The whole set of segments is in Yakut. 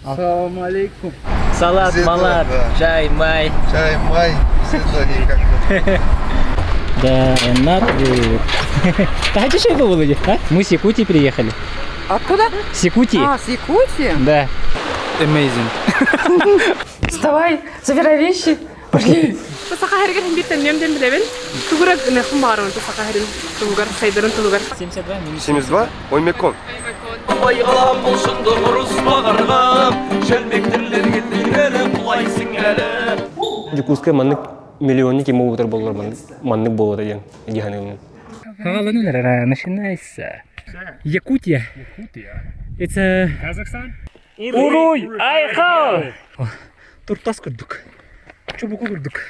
Ассаламу алейкум. Салат, малат, чай, май. Чай, май, все это никак. Да, надо. Да, что это было? А? Мы с Якутии приехали. Откуда? С Якутии. А, с Якутии? Да. Amazing. Вставай, забирай вещи. Пошли. Саха сиригэр биир төннүөм диэн билэбин. Тугура гыныахпын баҕарабын саха сирин туһугар, сайдарын туһугар. 72 минус. 72? Оймекон. Дьокуускай маннык миллионник ким буолбутар буоллар маннык буолуо диэн дии Хагаланын начинается. Якутия. Якутия. It's a... Казахстан? Уруй! Айхал! Туртас курдук. Чубуку курдук.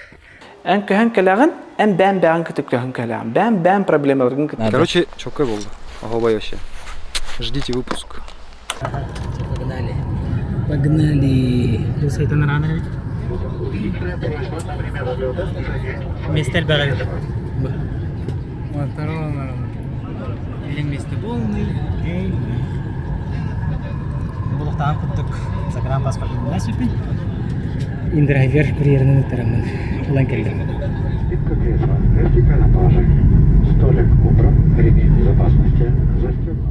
Эн көһөн кэлэҕин, эн бээн бэҕин кытык көһөн кэлэҕин. Бээн бээн проблемаларгын кытта. Короче, чоккай болды. Охобай вообще. Ждите выпуск. Погнали. Погнали. Сайтан рано Мистер Барель. Илин месте полный. Булуктаан курдук загранпаспорт сүппүн. Индрайвер курьерынан ыттараммын. Ылан кэллим. Спинка кресла вертикально положение. Столик убран, ремень безопасности застегнут.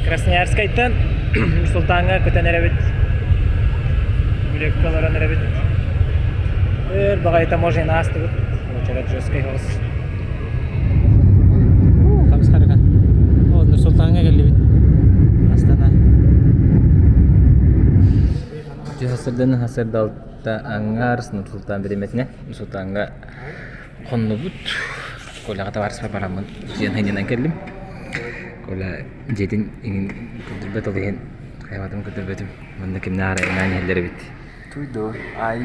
Красноярскайтан Султаҥҥа көтөн эрэбит. Бүлүккэ олорон эрэбит. Өр баҕайы таможняны аастыбыт. Уочарат жесткай соҕус. Хамсхарыга. О, Нур-Султаҥҥа кэллибит. Астана. Сырданы хасырдалта аҥаар Нур-Султан бириэмэтинэ Нур-Султаҥҥа хоннубут. Коляҕа табаарыспар бараммын утуйан сынньанан кэллим. Коля дьиэтин иҥин көрдөрбөт ол иһин хайабатым көрдөрбөтүм. Манна кимнээх эрэ ынаан иһэллэр эбит. Туй дуо? Ай,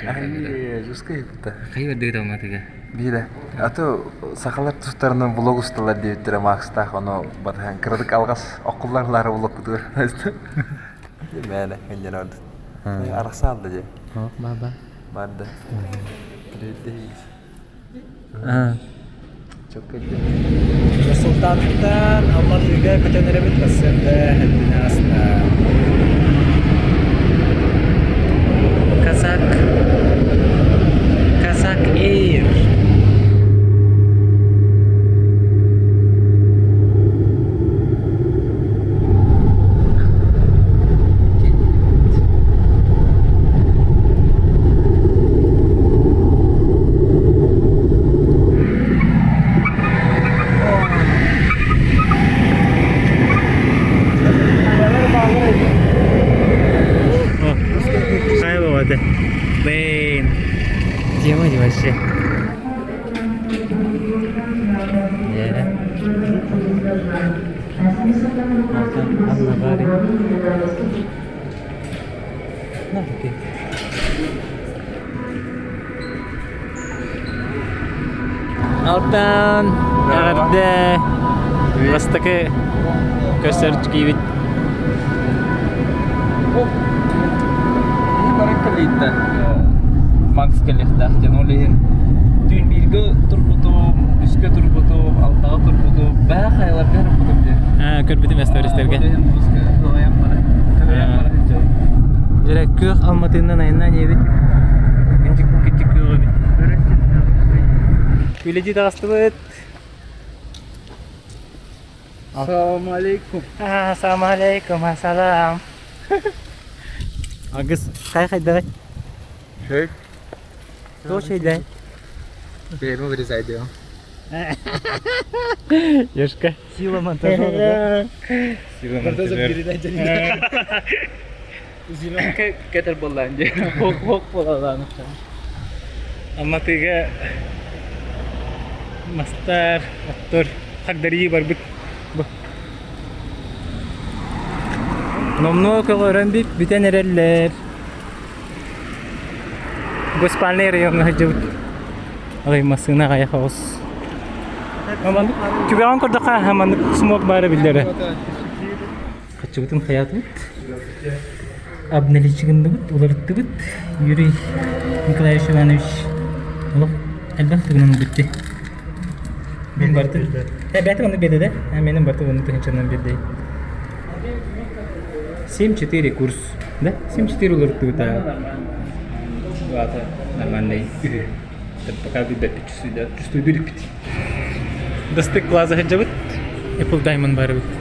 ай, жесткая будто. Хайа бардыгыт Алматыга? Биирэ. А то сахалар тустарынан влог усталар диэбиттэрэ Макстаах, ону батыһан кыратык алҕас оккуллар влогкутугар. Мээнэ, инньэн ордут. Арахсаалда дии. Баба. Барда. Нур-Султантан Алматыга көтөн эрэбит сарсыарда эрдэнэ ааста. Казак Казак Эйр Хайа бабады. Блин. Тема вообще. Yeah. Алтан Анна Алтан, эҕэрдэ! Бастакы көрсөр киибит. Баран Макс кэлиэхтээх диэн ол иһин түүн бииргэ турбутум, үскэ турбутум, алтаҕа турбутум, бээ хайаларга турбутум диэн. Аа, көрбүтүм эстористерге. Ол иһин муска кылайан баран, кылайан баран Дьэ, күөх Алматыннан айаннаан ийэбит. Кынчык кынчык күөх эбит. Үлэдии таҕыстыбыт. Ассаламу алейкум. Ассаламу алейкум, ассалам. Агыс, хай хайдагай? Шей. Туох чэйдэй? Бэйэм вырезай диэм. Ешка. Сила монтажера, да? Сила монтажера. Зеленка кетер буоллаан дии. Хоқ буолалаан. Алматыга мастар, оттор хагдарыы барбыт. Номнуо көҕөрөн бүтэн эрэллэр. Госпальнай райоҥҥа сылдьыбыт. Арай массыына аҕыйах оҕус. Маннык түгэҕин көрдөххө маннык смог баара биллэрэ. Хаччыбытын хайаатыбыт. Обналичигынныбыт, уларыттыбыт. Юрий Николаевич Иванович олох элбэх тыгынан бүттэ. Мин бартын. Э, бәті оны берді да? А, менің барты оны тыһынчанан берді. 7-4 курс. Да? 7-4 олорттугута. Бата нормальный. Пока билбэппит чувствуйда. Чувствуйду иликпит. Достык Плаза сылдьабыт. Apple Diamond бар эбит.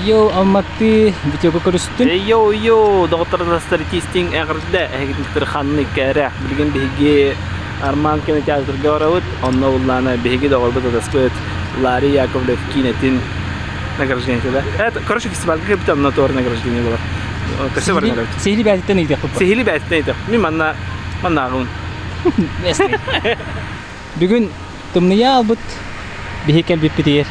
Йоу, Алматы, видеоға көрүстүн. Йоу, йоу, доҕоттордастар тистиҥ эҕэрдэ эһигитин ханнык кэрэ. Билигин биһиги Арман кинотеатрга барабыт. Онно буллаана биһиги доҕорбут атаспыт Ларри Яковлев киинэтин награждение да. Это, короче, фестивальга кэлбит онно туор награждение болар. Көсө баран эрэбит. Сиһили бээтиттэн ыйдыахпыт. Сиһили бээтиттэн ыйдыах. Мин манна маннааҕын. Бүгүн тымныйа албыт биһи кэлбиппитигэр.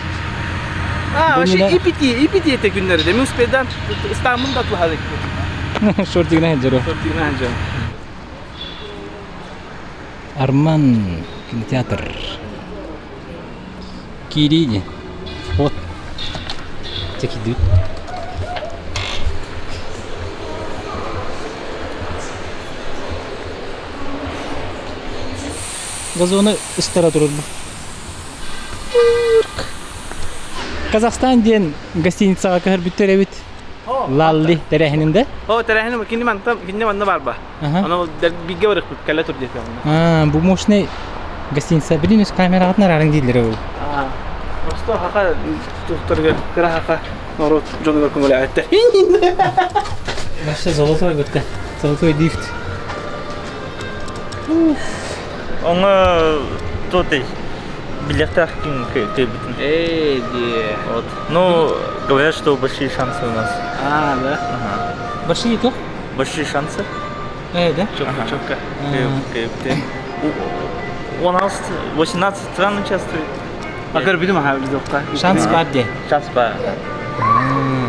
А, вообще ипити, ипити это күннәре. Мен успедан ыстаамын да тулаһа икки. Шортигына ханжару. Шортигына ханжару. Арман кинотеатр. Киирии Вот. Чекидүүт. Газоны ыстара турар бу. Казахстан диэн гостиницаҕа көһөрбүттэр эбит. Лалли тэрээһининде. О, тэрээһин кини манта кини манна бар ба. Аны бигэ барыхпыт кэлэ тур диэт. Аа, бу мощный гостиница билин үс камераҕытын араарыҥ дииллэр ол. Аа, просто хаха тухтарга кыра хаха норуот дьонугар көҥүлээбэттэр. Вообще золотой бытта. Золотой лифт. Оҥо туотай билиэхтээх ким кыайбытын. Эй, дии. Вот. Ну, говорят, что большие шансы у нас. А, да? Ага. Большие то? Большие шансы. Э, да? Четко, четко. У нас 18 стран участвует. А көрбүтүм аха билдокка. Шанс бар де. Шанс бар.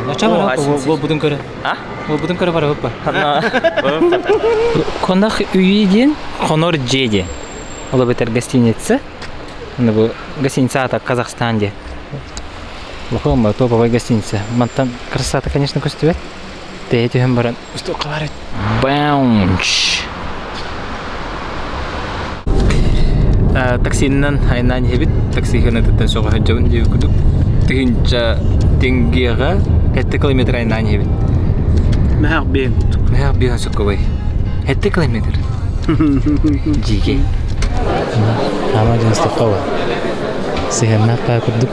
Оча бар, ол будун көрө. А? Ол будун көрө бар оппа. Конах үйі диэн Хонор дьиэ диэн. Ол эбэтэр гостиница. Аны бу гостиница аата Казахстан диэн. Улахан топовая гостиница. Мантан красота, конечно, көстүбэт. Тэйэ түһэн баран устуохха баар эбит. Баунч. Таксиннан айнаан иһэбит. Такси ханатыттан сөҕө сылдьабын диэбит курдук. Тыһыынча теңгеҕэ 7 километр айнаан иһэбит. Мэһэх биэн. Мэһэх биэн сокковай. 7 километр. Дьиикэй. Ама дьон стоппаба. Сыһыаннаах баа курдук.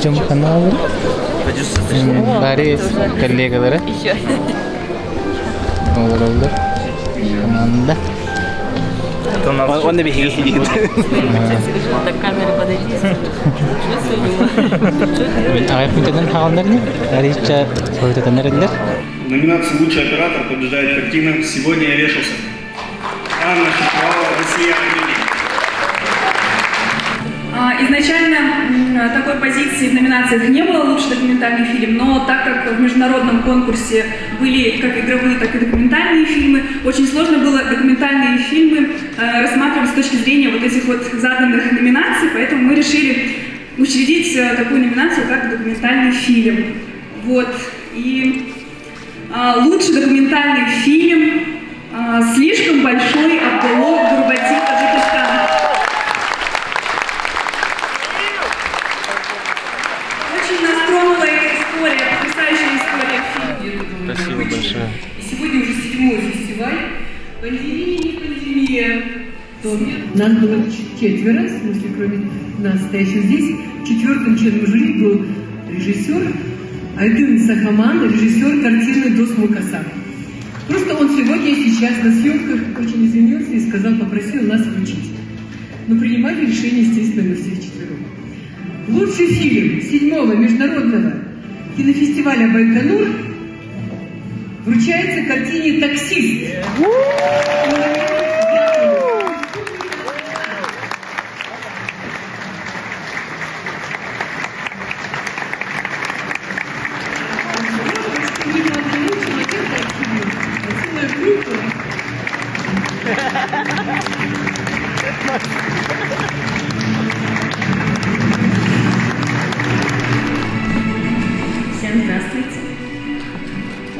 Дьон каналлары. Бары коллегалары. Олороллор. Команда. Он на биһиги Так камера подойди. Аҕай күнтэн хааллар Арича хойтатан эрэллэр. В номинации «Лучший оператор» побеждает картина «Сегодня я вешался». Анна Шишвалова, Россия, Армения. Изначально такой позиции в номинациях не было лучший документальный фильм, но так как в международном конкурсе были как игровые, так и документальные фильмы, очень сложно было документальные фильмы рассматривать с точки зрения вот этих вот заданных номинаций, поэтому мы решили учредить такую номинацию, как документальный фильм. Вот. И лучший документальный фильм «Слишком большой Абдулло Гурбати, Таджикистан». Очень нас тронула эта история, потрясающая история в фильме. Спасибо большое. И сегодня уже седьмой фестиваль. Пандемия, не пандемия. Нас было четверо, в смысле, кроме нас, стоящих здесь. Четвертым членом жюри был режиссер Айдын Сахаман, режиссер картины «Дос Мукасан». Просто он сегодня сейчас на съемках очень извинился и сказал, попросил нас вручить. Но принимали решение, естественно, мы все вчетвером. Лучший фильм седьмого международного кинофестиваля «Байконур» вручается картине «Таксист».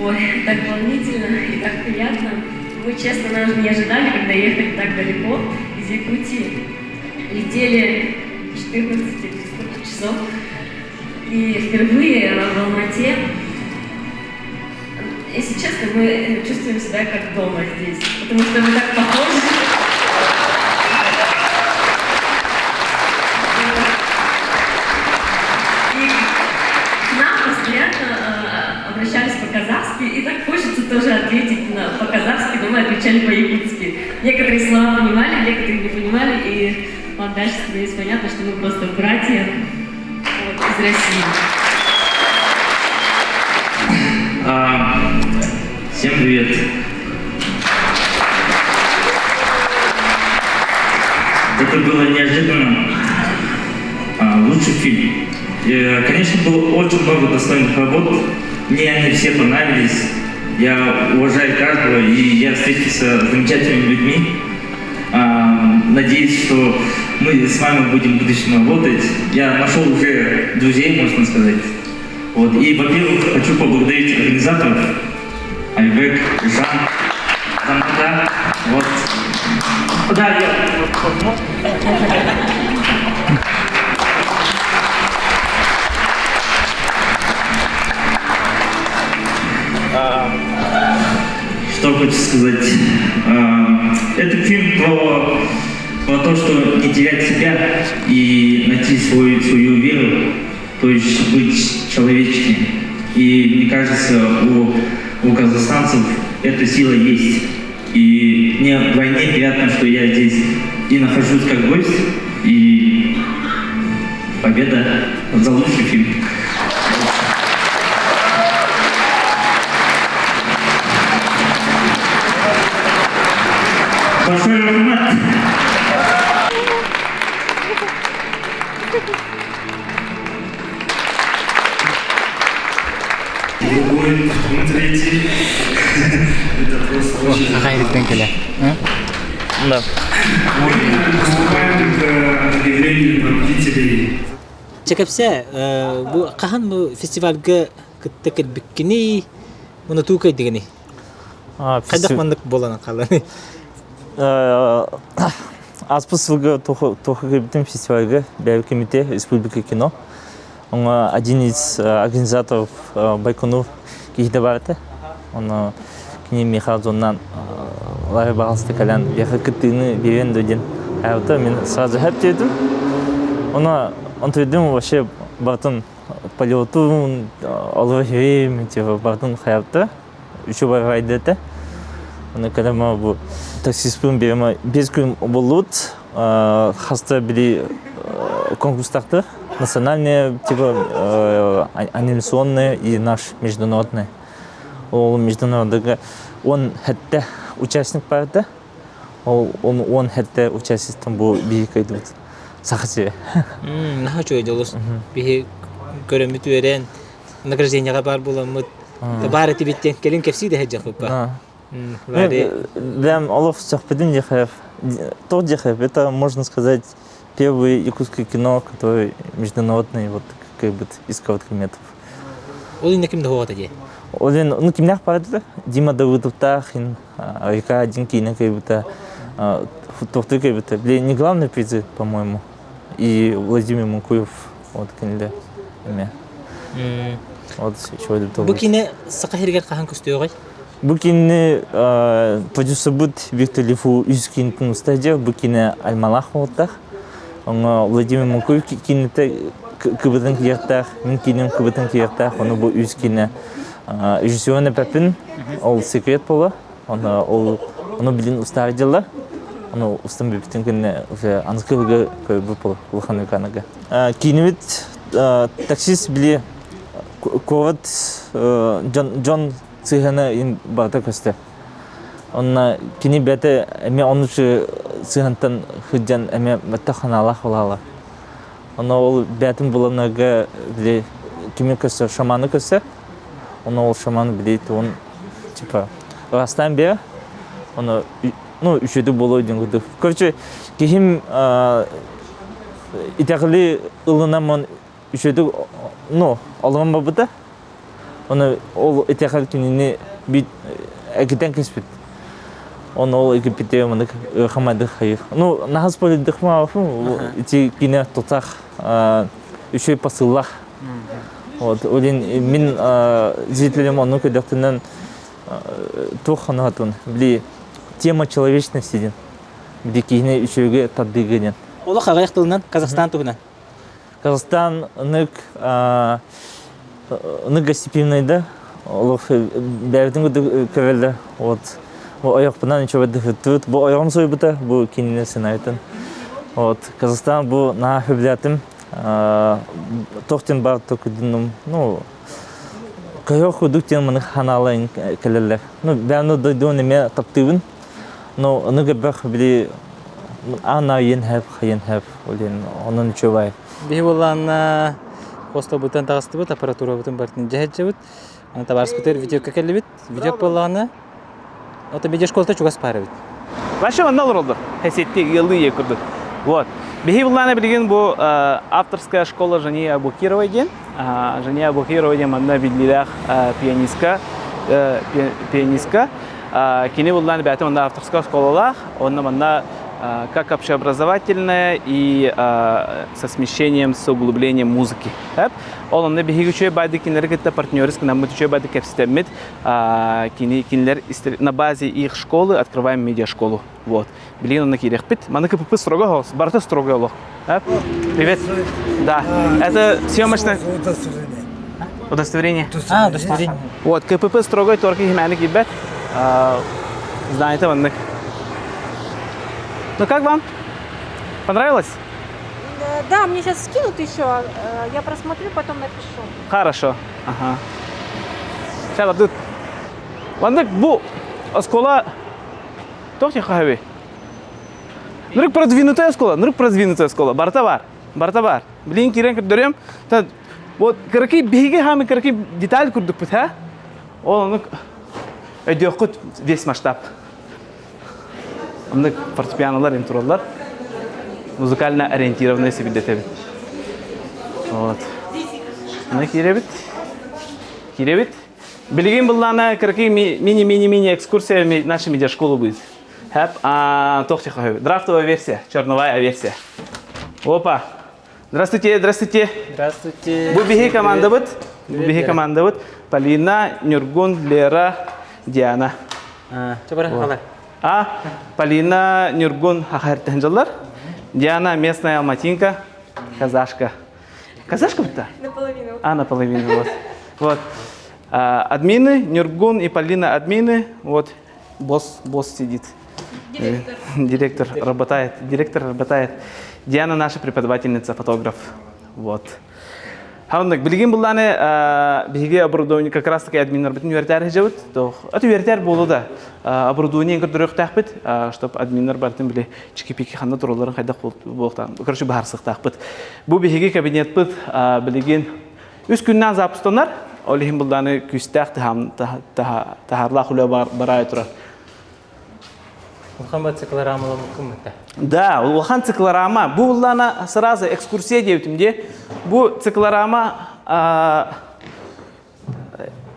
Ой, так волнительно и так приятно. Мы, честно, даже не ожидали, когда ехали так далеко из Якутии. Летели 14 или сколько часов. И впервые в Алмате, если честно, мы чувствуем себя как дома здесь, потому что мы так похожи. И к нам постоянно обращались по-казахски, и так хочется тоже ответить на, по-казахски, но мы отвечали по-якутски. Некоторые слова понимали, некоторые не понимали, и вот дальше становится понятно, что мы просто братья вот, из России. Всем привет. Это было неожиданно. Лучший фильм. Конечно, было очень много достойных работ. Мне они все понравились. Я уважаю каждого, и я встретился с замечательными людьми. Надеюсь, что мы с вами будем в будущем работать. Я нашел уже друзей, можно сказать. Вот. И, во-первых, хочу поблагодарить организаторов Айбек, Жан, Замата. Вот. Да, я Что хочу сказать. Это фильм про то, что не терять себя и найти свою веру, то есть быть человечнее. И мне кажется, у казахстанцев эта сила есть. И мне вдвойне приятно, что я здесь и нахожусь как гость, и победа за лучший фильм. Большой рахмат! Другой, потом третий. Это просто очень... Хайриттен келе. Да. Мы приступаем к объявлению победителей. Чекепсе, бу хаһан бу фестивальга кытта кэлбиккиний, муну туу кэйдигини? Хайдах маннык буолан хаалланый? Ааспыт сылга туоху кэлбитим фестивальга бэйэбит комитет республика кино. Оҥо один из организаторов Байконур киһитэ баар этэ. Ону кини миэхэ зоннан Ларри баҕалыста кэлэн биэхэ кыттыыны биэриэн да диэн айбыта мин сразу хэп диэтим. Ону онтуйдум вообще бартын полетун олор үһүм типа бартын хайапта үчү барбайды этэ. Ону кэлэм бу таксиспын биэрима 5 күн боллубут хаста били конкурстахты национальные типа анимационные и наш международный. Ол международныйга он хэтте участник бар да. Ол он хэтте участниктан бу биһи кыйдыбыт. Саха сирэ. Наһаа үчүгэй дьолус. Биһи көрөммүт үөрэн, награждениеҕа баар буоламмыт, баар этибиттэн кэлин кэпсии да сылдьыахпыт Прям олох сөхпүтүм диэхэ. То диэхэ, это, можно сказать, первое якутское кино, которое международный, вот как бы из короткометров. Ол инне ким да хуота дии? Ол ну кимнээх баардылар? Дима Давыдовтаах, Река один киинэ кыйбыта, туохтуу кыйбыта. Блин, не главный призы, по-моему. И Владимир Мункуев, вот кинилэр эмиэ. Вот Бу киинэ саха сиригэр хаһан көстүөҕүй? Бу киинэни продюсербут Виктор Лифу үс киинтин устадья, бу киинэ Альмалах буолтах. Оҥо Владимир Мункуев киинэтэ кыбытын киэртээх, мин киинэм кыбытын киэртээх, ону бу үс киинэ режиссерын эпэппин, ол секрет буола. Оны ол ону билин устаар дьылла. Ону устан бүппүтүн кэннэ уже аныскыга көрбүт буола улахан экранага. Киинибит таксист били куорат дьон сыһыана барыта көстө. Онно кини бэйэтэ эмиэ оннучу сыһыантан сылдьан эмиэ баттах ханаалаах буолаала. Ону ол бэйэтин буланарга били кими көрсөр, шаманы көрсөр. Ону ол шаман били тугун типа ырастаан биэрэр. Ону ну үчүгэй буолуо диэн курдук. Короче, киһим итэҕэли ылынаммын үчүгэйдик ну олорон барбыта. Оны ол итэҕэл кинини экитэн кэспит. Он ол Египетте мынык хамадых хайыр. Ну, нахас полидых маafым, ити кине тутах үчүгэй посыллах. Вот, олин мин зрителям онну көрдөхтүнэн туох ханахатын, били тема человечности ден. Били киһини үчүгэйгэ тардыыга диэн. Олох аҕыйах тылынан Казахстан туһунан. Казахстан ынык ынык гостеприимный да олох бэйэбитин курдук көрөллөр вот бу ойохпунан үчүгэйдик бу ойоҕум суруйбута бу кинини сценаритын вот Казахстан бу наһаа сөбүлээтим туох диэн баар токудунум ну көһөх курдук диэн маны ханаалайын кэлэллэр ну бэйэм дойдубун эмиэ таптыыбын но ынык элбэх били аана йен хэп хайен хэп олен онон үчүгэй Биһи буоллаанна хостолбутан таҕыстыбыт, аппаратурабытын барытын дьэһэддьэбит. Аны табаарыспытыгар видеокка кэллибит. Видеок буоллаҕына, ото медиашколата чугас баар эбит. Вообще манна олороллор. Хесетти ыаллыы ийэ курдук. Вот. Биһи буллаана билигин бу авторская школа Жания Абукировой диэн. Жания Абукирова диэн манна биллиилээх пианистка пианистка. Кини буллаан бэйэтэ манна авторская школалаах, онно манна как общеобразовательная и со смещением, с углублением музыки. Ол онно биһиги үчүгэй байды кинилэри кытта партнеры гынаммыт үчүгэй байды кэпсэтэммит кинилэр на базе их школы открываем медиашколу. Вот. Билигин онно киириэхпит. Маны КПП строго оҕус. Барыта строго олох. Привет. Да. Это съемочная... Удостоверение. Удостоверение. А, удостоверение. Вот, КПП строгой торки химяны киирбэт. Знаете, маннык. Ну как вам? Понравилось? Да, мне сейчас скинут еще, я просмотрю, потом напишу. Хорошо. Ага. Сейчас тут. Маннык бу оскола Туох хаһабый? Нырык продвинутая школа, нырык продвинутая школа. Барта бар, барта бар. Билин кирен көрдөрөм. Вот кыракый биһиги хаамы кыракый деталь курдукпут, ха? Ол онук өйдүөххүт весь масштаб. Оннук фортепианолар им тураллар. Музыкально ориентированный сибилдетэбит. Вот. Мына кииребит. Кииребит. Билигин быллаана кыракый мини-мини-мини экскурсия нашей медиашколы будет. Хэп, а, Драфтовая версия, черновая версия. Опа. Здравствуйте, здравствуйте. Здравствуйте. Бу биһи командабыт. Бу биһи командабыт. Полина, Нюргун, Лера, Диана. А, Полина, Нюргун, Хахартанжалар. Диана местная алматинка, казашка. Казашка будто? Наполовину. А, наполовину, вот. Вот. А, админы, Нюргун и Полина админы. Вот, босс, босс сидит. Директор. Директор работает, директор работает. Диана наша преподавательница, фотограф. Вот. Хавнак, билигин булланы биһиги оборудование как раз таки админнар бүтүн үөрэтээр сылдьабыт. Аты үөрэтээр буолу да оборудование көрдөрүөхтээхпит, чтобы админнар бартын били чики-пики ханна туралларын хайдах буолуохтаах. Короче, баһарсыктаахпыт. Бу биһиги кабинетпыт билигин үс күннээн запустанар, ол иһин булдааны күүстээх таһаарлаах үлэ бараай турар. Улахан ба циклорамаламыккын мытта. Да, улахан циклорама. Бу буллана сразу экскурсия диэбитим дии. Бу циклорама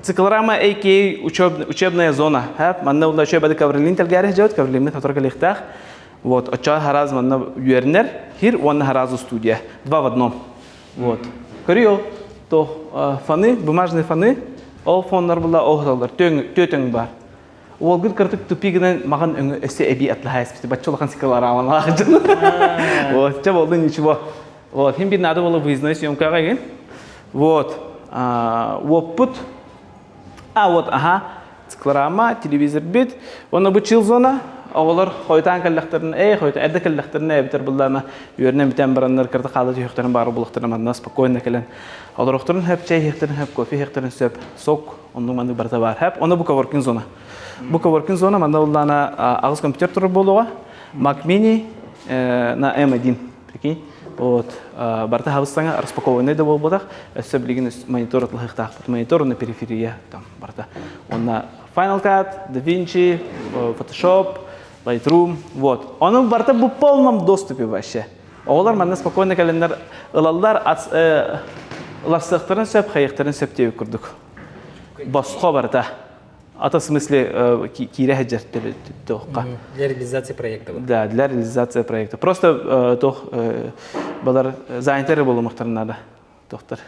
циклорама aka учебная зона. Манна улла учебада ковролин тэлгээри дьэбит, ковролинмит хотор кэлиэхтээх. Вот, оччоҕо хараас манна үөрэнэр хир уонна харазу студия. Два в одном. Вот. Көрүө то фоны, бумажные фоны, ол фоннар була ол төтөң бар. Уолгут кыртык тупигынан маҕан өҥө өссө эбии атлаһа бачча улахан циклорамалаах дьон. Вот, чэ болду ничего. Вот, хим бир надо было выездной съемкаға ген. Вот, уоппут. А, вот, ага, циклорама, телевизор бит. Онно бу чил зона, оҕолор хойутаан кэллэхтэринэ, эй, хойута эрдэ кэллэхтэринэ эбэтэр буллаана үөрэнэн бүтэн бараннар кырта хаала түһүөхтэрин баара булуохтарын манна спокойно кэлэн олорохторун сөп, чэй иһиэхтэрин сөп, кофе иһиэхтэрин сөп, сок, оннук маннык барыта баар. Хэп, онно бу коворкинг зона. Бу коворкинг зона манна буллаана аҕыс компьютер турар буолуоҕа. Mac Mini на M1, прикинь. Вот, барыта хабыс саҥа распакованный да буолбатах, өссө билигин монитор атлаһыахтаахпыт. Монитор на периферия там барыта. Онно Final Cut, DaVinci, Photoshop, Lightroom, вот. Ону барыта бу полном доступе вообще. Оҕолор манна спокойно кэлэннэр ылаллар, ыларсыахтарын сөп, хайыахтарын сөп диэбит курдук. Босхо барыта. Ата в смысле киирэ сылдьар туохха. Для реализации проекта. Да, для реализации проекта. Просто туох балар занятары болумахтар надо. Тохтар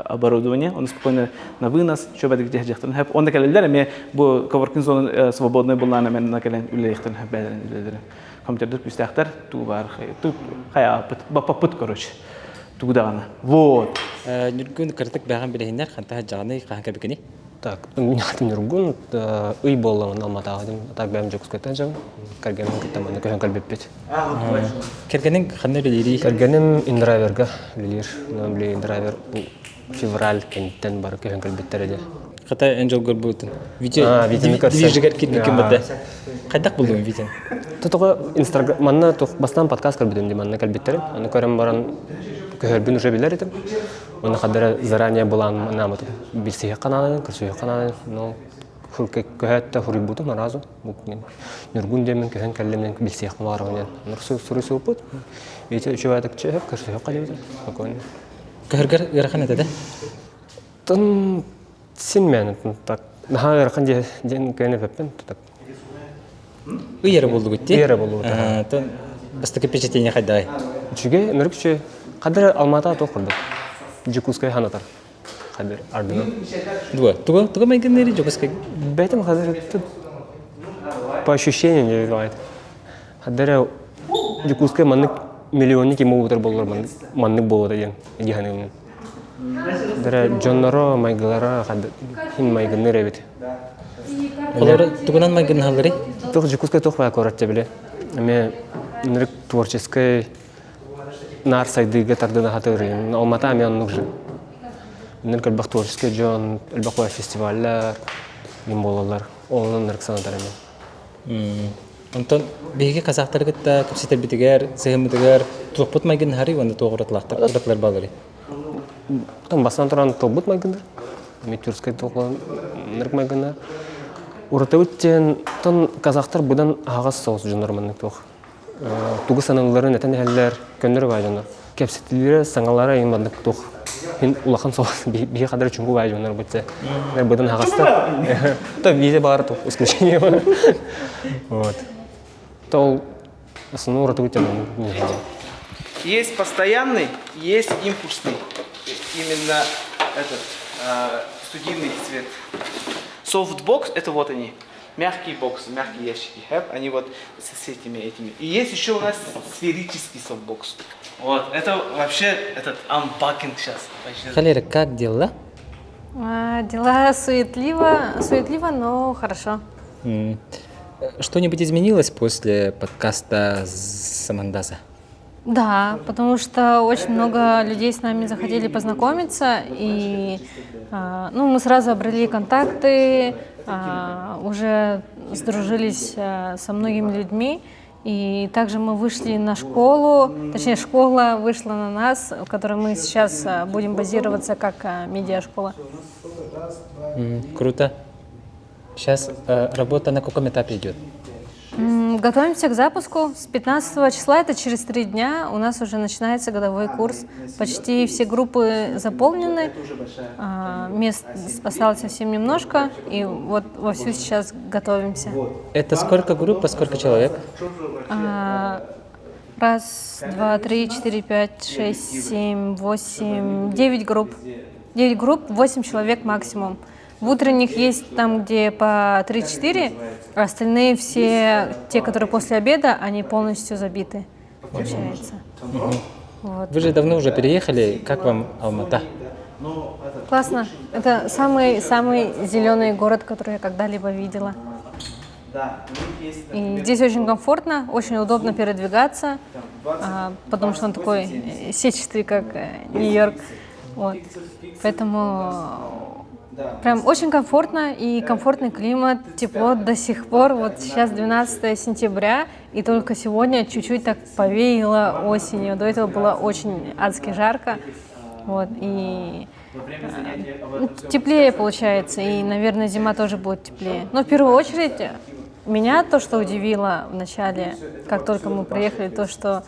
оборудование, он спокойно на вынос, что бәдик дьахтарын хэп. Онда кэлэллэр эмиэ бу коворкинг зона свободный буллаана мен на кэлэн үлэлиэхтэрин хэп бээлэрин үлэлэрин. Компьютердер күүстээхтэр, туу бар, туу хайааппыт, баппаппыт, короче. Тугу даҕаны. Вот. Ньургун кырдык бэҕэн билиһиннэр хантаһа дьаҕаны хаһан кэбикини? Так, Ньургун ый буоллаҕына Алматаҕа так бэйэм Дьокуускайтан дьон кэргэним кытта манна көһөн кэлбиппит. Кэргэниҥ ханна үлэлиирий? Кэргэним индрайверга үлэлиир. Били индрайвер февраль кэнниттэн бары көһөн кэлбиттэр этэ. Хата эн дьолгор буутун. Витя, движигэр кирбиккин бата. Хайдах булдуҥ Витя? Тоҕо Инстаграм манна бастаан подкаст көрбүтүм дии манна кэлбиттэрин. Аны көрөн баран көһөрбүн уже билэр этим. Уонна хадара заранее былаан наамытым. Билсиһиэххэ нааданы, көрсүһүөххэ нааданы. Но көһөөт да суруйбутум сразу. Ньургун диэммин көһөн кэллим диэн билсиэхпин баҕарабын диэн. Суруйсубуппут. Витя үчүгэйдик чөһөп көрсүһүөххэ диэбитим. Спокойно. Көһөргөр ыарахан этэ да? Тын син мен так наһаа ыарахан диэн кыайан эппэппин так. Ый эрэ буоллугут дии? Ый эрэ буоллубут. Тон бастакы впечатление хайдагай? Үчүгэй, ынырык үчүгэй. Хадыр Алмата туох курдук. Дьокуускай ханатар. Хадыр ардынан. Дуо, туга туга майгынныыр Дьокуускай? Бэтим хадыр по ощущениям не бывает. Хадыр Дьокуускай маннык миллионник ему утар боллар маннык буолуо диэн дьаһаныыбын. Дара дьонноро майгылара хин майгынныыр эбит. Олор тугунан майгыннаһалларый? Туох Дьокуускай туох баа куорат били. Эме ынырык творческий наар сайдыыга тардына хатыырын. Алмата эме оннук же. Ынырык элбэх творческий дьон, элбэх баа фестиваллар, им буолаллар. Онон ынырык санатар эме. Онтон биһиги казахтары кытта кэпсэтэрбитигэр, сыһыммытыгар туохпут майгыннаһарый уонна туох уратылаахтар уратылар баалларый? Там бастан туран тылбыт майгыннар. Тюркскай тыллан нырк майгыннар. Уратыбыт диэн тон казахтар быдан аһаҕас соҕус дьоннор маннык туох. Тугу саныылларын этэн иһэллэр, көннөрү баай дьоннор. Кэпсэтилиирэ, саҥалара иҥ маннык туох. Мин улахан соҕус биһи хадары чуҥку баай дьоннор бутсе. Быдан аһаҕастар. То виза баар туох исключение. Вот. То основной уратыбыт диэн Есть постоянный, есть импульсный. Именно этот студийный цвет. Софтбокс это вот они. Мягкие боксы, мягкие ящики. Они вот с этими этими. И есть еще у нас сферический софтбокс. Вот, это вообще этот unpacking сейчас. Халера, как дела? А, дела суетливо, суетливо, но хорошо. Что-нибудь изменилось после подкаста Самандаза? Да, потому что очень много людей с нами захотели познакомиться, и ну, мы сразу обрели контакты, уже сдружились со многими людьми, и также мы вышли на школу, точнее школа вышла на нас, в которой мы сейчас будем базироваться как медиашкола. Круто. Сейчас работа на каком этапе идет? Готовимся к запуску. С 15 числа, это через 3 дня, у нас уже начинается годовой курс. Почти все группы заполнены, мест осталось совсем немножко, и вот вовсю сейчас готовимся. Это сколько групп, по сколько человек? Раз, два, три, четыре, пять, шесть, семь, восемь, девять групп. Девять групп, восемь человек максимум. В утренних есть там, где по 3-4, а остальные все, те, которые после обеда, они полностью забиты, получается. Вот. Вы же давно уже переехали. Как вам Алмата? Классно. Это самый-самый зеленый город, который я когда-либо видела. И здесь очень комфортно, очень удобно передвигаться, потому что он такой сетчатый, как Нью-Йорк. Вот. Поэтому прям очень комфортно и комфортный климат, тепло до сих пор. Вот сейчас 12 сентября, и только сегодня чуть-чуть так повеяло осенью. До этого было очень адски жарко. Вот, и ну, теплее получается, и, наверное, зима тоже будет теплее. Но в первую очередь меня то, что удивило в начале, как только мы приехали, то, что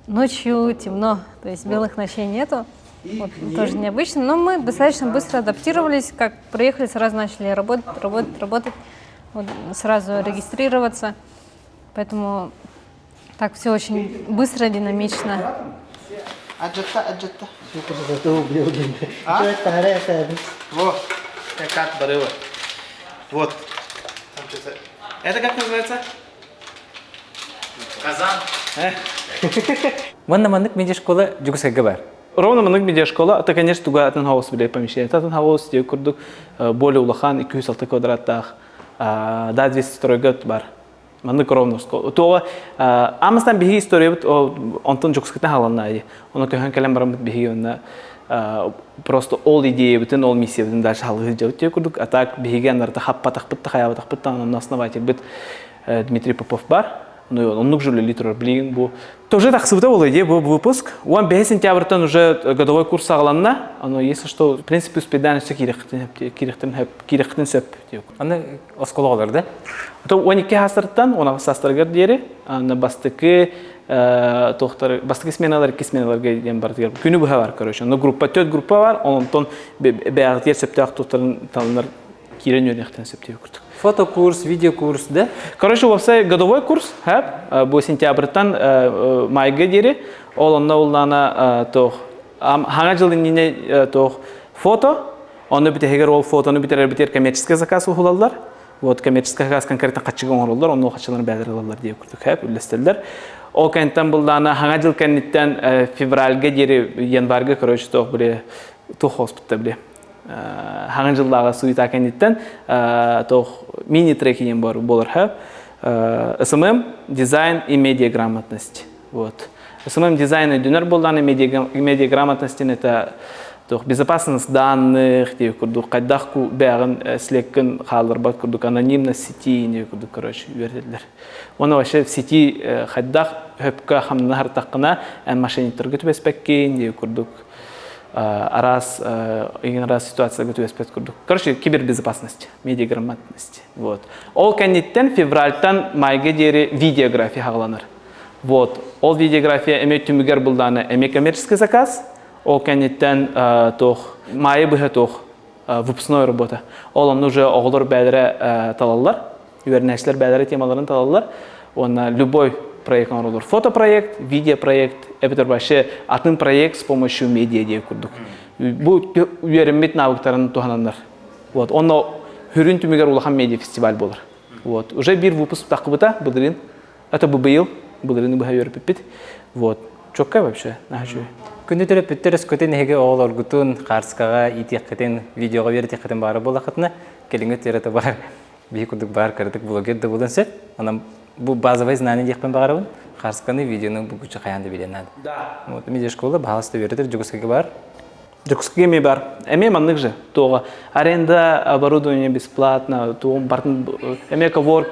ночью темно, то есть белых ночей нету. Вот, тоже необычно, но мы достаточно быстро адаптировались, как приехали, сразу начали работать, работать, работать, вот, сразу регистрироваться. Поэтому так все очень быстро, динамично. Во, как барыла. Вот. Это как называется? Казан. Манна маннык медиашкола Дьокуускайга баар. Ровно маннык медиашкола, это, конечно, туга атын хаос биле помещение. Атын хаос диye курдук более улахан 206 квадраттаах, да 202 год бар. Маннык ровно Туга амастан биһиги историябыт онтон Дьокуускайтан хааланна Оны көһөн кэлэн бараммыт биһиги онно просто ол идеябытын, ол миссиябытын дальше халгыы дьабыт диye курдук. А так биһиги анарта хаппатахпыт да хаябатахпыт да онно основательбыт Дмитрий Попов бар. Ну, оннук же үлэлии турар. Билигин бу тоже тахсыбыта буолуо дии бу выпуск. 15 сентябрьтан уже годовой курс саҕаланна. Оно, если что, в принципе, успедаан өссө киирэхтин сөп. Аны осколоҕолор да? То 12 саастарыттан 16 саастарыгар диэри аны бастакы туохтар бастакы сменалар икки сменаларга диэн барытыгар күнү быһа бар короче. Но группа төрт группа бар, онтон бэйэҕитигэр сөптөөх туохтарын талынар киирэн үөрэхтэн сөптөөх курдук. Фотокурс, видеокурс, да? Короче, уопсай годовой курс, хэп, бу сентябрьтан майга диэри, ол онно уллана туох хаҥа жыл иннинэ туох фото, онно бүтэһигэр ол фотону бүтэрэр бүтэр коммерческий заказ уһулаллар. Вот коммерческий заказ конкретно хаччыга оҥороллор, онно хаччыларын бэйэлэр ылаллар диye курдук хэп үллэстэллэр. Ол кэнниттэн буллаана хаҥа жыл кэнниттэн февральга диэри январьга короче туох биле туох хоспутта биле хаҥан дьыллааҕы суета кэнниттэн туох мини-треки диэн буолар хөп СММ дизайн и медиаграмотность вот СММ дизайн өйдөнөр буоллаҕына медиаграмотность это туох безопасность данных диye курдук хайдах бэҕин слеккин хаалларбат курдук анонимность сети диye курдук короче үөрэтэллэр Уонна вообще в сети хайдах хөпкө хамнаһар эн мошенниктарга түбэспэккин диye курдук араас игин араас ситуацияга түбэспэт курдук. Короче, кибербезопасность, медиаграмотность. Вот. Ол кэнниттэн февральтан майга диэри видеография хаҕаланар. Вот. Ол видеография эмиэ түмүгэр булдааны эмиэ коммерческий заказ, ол кэнниттэн туох майы быһа туох выпускной работа. Ол онно уже оҕолор бээлэрэ талаллар, үөрэнээччилэр бээлэрэ темаларын талаллар. Уонна любой проект оҥороллор. Фотопроект, видеопроект, эбэтэр вообще атын проект с помощью медиа диye курдук. Бу үөрэммит навыктарын туһананнар. Вот. Онно хүрүн түмүгэр улахан медиа фестиваль болар. Вот. Уже бир выпуск тахыбыта былырын. Это бы быйыл, былырыны быһа үөрпүппүт. Вот. Чокка вообще, наһаа Күндү төрөппүттэр өскөтүн эһиги оҕолоргутун хаарскаҕа иитиэххитин, видеоҕа үөрэтиэххитин баара буоллаххытына, кэлиҥҥи өттүгэр баар биһи курдук баар кыратык блогер да буолуон сөп. Онон бу базовый знание диэхпин баҕарабын. Хаарсканы, видеону булгуччу хайаан да билиэн наада. Да. Вот, медиашкола баһаалыста үөрэтэр Дьокуускайга баар. Дьокуускайга эмиэ бар. Эмиэ маннык же. Туоҕа аренда, оборудование бесплатно, туом бартын эмиэ коворк.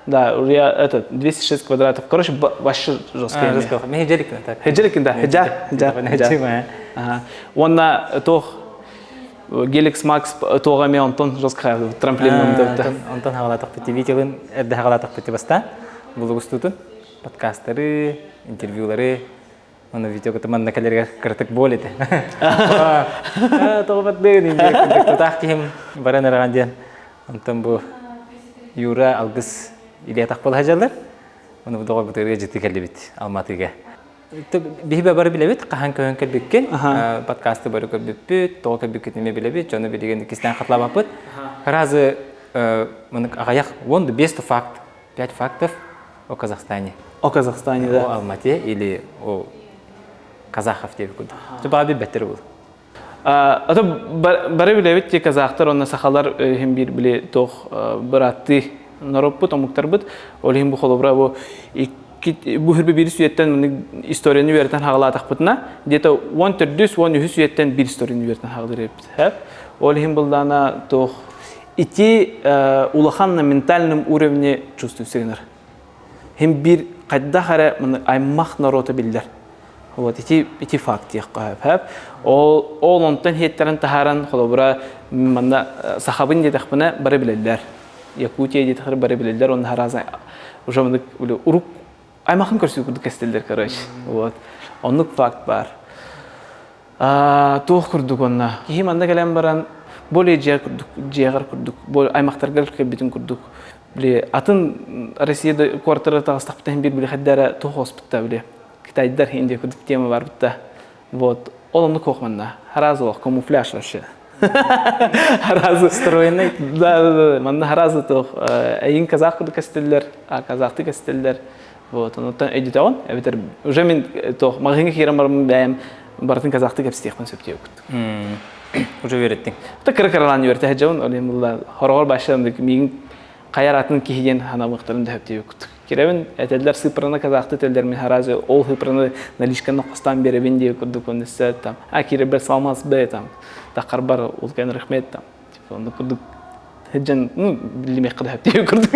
Да, я этот 206 квадратов. Короче, вообще жестко. Жестко. Мен хеджерикин так. Хеджерикин да. Хеджа, хеджа, хеджа. Ага. Уонна туох Геликс Макс туоҕа эмиэ онтон жестко трамплин Онтон хаҕалаатахпыт видеолын эрдэ хаҕалаатахпыт бастаан булугустуутун подкасттары, интервьюлары Оны видео манна кэлэригэр кыратык буол этэ. Тоҕо бардыгын тутаах киһим баран эрэҕэн диэн. Онтон бу Юра алгыс илиэтах буола сылдьаллар. Ону бу доҕорбутугар дьиты кэллибит Алматыга. Биһи бары билэбит, хаһан көһөн кэлбиккин, подкасты бары көрбүппүт, тоҕо кэлбиккитин эмиэ билэбит, дьону билигин кистээн хатылаабаппыт. Разы аҕыйах, вон без факт, пять фактов о Казахстане. О Казахстане, да. О Алмате или о казахов диэбит курдук. Баа билбэттэр ол. Ато бары билэбит ти казахтар онно сахалар иһин биир били туох бырааттыы норуоппут омуктарбыт ол иһин бу холобура бу бу хүрбэ биир үйэттэн историяны үөрэтэн хаҕалаатахпытына где-то он төрдүс он үһүс үйэттэн биир историяны үөрэтэн хаҕалыыр эбит ол иһин былдаана туох ити улахан на ментальном уровне чувствуется гынар Хим биир хайдах эрэ аймах норуота биллэр. Вот ити ити факт диэххэ сөп. Ол ол онтон иһиттэрин таһааран холобура манна сахабын диэтэхпинэ бары билэллэр. Якутия диэтэхтэр бары билэллэр онно араас уже маннык урук аймахын көрсүү курдук кэстэллэр короче. Вот. Оннук факт бар. Туох курдук онно. Киһи манна кэлэн баран более дьиэ курдук, дьиэҕэр курдук, аймахтаргар кэлбитин курдук. Били атын Россия куораттара таҕыстахпытын биир били хайдара туох оспутта били китайдар Индия курдук тема бар бутта. Вот. Ол оннук суох манна. Харазы олох камуфляж вообще. Харазы стройный. Да, да, да. Манна харазы туох эйин казах курдук кестеллер, а казахты кестеллер. Вот, онуттан өйдөтөҕүн, эбэтэр уже мин туох маҕаһыыҥҥа киирэн бараммын бэйэм барытын казахты кэпсэтиэхпин сөп диэбит. Уже үөрэттиҥ. Та кыра-кыралаан үөрэтэ сылдьабын, ол иһин булла хороҕор башшан миигин хайар атын киһи диэн санамыахтарын да сөп диэбит. Кирэбин этэллэр сыпраны казахты этэллэр мин харазы ол сыпраны наличканы хостаан биэрэбин диэ курдук оннуса там а киребер салмас б там тахарбар улкен рахмет там типа онну курдук Дьон, ну, билимиэххэ да сөп курдук.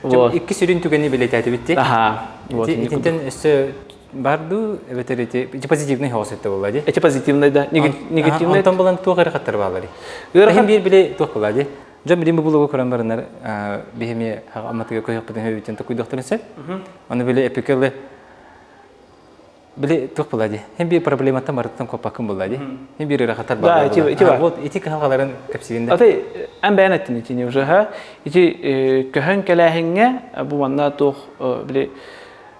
Вот. Икки сүрүн түгэни бэлиэтээтибит дии. Аха. Вот. Итинтэн өссө бар дуу, эбэтэр ити ити позитивный хаос этэ буолла дии. Эти позитивный да, негативный. Онтон булан туох ыарахаттар баалларый? Ыарахан биир били туох буолла дии. Дьон билим бу булугу көрөн бараннар биһими аматыга көһөхпүтүн хөбүтүн токуйдохторун сөп. Аны били эпикелы Били туох була дии. Хем биир проблематтан барыттан коппаккын була дии. Хем биир ыарахаттар Да, ити ити бар. Вот ити кыһалҕаларын кэпсиигин да. Аты эн бэйэн эттин итини уже ха. Ити көһөн кэлээһиҥҥэ бу манна туох били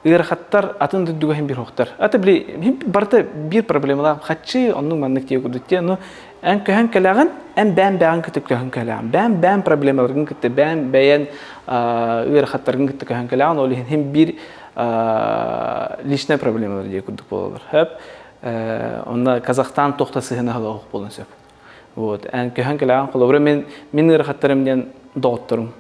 ыарахаттар атын дойдуга хем биир хохтар. Аты били барыта биир проблемалаах хаччы оннук маннык тиэ курдук тиэ. Ну эн көһөн кэлэҕин, эн бэйэн бэйэн кытта көһөн кэлэҕин. Бэйэн бэйэн проблемаларгын кытта бэйэн бэйэн ыарахаттаргын кытта көһөн кэлэҕин. Ол иһин хем биир личная проблемалар диye курдук буолалар. Хөп онно Казахстан туохта сыһына олох буолан сөп. Вот эн көһөн кэлэҕин холобура мен мин ыарахаттарым диэн доҕотторум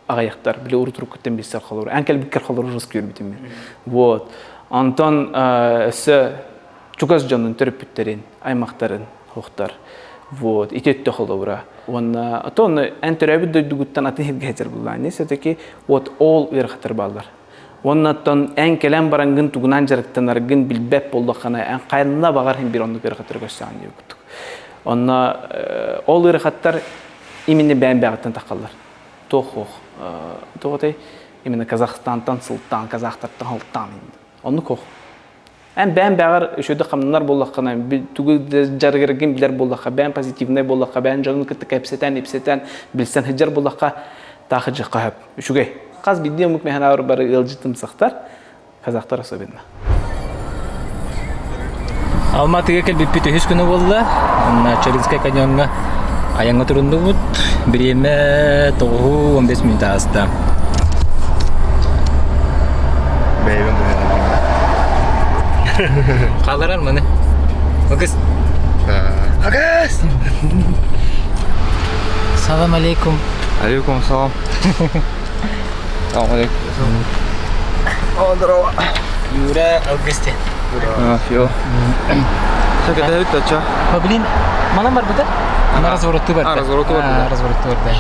аҕыйахтар били урут-уруккуттан билсэр холобура эн кэлбиккэр холобура рус көрбүтүм мен. Вот онтон өссө чугас дьонун төрөппүттэрин аймахтарын хохтар. Вот ити өттө холобура. Уонна ото онно эн төрөөбүт дойдугуттан атын сиргэ сылдьар буллаан все-таки вот ол ыарахаттар бааллар. Уонна оттон эн кэлэн барангын тугунан дьарыктанаргын билбэт буоллаххына эн хайанна баҕар иһин биир оннук ыарахаттары көрсөҕүн диэбит курдук. Онно ол ыарахаттар именно бэйэн бэҕиттэн таххаллар. Туох ох туох этэй именно Казахстантан сылтаан, казахтартан сылтаан оннук ох. Эн бэйэн бэҕэр үчүгэйдик хамнанар буоллаххына, тугу дьарыгыргын билэр буоллахха, бэйэн позитивнай буоллахха, бэйэн дьонун кытта кэпсэтэн, ипсэтэн, билсэн сылдьар буоллахха, таах сылдьыахха сөп. Үчүгэй. Хас биирдии омук мэхэнээр бары ыалдьытымсахтар, казахтар особенно. Алматыга кэлбиппит үһүс күнэ буолла. Онно Чаринскай каньоҥҥа айаҥҥа туруннубут. Бириэмэ 9-15 мүнүүтэ ааста. Бэйэбин Хааларар маны. Акыс. Акыс! Салам алейкум. Алейкум салам. Салам алейкум. О, здорово. Юра Августе. А, все. Все, когда это что? Блин, манан барбыта? Ана развороту барда. А, развороту барда. Развороту барда.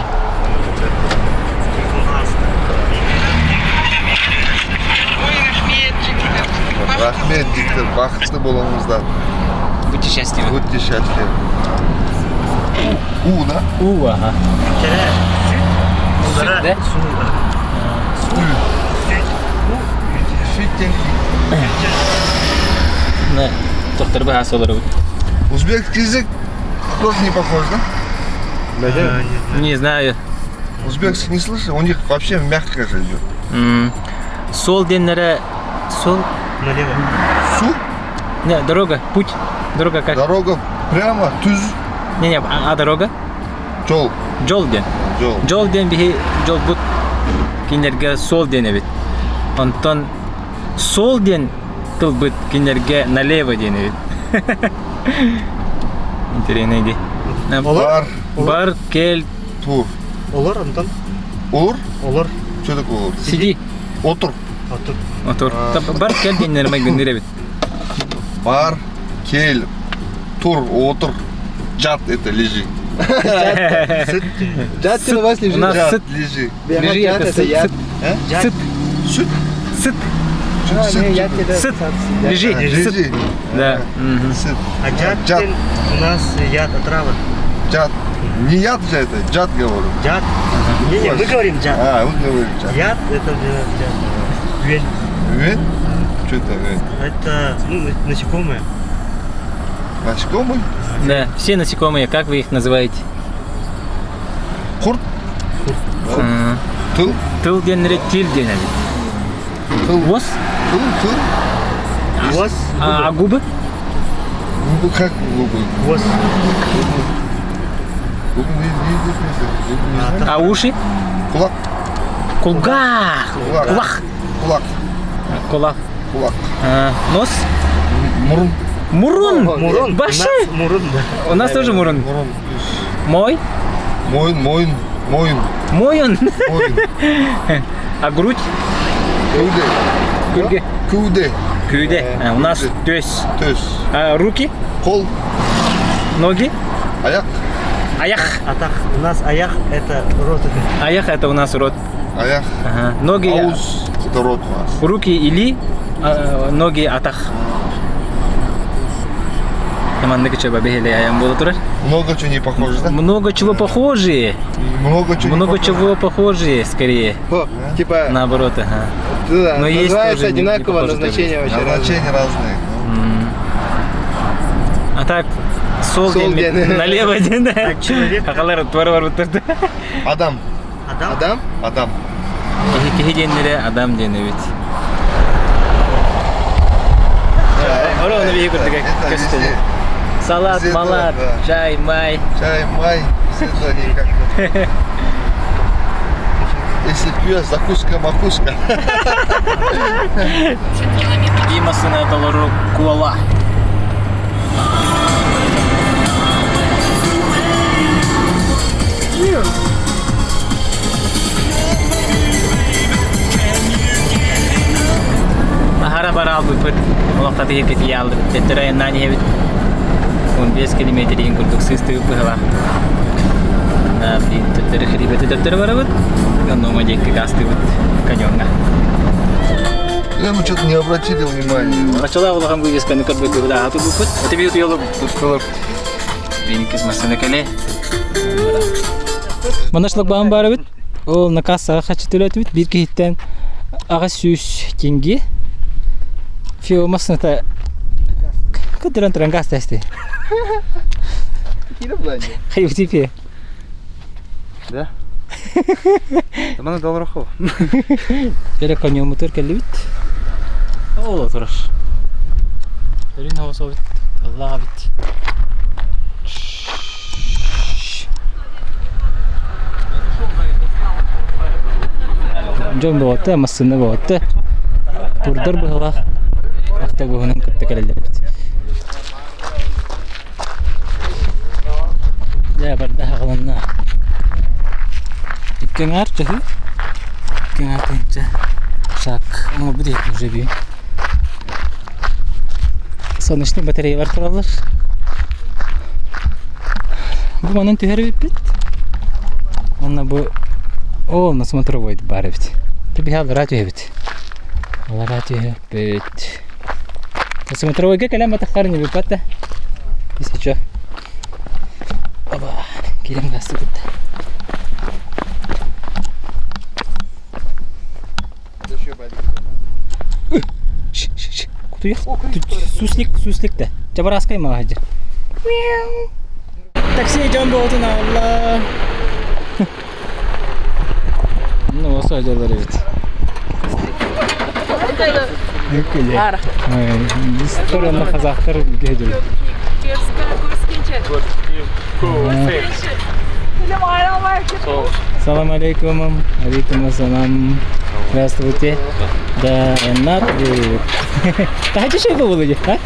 Рахмет, жігіттер, бақытты болыңыздар. Будьте счастливы. Будьте счастливы. У, да? У, ага. Сүт, да? Сүттен. Доктор быһаас олоробут. Узбекский язык тоже не похож, да? Не знаю. Узбекский не слышал? У них вообще мягко же идет. Сол диэннэрэ сол Налево. Су? Не, дорога, путь. Дорога как? Дорога прямо, түз. Не, не, а дорога? Жол. Жол диэн. Жол. Жол диэн биһи жолбут кинилэргэ суол диэн эбит. Онтон суол диэн тылбыт кинилэргэ налево диэн эбит. Интересный дии. Бар. Бар, кел. Тур. Олор, Антон. Олор? Олор. Что такое олор? Сиди. Отур. Отур. Отур. Бар, кел диэннэр майгынныыр эбит. Бар, кел, тур, отур. Жат это лежи. Жат у вас лежит. У нас Жат, сыт. лежи. Лежи, это сыт. Сыт. Сүт? Сыт. Сыт. Сыт. Лежи. Сыт. Лежи. Да. Сыт. А жат, Жат. у нас яд отрава. Жат. Не яд же это, жат говорю. Жат. Не, не, мы говорим жат. А, вы говорите жат. Яд это для нас жат. Үөн. Үөн? Что это үөн? Это ну, насекомое. Насекомые? Да, все насекомые, как вы их называете? Курт. Тыл. Тыл диэннэри тил диэн Тыл. Уос? Тыл, тыл. Уос. А губы? Губы как губы? Уос. Губы не, не, не, не, не знаю. А уши? Кулак. Кулгах. Кулак. Кулак. Кулак. Кулак. Кулак. А, нос? Мурун. Мурун. Мурун. Башы. У нас мурун, да. У нас тоже мурун. Мурун. Мой? Мойын, мойын, мойын. Мойын. Мойын. А грудь? Кеуде. Күрге. Кеуде. Кеуде. А, у нас төс. Төс. А, руки? Кол. Ноги? Аяк. Аяк. Атах. У нас аяк это рот. Аяк это у нас рот. Аяк. Ага. Ноги. Ауыз это рот у нас. Руки или ноги атах. Маннык чего бехеле аян буола турар. Много чего не похоже, да? Много чего похожие. Много чего Много чего похожие, скорее. Типа, Наоборот, ага. да, Но есть называется тоже не- не одинаково, похоже назначение тоже. вообще разное. Назначения разные. А так, сол Сол диэн диэн. налево диэн. А человек? Сахалар туора барбыттар. Адам. Адам? Адам? Адам. Киһи киһи диэннэрэ адам диэн эбит. Оро ону биһи курдук Это көстөн. везде. Салат, Везде, малат, да. чай, май. Чай, май, все это они как-то. Если пьешь, закуска, макуска. И массыына толору куола. Аһара бара албыппыт, олохтатыгар кэтии алдыбыт. Төттөрү айаннаан иһэбит. 15 километр курдук сыыстыбыт быһыылаах. Блин, төттөрү хребети төттөрү барабыт. Онно диэки гаастыыбыт каньоҥҥа. Да, мы что-то не обратили внимания. Начала улахан вывесканы көрбөккө да аты буппут. Это бит уялы кылып. Беникис массыына кэлэ. Манна шлагбаум баар эбит. Ол на кассаҕа харчы төлөөтүбүт. Биир киһиттэн 800 тенге. Фио массыыната көрдөрөн туран газ тэсти. Хайы типе. Да? Маны доллар Бере каньоммутугар кэллибит. Ол турар. Өрүн хособит. Аллаха бит. Дьон бөҕөтө, массыына бөҕөтө. Турдар быһыылаах. Автобуһунан кытта кэлэллэр эбит. Дьэ, барда аҕаланна. Икки аҥаар чаһы. Икки аҥаар тыһыынча шаг. Оҥорбут иһит уже бүү. Солнечный батареялар тураллар. Бу манан түһэр эбиппит. Уонна бу ол на смотровой баар эбит. Биһи аллараа түһэбит. Аллараа түһэбит. Смотровойга кэлэн батахтар не биппат да. Если чё. Оба, киирэн гаастыбыт. Кутуйах суслик суслик да. Чабараскай маҕаһыдьа. Такси дьон буолтун алла. Ну, осы ажалар эбит. Стороны казахтар геджер. Салам алейкум. Алейкум ассалам. Здравствуйте. Да, Эннат. Таһырдьа чэй буолла дии, а?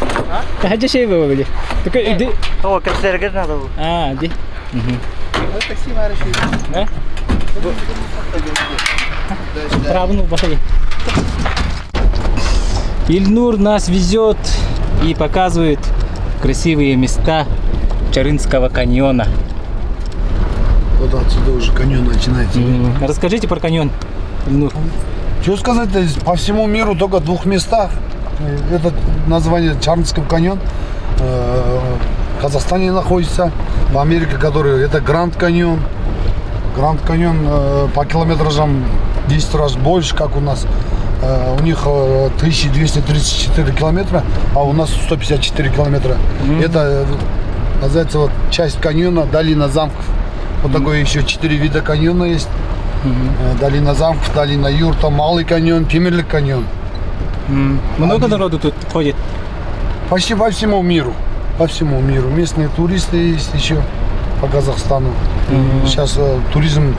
Таһырдьа чэй буолла дии. Такой иди. О, кэпсэтэргэ надо было. А, ди. Такси Да? Правну бахали. Ильнур нас везет и показывает красивые места Чарынского каньона. Вот отсюда уже каньон начинается. Расскажите про каньон, Ильнур. Что сказать-то, по всему миру только в двух местах. Это название Чарынский каньон. В Казахстане находится, в Америке, который это Гранд Каньон. Гранд Каньон по километражам 10 раз больше, как у нас. У них 1234 километра, а у нас 154 километра. Это называется вот часть каньона Долина замков. Вот такой еще четыре вида каньона есть. Долина замков, долина юрта, Малый каньон, Темирлик каньон. Много народу тут ходит? Почти по всему миру. По всему миру. Местные туристы есть еще по Казахстану. Сейчас туризм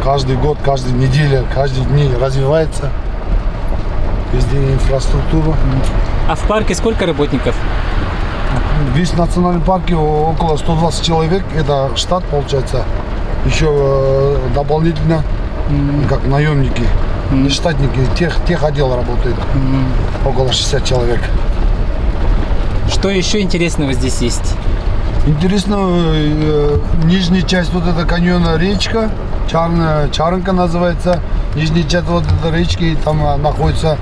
каждый год, каждую неделю, каждый день развивается. Везде инфраструктура. А в парке сколько работников? Весь национальный парк около 120 человек. Это штат получается. Еще дополнительно, как наемники, не штатники, тех отдел работает. Около 60 человек. Что еще интересного здесь есть? Интересно, нижняя часть вот эта каньона речка, Чарная, Чарынка называется. Нижняя часть вот этой речки, там находится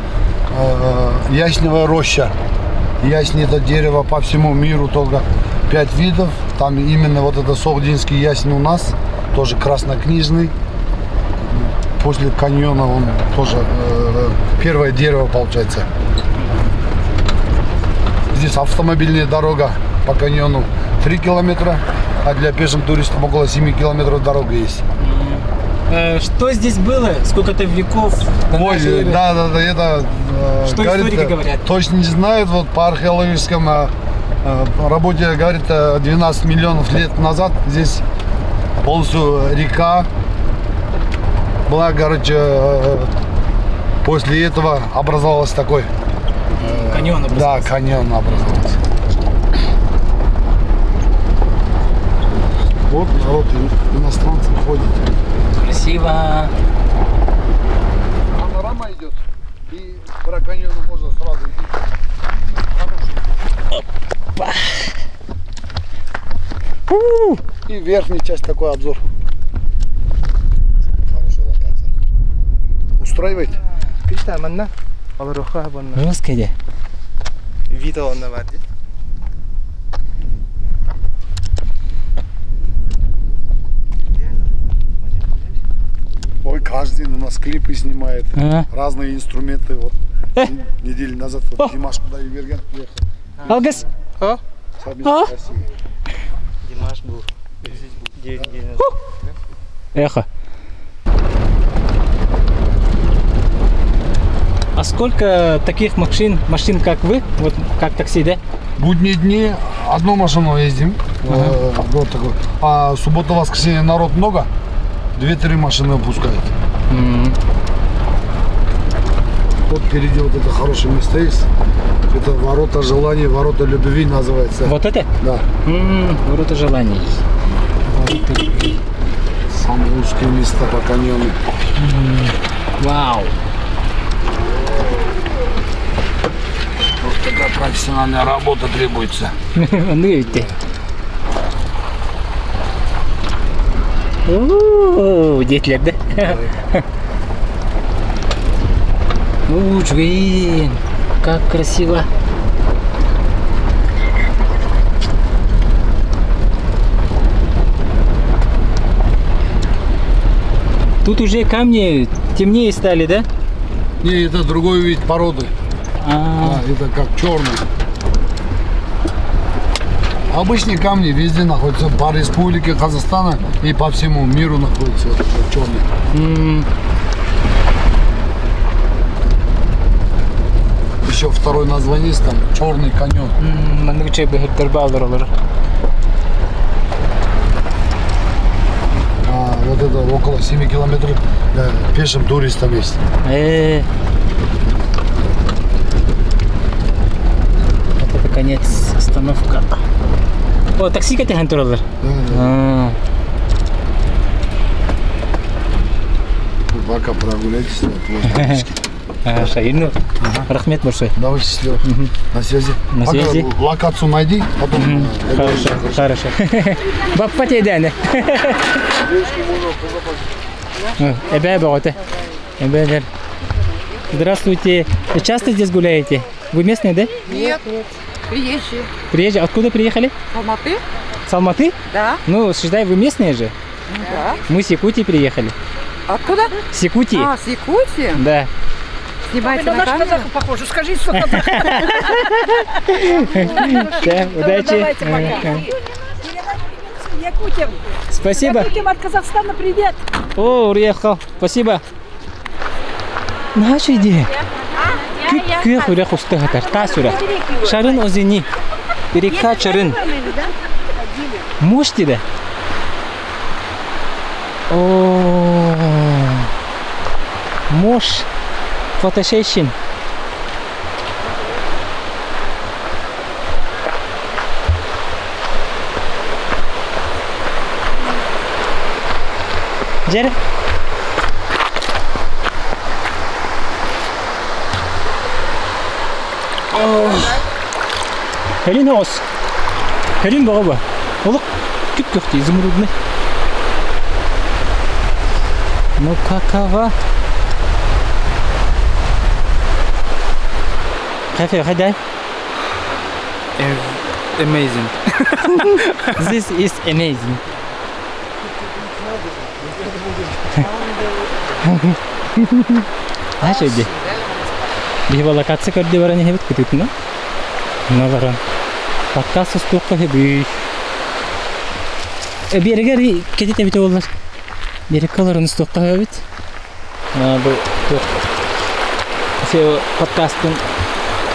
ясеневая роща. Ясень это дерево по всему миру только пять видов. Там именно вот это согдинский ясень у нас, тоже краснокнижный. После каньона он тоже первое дерево получается. Здесь автомобильная дорога по каньону 3 километра, а для пеших туристов около 7 километров дорога есть. Что здесь было? Сколько-то веков? До Ой, нашей эры? да, это... Что говорит, историки говорят? Точно не знают, вот по археологическим работе, говорит, 12 миллионов лет назад здесь полностью река была, короче, после этого образовалась такой... Каньон Да, каньон образовался. Вот народ, иностранцы ходит. Красиво. Панорама идет, и про каньону можно сразу идти. Опа. И верхняя часть такой обзор. Хорошая локация. Устраивает? Криста, манна. Олоруха бонна. Русская. Вито онна бар ди. Ой, каждый день у нас клипы снимает, Ага. разные инструменты. Вот неделю назад вот Димаш Кудайберген приехал. Алгыс. А? Совместно с Россией. Димаш был. 9 недель назад. Эхо. А сколько таких машин, как вы, вот как такси, да? Будние дни одну машину ездим. Вот такой. А суббота, воскресенье народ много, две-три машины пускают. Вот впереди вот это хорошее место есть. Это ворота желаний, ворота любви называется. Вот это? Да. Ворота желаний. Ворота любви. Самое узкое место по каньону. Вау. Вот такая профессиональная работа требуется. Ну видите. О, 9 лет, да? Блин, как красиво. Тут уже камни темнее стали, да? Не, это другой вид породы. А, это как черный. Обычные камни везде находятся, по республике Казахстана и по всему миру находятся вот этот черный. Еще второе название есть там, черный каньон. Маннык бэһэрдэр олар. А, вот это около 7 километров да, пешим туристам есть. Вот это конец, остановка. О, такси кэтэһэн тураллар. Да. Вы пока прогуляйтесь, вот, вот, таблички. Шайын. Рахмет большой. Давай счастливо. На связи. На Пока связи. Локацию найди, потом. Хорошо, хорошо. Баппа тедәне. Девушки можно позапасить. Эбэ боготе. Эбэ Здравствуйте. Вы часто здесь гуляете? Вы местные, да? Нет, нет. Приезжие. Приезжие. Откуда приехали? Алматы? С Алматы? Да. Ну, считай, вы местные же. Ну да. Мы с Якутии приехали. Откуда? С Якутии. А, с Якутии? Да. Снимайте на на камеру. казаха похоже. Скажи, что казах. Удачи. Давайте пока. Якутям. Спасибо. Якутям от Казахстана привет. О, уехал. Спасибо. Наша идея. Күөх үрэх уста хатар. Тас үрэх. Шарын озени. Река Чарын. Муж тебе? О, муж. Фотосессион. Дьэ Кэлин оҕус. Кэлин бөҕө бу. Олох күп-күөхтүү изумрудный. Ну какова? Кайфе, хайдай. Amazing. This is amazing. Наша иди. Биһи локация көрдө баран иһэбит кытыытына. Мына баран. Подкаст устуохха сөбүй. Биэригэр кэтит эбитэ буоллар. Биэриккэ олорон устуохха сөбүт. Бу туох подкастын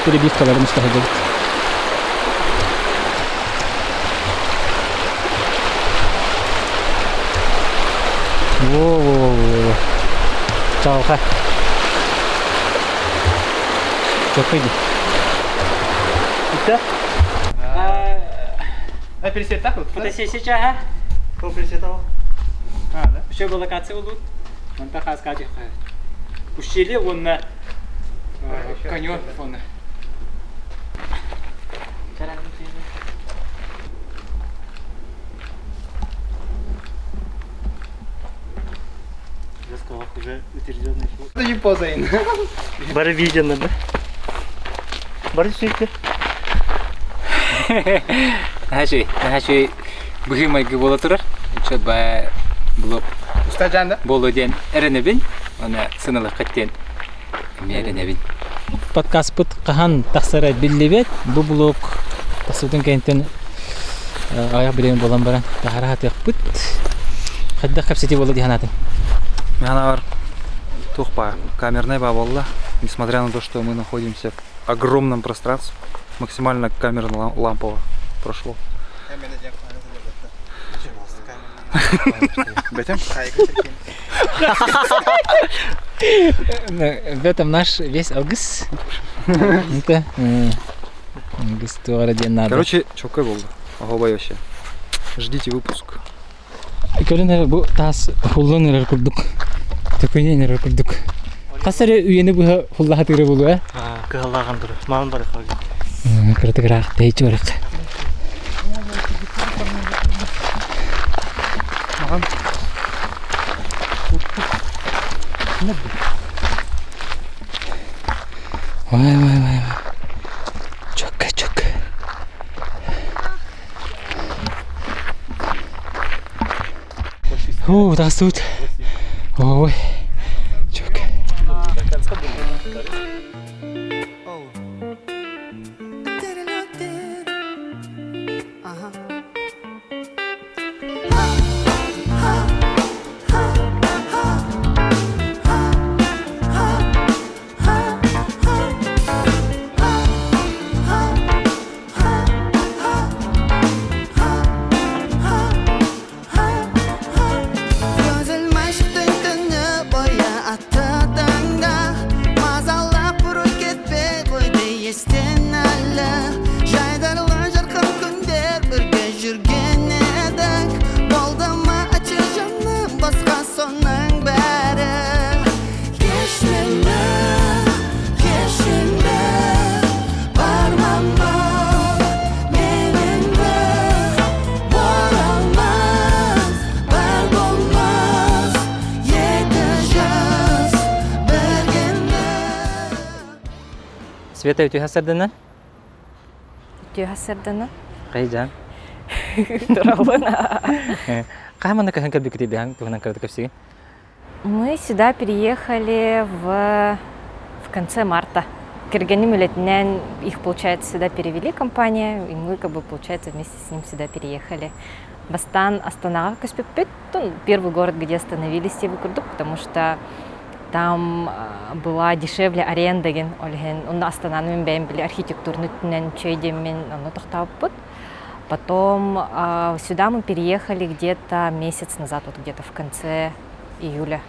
перебивкаларын уста сылдьабыт. Во-во-во. Чалха. Чокой ди. Итак. А пересетах? Фотосессия чаха. Кто пересетал? А, да. Еще локация будут. Манта хаска Ущелье уонна каньон фона. уже утвержденный. Это не позайн. Бары видено, да? Бары сөйтті. Наһаа наһаа быһыы майгы буола турар. Үчө ба булуп Уста жанда. Болу диэн эрэнэбин. Оны сыналыкка диэн эмиэ эрэнэбин. Подкастпыт хаһан тахсара биллибэт. Бу блог тахсыбытын кэнниттэн аҕыйах билиэн буолан баран таһара хатыахпыт. Хайдах кэпсэтии буолла дии санаатыҥ? Мянавар тухпа камерная бабалла. Несмотря на то, что мы находимся в огромном пространстве, максимально камерно лампово прошло. Бетем? В этом наш весь алгыс. Это алгыс туора диэн надо. Короче, чокой болды. Ого, вообще. Ждите выпуск. Көрүн эрэ бу таас хуллан эрэр курдук. Төкүнэн эрэр курдук. Хас эрэ үйэни быһа хуллаһатыыра буолуо ээ? Кыһаллааҕын турар. Маан барыха. Кыратыгыраах тэйиччи барыах. Вай, вай, вай, вай. Чокка, чокка. Уу, тахсыбыт. Ой, чокка. Көзілмәштің түні бойы атты таңда Мазалап бұрын кетпей қойды естен әлі Жайдарлы жарқын күндер бірге жүрген едік Болды ма айтшы жаным басқа соның бәрі Кеш мені, кеш енді Бармамын мен енді Оралмас, бар болмас Екі жас біргенді Света үтүө сарсыарданан? Үтүө сарсыарданан. Хайдан. Турабын. Хаһан манна көһөн кэлбиккитий биһан туһунан кыратык кэпсиигин? Мы сюда переехали в, в конце марта. Кэргэним үлэтинэн их, получается, сюда перевели компания, и мы, как бы, получается, вместе с ним сюда переехали. Бастаан Астанаҕа көспүппүт. Первый город, где остановились диэбит курдук, потому что там была дешевле аренда диэн ол иһин онно Астананы мин бэйэм били архитектурный өттүнэн үчүгэй диэммин онно тохтообуппут. Потом сюда мы переехали где-то месяц назад, вот где-то в конце июля.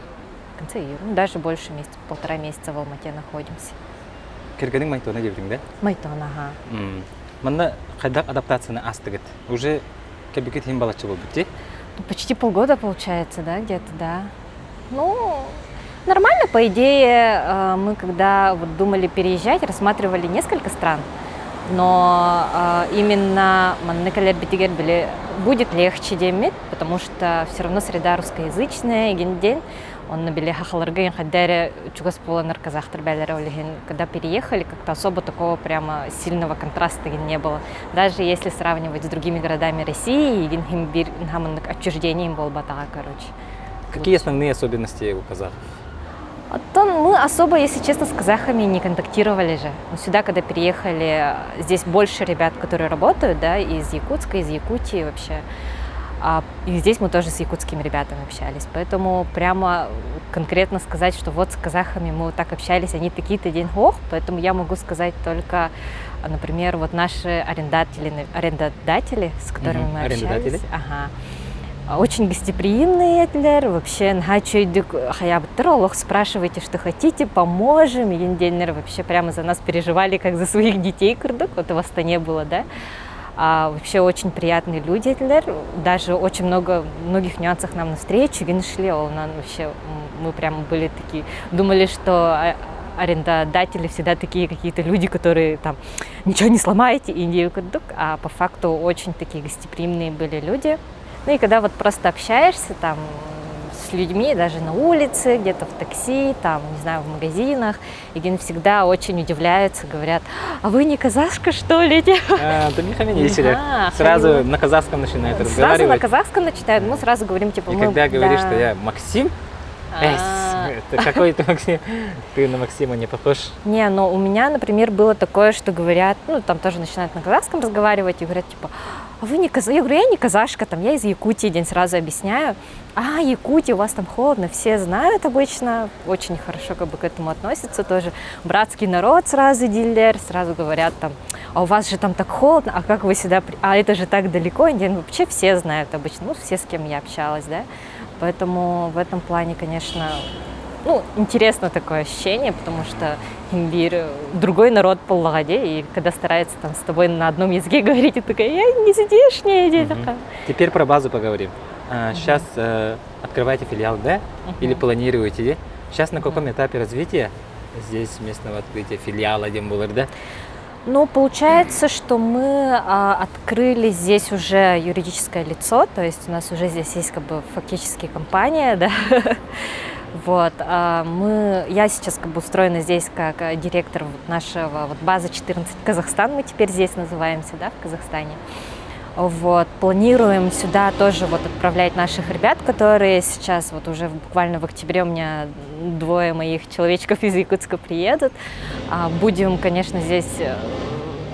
В конце июля, ну, даже больше месяца, полтора месяца в Алмате находимся. Кэргэниҥ Майтона диэбитиҥ да? Майтон, ага. Манна хайдах адаптацияны аастыгыт? Уже кэлбиккит иһин балачча буолбут дии? Ну, почти полгода получается, да, где-то, да. Ну, нормально, по идее, мы когда вот думали переезжать, рассматривали несколько стран, но именно манна кэлэрбитигэр били будет легче диэммит, потому что все равно среда русскоязычная, эҥин онно били сахаларга хайдах эрэ чугас буоланнар казахтар бээлэрэ ол иһин когда переехали как-то особо такого прямо сильного контраста не было даже если сравнивать с другими городами России эҥин биир маннык отчуждением буолбатаҕа короче Какие основные особенности у казахов? Оттон мы особо, если честно, с казахами не контактировали же. Мы сюда, когда переехали, здесь больше ребят, которые работают, да, из Якутска, из Якутии вообще. И здесь мы тоже с якутскими ребятами общались. Поэтому прямо конкретно сказать, что вот с казахами мы вот так общались, они такие-то диэн суох, поэтому я могу сказать только, например, вот наши арендатели, арендодатели, с которыми мы общались. Ага. Очень гостеприимные этилэр, вообще наһаа үчүгэйдик хайаабыттар олох спрашивайте, что хотите, поможем. Эҥин диэннэр вообще прямо за нас переживали, как за своих детей курдук, вот в Астане было, да. Вообще очень приятные люди этилэр, даже очень много, многих нюансах нам навстречу шли, нам вообще, мы прямо были такие, думали, что арендодатели всегда такие какие-то люди, которые там ничего не сломаете, и не а по факту очень такие гостеприимные были люди. Ну и когда вот просто общаешься там с людьми, даже на улице, где-то в такси, там, не знаю, в магазинах, и всегда очень удивляются, говорят, а вы не казашка, что ли? А, сразу на казахском начинают разговаривать. Сразу на казахском начинают, мы сразу говорим, типа, И мы... когда говоришь, что я Максим, это какой ты Максим? Ты на Максима не похож. Не, но у меня, например, было такое, что говорят, ну, там тоже начинают на казахском разговаривать и говорят, типа, а вы не казах? Я говорю, я не казашка, там, я из Якутии, диэн сразу объясняю. А, Якутия, у вас там холодно, все знают обычно, очень хорошо как бы к этому относятся тоже. Братский народ сразу дииллэр, сразу говорят там, а у вас же там так холодно, а как вы сюда, а это же так далеко, вообще все знают обычно, ну, все, с кем я общалась, да. Поэтому в этом плане, конечно, ну, интересно такое ощущение, потому что биир другой народ буоллаҕа дии, и когда старается там с тобой на одном языке говорить, и такая, я не здешняя, такая. Теперь про базу поговорим. Сейчас открываете филиал, да? Или планируете? Сейчас на каком этапе развития здесь местного открытия филиала диэн буолар, да? Ну, получается, что мы открыли здесь уже юридическое лицо, то есть у нас уже здесь есть как бы фактически компания, да. Вот, я сейчас как бы устроена здесь как директор вот нашего вот базы 14 Казахстан, мы теперь здесь называемся, да, в Казахстане. Вот, планируем сюда тоже вот отправлять наших ребят, которые сейчас вот уже буквально в октябре у меня двое моих человечков из Якутска приедут. Будем, конечно, здесь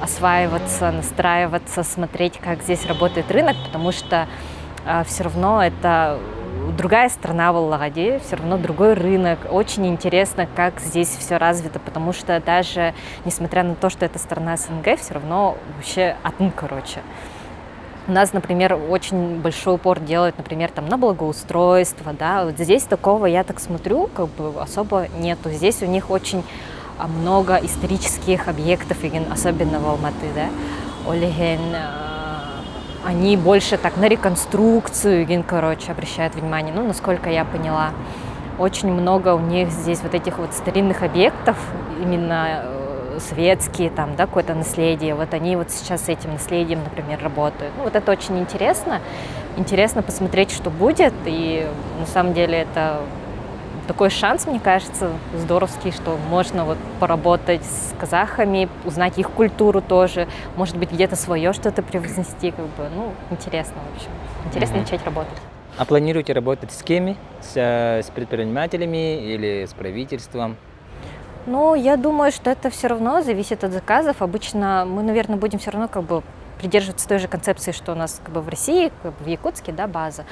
осваиваться, настраиваться, смотреть, как здесь работает рынок, потому что все равно это другая страна буоллаҕа дии, все равно другой рынок. Очень интересно, как здесь все развито, потому что даже несмотря на то, что это страна СНГ, все равно вообще атын, короче. У нас, например, очень большой упор делают, например, там, на благоустройство, да, вот здесь такого, я так смотрю, как бы особо нету. Здесь у них очень много исторических объектов, особенно в Алматы, да, ол иһин, они больше так на реконструкцию, короче, обращают внимание, ну, насколько я поняла. Очень много у них здесь вот этих вот старинных объектов, именно советские, там, да, какое-то наследие. Вот они вот сейчас с этим наследием, например, работают. Ну, вот это очень интересно. Интересно посмотреть, что будет. И на самом деле это такой шанс, мне кажется, здоровский, что можно вот поработать с казахами, узнать их культуру тоже, может быть, где-то свое что-то привнести, как бы, ну, интересно, в общем. Интересно начать работать. А планируете работать с кем? С предпринимателями или с правительством? Ну, я думаю, что это все равно зависит от заказов. Обычно мы, наверное, будем все равно как бы придерживаться той же концепции, что у нас как бы в России, как бы в Якутске, да, база.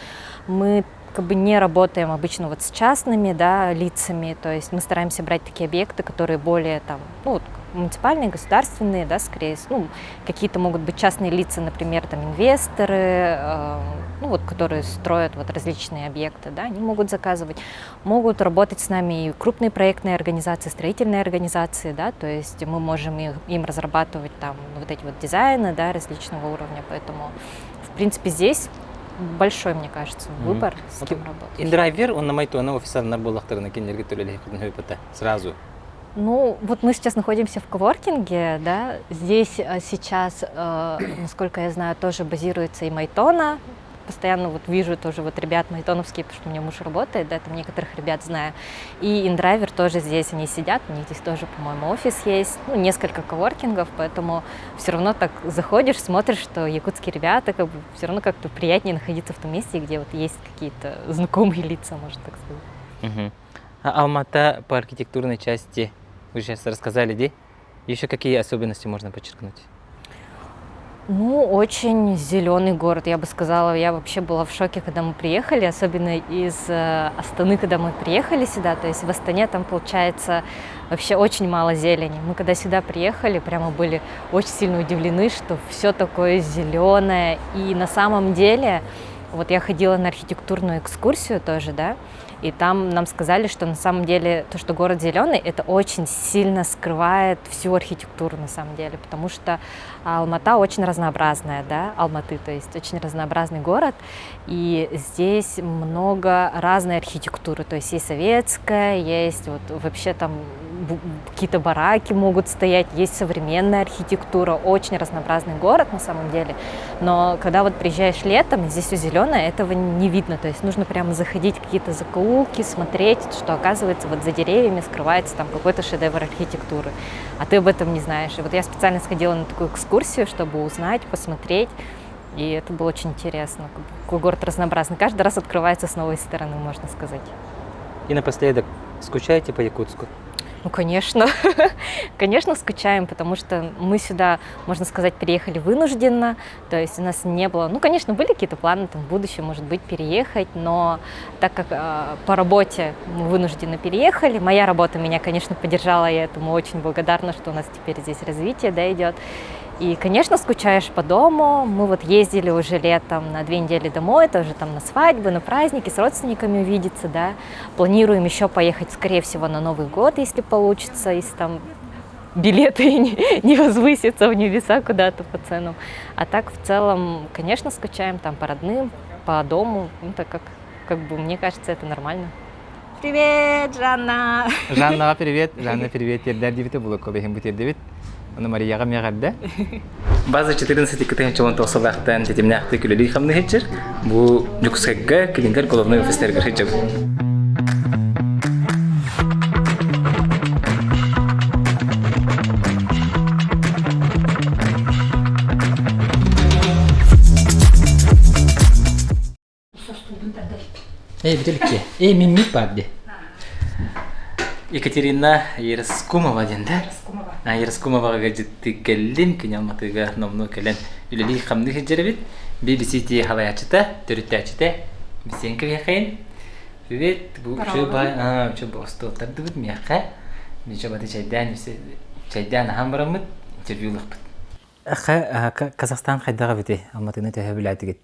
Мы как бы не работаем обычно вот с частными, да, лицами, то есть мы стараемся брать такие объекты, которые более там, ну, вот, муниципальные, государственные, да, скорее, ну, какие-то могут быть частные лица, например, там инвесторы, э, ну, вот, которые строят вот различные объекты, да, они могут заказывать, могут работать с нами и крупные проектные организации, строительные организации, да, то есть мы можем их, им разрабатывать там вот эти вот дизайны, да, различного уровня, поэтому, в принципе, здесь большой, мне кажется, выбор, с кем работать. Индрайвер, он на майтуана офисарынар буоллахтарына кинилэргэ төлөлөһүккүтүн сразу. Ну, вот мы сейчас находимся в коворкинге, да, здесь э, сейчас, э, насколько я знаю, тоже базируется и Майтона, постоянно вот вижу тоже вот ребят майтоновские, потому что у меня муж работает, да, там некоторых ребят знаю. И индрайвер тоже здесь, они сидят, у них здесь тоже, по-моему, офис есть, ну, несколько коворкингов, поэтому все равно так заходишь, смотришь, что якутские ребята, как бы все равно как-то приятнее находиться в том месте, где вот есть какие-то знакомые лица, можно так сказать. Угу. А Алмата по архитектурной части, вы сейчас рассказали, да? Еще какие особенности можно подчеркнуть? Ну, очень зеленый город, я бы сказала. Я вообще была в шоке, когда мы приехали, особенно из э, Астаны, когда мы приехали сюда. То есть в Астане там, получается, вообще очень мало зелени. Мы когда сюда приехали, прямо были очень сильно удивлены, что все такое зеленое. И на самом деле, вот я ходила на архитектурную экскурсию тоже, да, и там нам сказали, что на самом деле то, что город зеленый, это очень сильно скрывает всю архитектуру на самом деле, потому что Алмата очень разнообразная, да, Алматы, то есть очень разнообразный город, и здесь много разной архитектуры, то есть есть советская, есть вот вообще там какие-то бараки могут стоять, есть современная архитектура, очень разнообразный город на самом деле. Но когда вот приезжаешь летом, здесь все зеленое, этого не видно. То есть нужно прямо заходить в какие-то закоулки, смотреть, что оказывается вот за деревьями скрывается там какой-то шедевр архитектуры, а ты об этом не знаешь. И вот я специально сходила на такую экскурсию, чтобы узнать, посмотреть. И это было очень интересно. Какой город разнообразный. Каждый раз открывается с новой стороны, можно сказать. И напоследок, скучаете по Якутску? Ну, конечно. конечно, скучаем, потому что мы сюда, можно сказать, переехали вынужденно. То есть у нас не было... Ну, конечно, были какие-то планы там, в будущем, может быть, переехать, но так как э, по работе мы вынужденно переехали, моя работа меня, конечно, поддержала, я этому очень благодарна, что у нас теперь здесь развитие да, идет. И, конечно, скучаешь по дому. Мы вот ездили уже летом на две недели домой, тоже там на свадьбы, на праздники, с родственниками увидеться, да. Планируем еще поехать, скорее всего, на Новый год, если получится, если там билеты не, не возвысятся в небеса куда-то по ценам. А так, в целом, конечно, скучаем там по родным, по дому, ну, так как, как бы, мне кажется, это нормально. Привет, Жанна! Жаннаҕа привет, Жанна привет, тиэрдэр диэбитэ булук коллегим бу тиэрдибит. Ону Марияҕа миэҕэрдэ. База 14 кытыһын сыллаахтан тэтимнээхтик үлэлии хамныһыччыр. Бу Дьокуускайга кинилэр головной офистарыгар сылдьабыт. Эй, бүтэликки. Эй, миммит бар ди. Екатерина Ераскумова диэн да? Ераскумова. А, Ераскумоваҕа дьитти кэллин, кини Алматыга номнуо кэлэн үлэлии хамныы сылдьар эбит. BBC ти халайааччыта, төрүттээччитэ Бисиэн кэбиэхэйин. Привет, бу үчүгэй бай, аа, үчүгэй бостуо тардыбыт миэхэ. Ничего баты чайдаан, чайдаан аһаан бараммыт, интервью ылыахпыт. Казахстан хайдаҕа эбитий? Алматыны төһө билээтигит?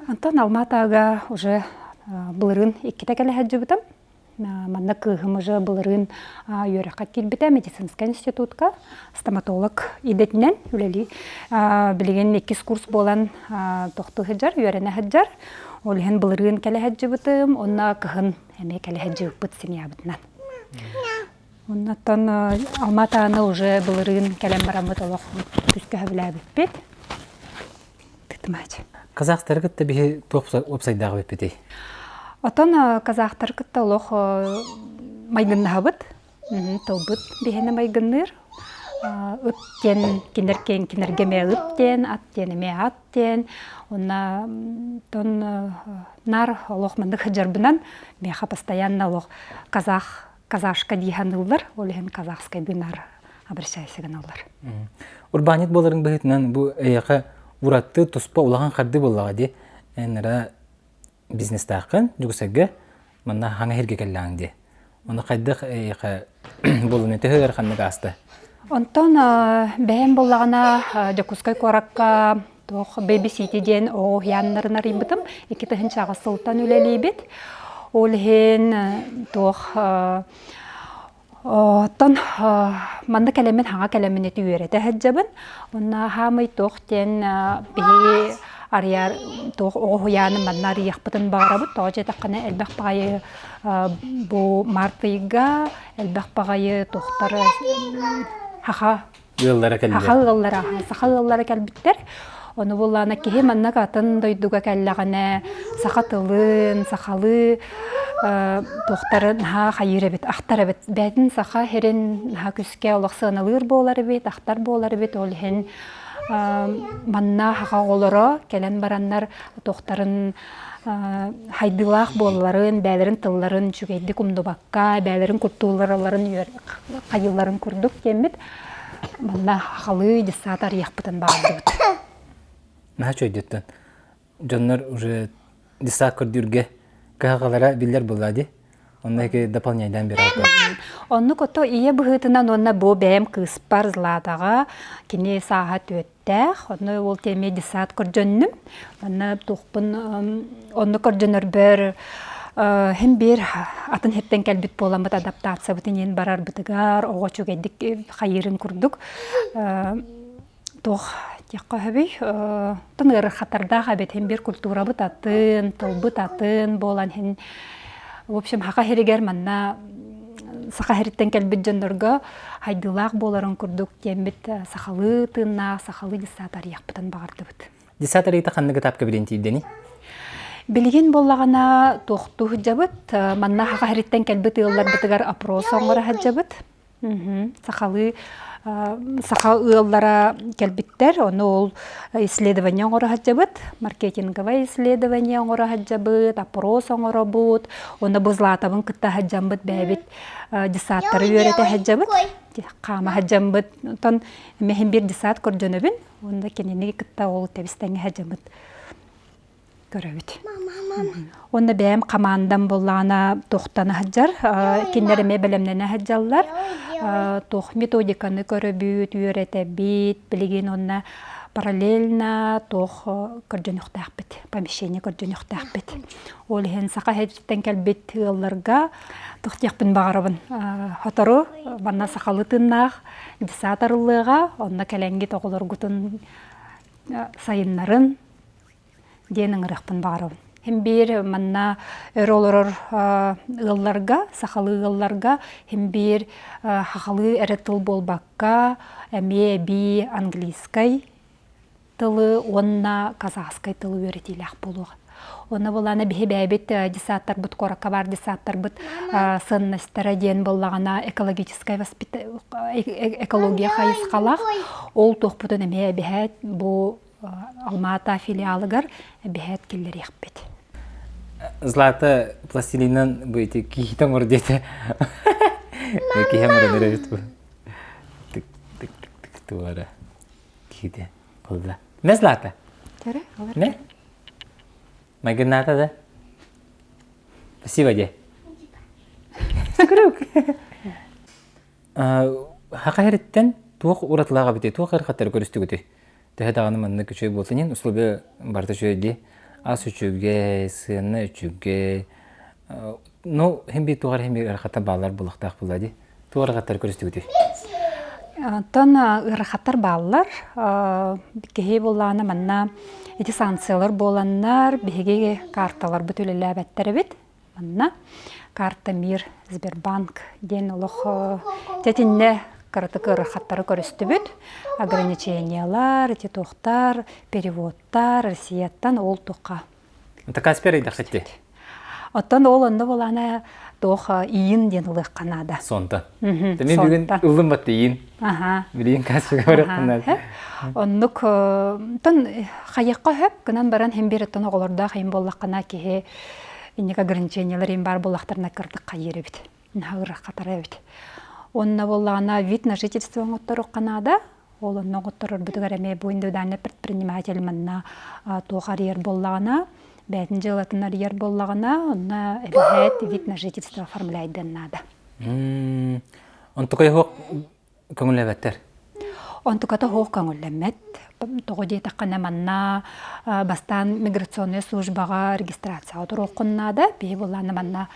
Онтон Алма-Атага уже былырыын иккитэ кэлэ сылдьыбытым. Манна кыыһым уже былырыын үөрэххэ киирбитэ медицинскэй институтка стоматолог идэтинэн үлэлии билигин иккис курс буолан тохтуу сылдьар, үөрэнэ сылдьар. Ол иһин былырыын кэлэ сылдьыбытым, уонна кыһын эмиэ кэлэ сылдьыбыппыт семьябытынан. Оннуттан Алма-Атаны уже былырыын кэлэн бараммыт олох күүскэ сөбүлээбиппит. Тытымач. Казахтары кытта биһи туох уопсайдааҕы эппитий? Отон казахтары кытта олох майгыннаһабыт. Тылбыт биһини майгынныыр. Ыт диэн кинер кинерге эмиэ ыт диэн, ат диэн эмиэ ат диэн. Онна тон нар олох маннык сылдьарбынан миэхэ постоянно олох казах. казашка дии саныыллар, ол иһин казахскай дынаар обращайся гыналлар. Урбаанньыт буоларыҥ быһыытынан бу эйиэхэ ураты туспа улахан хардыы буоллаҕа дии. Эн эрэ бизнестааххын Дьукусайга манна хаҥа иһиргэ кэллэҕиҥ дии. Ону хайдах эйиэхэ буолуна төһө ыараханнык ааста? Онтон бэйэм буоллаҕына Дьокуускай куоракка туох Baby City диэн оҕо уһуйааннарын арыйбытым. 2008 сылтан үлэлиибит. Ол иһин туох Оттон манна кэлэммин хаҥа кэлэммин ити үөрэтэ сылдьабын. Онно хаамый туох диэн биһиги арыйар туох оҕо уһуйаанын манна арыйыахпытын баҕарабыт. Тоҕо диэтэххинэ элбэх баҕайы бу март ыйга элбэх баҕайы туохтар саха ыаллара кэллилэр. Саха ыаллара, саха ыаллара кэлбиттэр. Ону буллаана киһи маннык атын дойдуга кэллэҕинэ саха тылын, сахалыы туохтары наһаа хайыыр эбит, ахтар эбит. Бэйэтин саха сирин наһаа күскэ олох сыаналыыр буолар эбит, ахтар буолар эбит. Ол иһин манна саха оҕолоро кэлэн бараннар туохтарын хайдыылаах буолларын, бэйэлэрин тылларын үчүгэйдик умнубакка, бэйэлэрин куттуулараларын хайыылларын курдук диэммит манна халыы десант арыйахпытын баҕардыбыт. Наһаа үчүгэйдиттэн дьоннор уже десант көрдүүргэ кыһалҕалара биллэр буолла дии. Онно ики дополняйдаан биэрэр. Оннук ото ийэ быһыытынан уонна бу бэйэм кыыспар Златаҕа кини сааһа түөттээх. Онно ол эмиэ десант көрдьөннүм. Манна туохпун онно көрдьөнөрбөр хим биир атын сиртэн кэлбит буоламмыт адаптациябытын иһин барарбытыгар оҕо үчүгэйдик хайыырын курдук туох диэххэ сөбүй тон ыарахаттардаах эбит хим биир культурабыт атын тылбыт атын буолан хин в общем саха сиригэр манна саха сириттэн кэлбит дьоннорго хайдыылаах буоларын курдук диэммит сахалыы тыыннаах сахалыы десант арыйахпытын баҕардыбыт Десант арыйыта ханнык этапка билин тиийдэний? Билигин буоллаҕына туохтуу сылдьабыт. Манна саха сириттэн кэлбит ыалларбытыгар опрос оҥоро сылдьабыт. Сахалыы саха ыаллара кэлбиттэр. Ону ол исследование оҥоро сылдьабыт. Маркетинговое исследование оҥоро сылдьабыт, опрос оҥоробут. Уонна бу Златовын кытта сылдьаммыт бэйэбит десанттары үөрэтэ сылдьабыт. Хаама сылдьаммыт. Онтон мин биир десант көрдөнөбүн. Уонна кинини кытта ол тэбис-тэҥҥэ сылдьаммыт көрөбүт. Уонна бэйэм хамаандам буоллаҕына туохтана сылдьар, кинилэр эмиэ бэлэмнэнэ сылдьаллар. Туох методиканы көрөбүт, үөрэтэбит, билигин уонна параллельно туох көрдөнүөхтээхпит, помещение көрдөнүөхтээхпит. Ол иһин саха сириттэн кэлбит ыалларга туох диэхпин баҕарабын. Сотору манна сахалыы тыыннаах десант арыллыаҕа, онно кэлэҥҥит оҕолоргутун сайыннарын диэн ыҥырыахпын баҕарабын. Һин биир манна өр олорор ыалларга, сахалыы ыалларга һин биир сахалыы эрэ тыл буолбакка, эмиэ эбии английскай тылы уонна казахскай тылы үөрэтиилээх буолуоҕа. Онно буоллаҕына биһи бэйэбит десанттарбыт куоракка баар десанттарбыт сыаннастара диэн буоллаҕына экологическай экология хайысхалаах ол туохпутун эмиэ эбиһээт бу Алма-Ата филиалыгар эбиһээт киллэриэхпит. Злата пластилинынан бу ити киһитэ оҥор диэтэ. Киһи оҥорон эрэбит бу. Тык тык тык тык туора. Киһитэ буолла. Не Злата? Көрө, Не? Майгыннаата да? Спасибо, де. Сукрук. Хака хериттен туох уратылаах эбитий, туох ыарахаттары көрүстүгүтүй? Төһө даҕаны маннык үчүгэй буолтун иһин, условия барыта үчүгэй дии. Ас үчүгэй, сыана үчүгэй. Ну, хим биир туох эрэ хим биир ыарахаттар бааллар буолуохтаах буолла дии. Туох ыарахаттары көрүстүгүтүй? Оттон ыарахаттар бааллар. Киһи буоллаҕына манна ити санкциялар буоланнар биһиги карталарбыт үлэлээбэттэр эбит. Манна карта Мир Сбербанк диэн олох тэтиннэ кыратык ыарахаттары көрүстүбүт. Ограничениялар, ити туохтар, переводтар Россияттан ол туохха Каспер ыйдаххыт Оттон ол онно буолаана туох иин диэн ылыахха наада. Сонта. Мин бүгүн ыллым батты иин. Аха. Билигин Каспига барыахпын наада. Оннук тон хайыахха сөп гынан баран хим бир оттон оҕолордоох иин буоллаххына киһи инник ограничениялар иин баар буоллахтарына кырдык хайыыр эбит. Наһаа эбит. Онно буоллаҕына вид на жительство оҥотторуохха наада. Ол онно оҥотторорбутугар эмиэ бу индивидуальный предприниматель манна туох арыйар буоллаҕына, бэйэтин дьыалатын арыйар буоллаҕына, онно эбэһээт вид на жительство оформляйдыан наада. Онтукай суох көҥүллээбэттэр. Онтуката суох көҥүллэммэт. Тоҕо диэтэххинэ манна бастаан миграционнай службаҕа регистрацияҕа туруоххун наада. Биһи буоллаҕына манна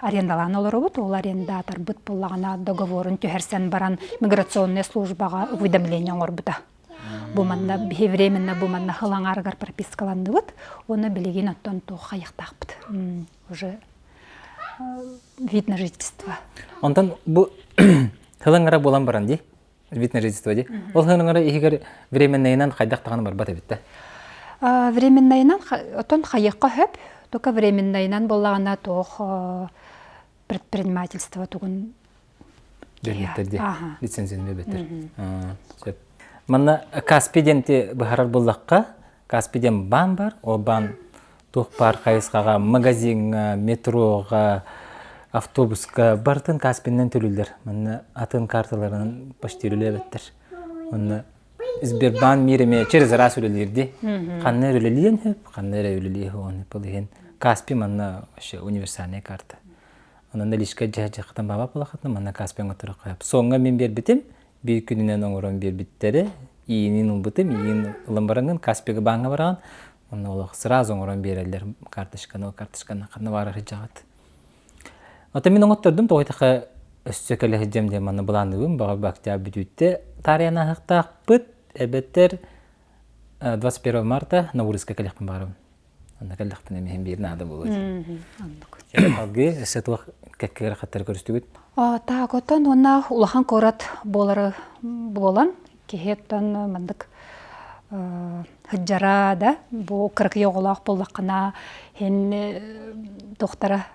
арендалаан олоробут. Ол арендаторбыт буоллаҕына договорун түһэрсэн баран миграционнай службаҕа уведомление оҥорбута. Бу манна биһи временно бу манна хыл аҥаарыгар пропискаланныбыт. Уонна билигин оттон туох хайыахтаахпыт. Уже вид на жительство. Онтон бу хылаҥара буолан баран дии вид на жительство дии. Ол хылаҥара иһигэр временнайынан хайдах даҕаны барбат эбит да. Временнайынан оттон хайыахха сөп. Только временнайынан буоллаҕына туох предпринимательство тугун Бербиттер дии. Лицензияны бербиттер. Сөп. Манна Каспий диэн быһарар буллахха, Каспий диэн баан бар, ол баан туох баар хайысхаҕа магазиҥҥа, метроҕа, автобуска барытын Каспиннан төлүүллэр. Манна атын карталарынан почти үлэлээбэттэр. Онно Сбербанк мир эмиэ через раз үлэлиир дии. Ханна эрэ үлэлиэн сөп, ханна эрэ үлэлиэ суоҕун сөп. Ол иһин Каспи манна вообще универсальная карта. Онон наличка дьаһахтан баба булахатна манна Каспи оҥоттороххо. Соҥҥо мин биэрбитим, биир күнүнэн оҥорон биэрбиттэрэ. Иинин ылбытым, иин ылан бараҥын Каспига бааҥҥа бараҕын, Онно олох сразу оҥорон биэрэллэр карточканы, карточканы ханна баара сылдьаҕыт. Ото мин оҥоттордум тоҕо диэтэххэ өссө кэлэ сылдьам диэн манна былаанныыбын баҕар бактя бүтүүттэ таарыйан ааһыахтаахпыт эбэтэр 21 марта Наурызка кэлиэхпин баҕарабын. Онно кэллэхпинэ миһин биир наада буолуо. Алгыы өссө туох кэккэ ыарахаттары көрүстүгүт? Так, оттон уонна улахан куорат буолары буолан киһи оттон маннык сылдьара да бу кыракый оҕолоох буоллаххына һин туохтара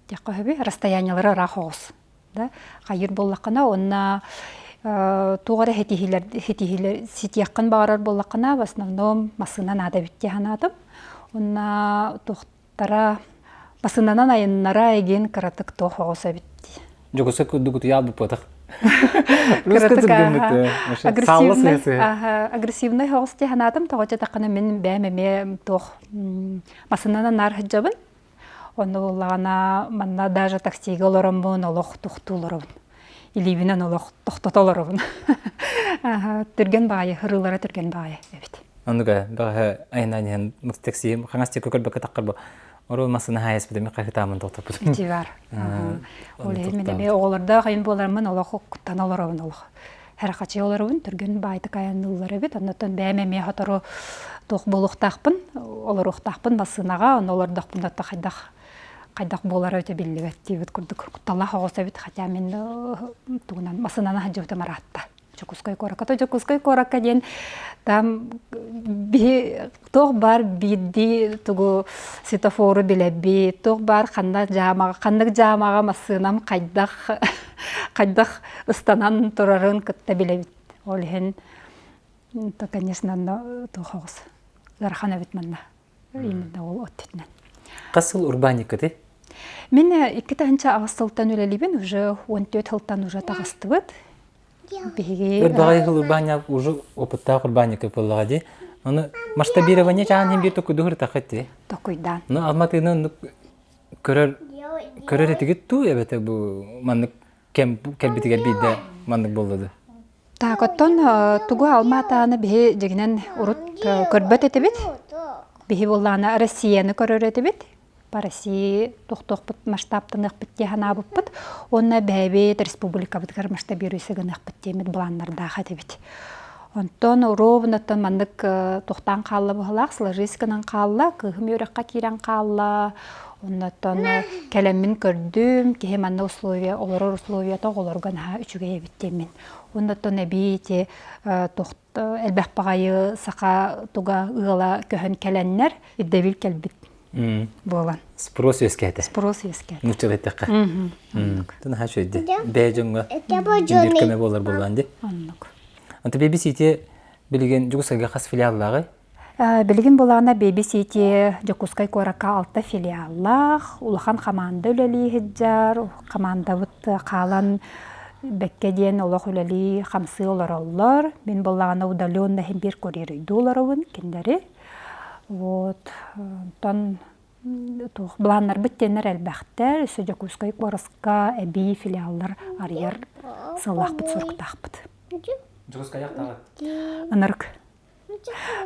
диэххэ сөбүй расстояниелара ыраах оҕус да хайыыр буоллаххына уонна туох эрэ ситиһиилэр ситиһиилэр ситиэххин баҕарар буоллаххына в основном массыына наада эбит дии санаатым уонна туохтара массыынанан айаннара игин кыратык туох оҕус эбит дии Дьокуускай курдук утуйаал буппатах. Агрессивный, агрессивный соҕус дии санаатым. Тоҕо дьатаххына мин бэйэм эмиэ туох массыынанан наар сылдьабын. Онно буоллаҕына манна даже таксига олороммун олох тохтуу олоробун. Илиибинэн олох тохтото олоробун. Түргэн баайы, ырыылара түргэн баайы эбит. Оннуга бэҕэһээ айаннаан иһэн такси хаҥас диэки көрбөккө таххар бу Оруол массыына хаайыспытым хаһытаамын тохтоппутум. Ити бар. Ол иһин мин эмиэ оҕолордоох айын буолармын олох куттан олоробун олох. Хэрахачы олоробун түргэн баайтык айанныыллар эбит. Оннуттан бэйэм эмиэ сотору туох буолуохтаахпын, олоруохтаахпын массыынаҕа, онно олордохпун да хайдах хайдах буолара өтө биллибэт диэбит курдук кутталлаах оҕус эбит. Хотя мин тугунан массыынаны сылдьыбытым ыраатта. Дьокуускай куоракка. То Дьокуускай куоракка диэн там биһи туох баар биирдии тугу светофору билэбит, туох баар ханна дьаамаҕа, ханнык дьаамаҕа массыынам хайдах хайдах ыстанан турарын кытта билэбит. Ол иһин то, конечно, туох оҕус ыарахан эбит манна. Именно ол өттүтүнэн. Хас сыл урбаанньыккыты? Мин 2008 сылтан үлэлиибин, уже 14 сылтан уже таҕыстыбыт. Биһиги Өр баҕайы сыл урбаанньа уже опыттаах урбаанньыка буоллаҕа дии. Ону масштабирование чаан иһин биир токуйдуһур тахыт дии. Токуйдаан. Ну Алматыны оннук көрөр көрөр этигит туу эбэтэ бу маннык кэм кэлбитигэр биирдэ маннык буолла да. Так, оттон тугу Алма-Атаны биһи дьигинэн урут көрбөт этибит. Биһи буоллаҕына Россияны көрөр этибит. По России тохтуохпут масштабтаныахпыт дии санаабыппыт. Уонна бэйэбит республикабытыгар масштабируйса гыныахпыт диэммит былааннардаах этибит. Онтон ровно-оттон маннык тохтоон хаалла быһалаах, сложись гынан хаалла, кыыһым үөрэххэ киирэн хаалла. Оннуттан кэлэммин көрдүм, киһи манна условия, олорор условията оҕолорго наһаа үчүгэй эбит диэммин. Оннуттан эбии ити элбэх баҕайы саха туга ыала көһөн кэлэннэр ирдэбил кэлбит буолан. Спрос үөскээтэ. Спрос үөскээтэ. Нууччалыы эттэххэ. Наһаа үчүгэй Бэйэ дьоҥҥо биир көмө буолар буоллаан дии. Оннук. Онто BBC ити билигин Дьокуускайга хас филиаллааҕый? Билигин булаана Baby City Дьокуускай куоракка алта филиаллаах, улахан хамаанда үлэлии сылдьар, хамаандабыт хаалан бэккэ диэн олох үлэлии хамсыы олороллор. Мин буоллаҕына удаленно иһин биир курьерыйдуу олоробун кинилэри. Вот, онтон туох былааннарбыт диэннэр элбэхтэр. Өссө Дьокуускай куораска эбии филиаллар арыйар сыаллаахпыт-соруктаахпыт. Дьокуускай аяқтаҕа? Ынырык.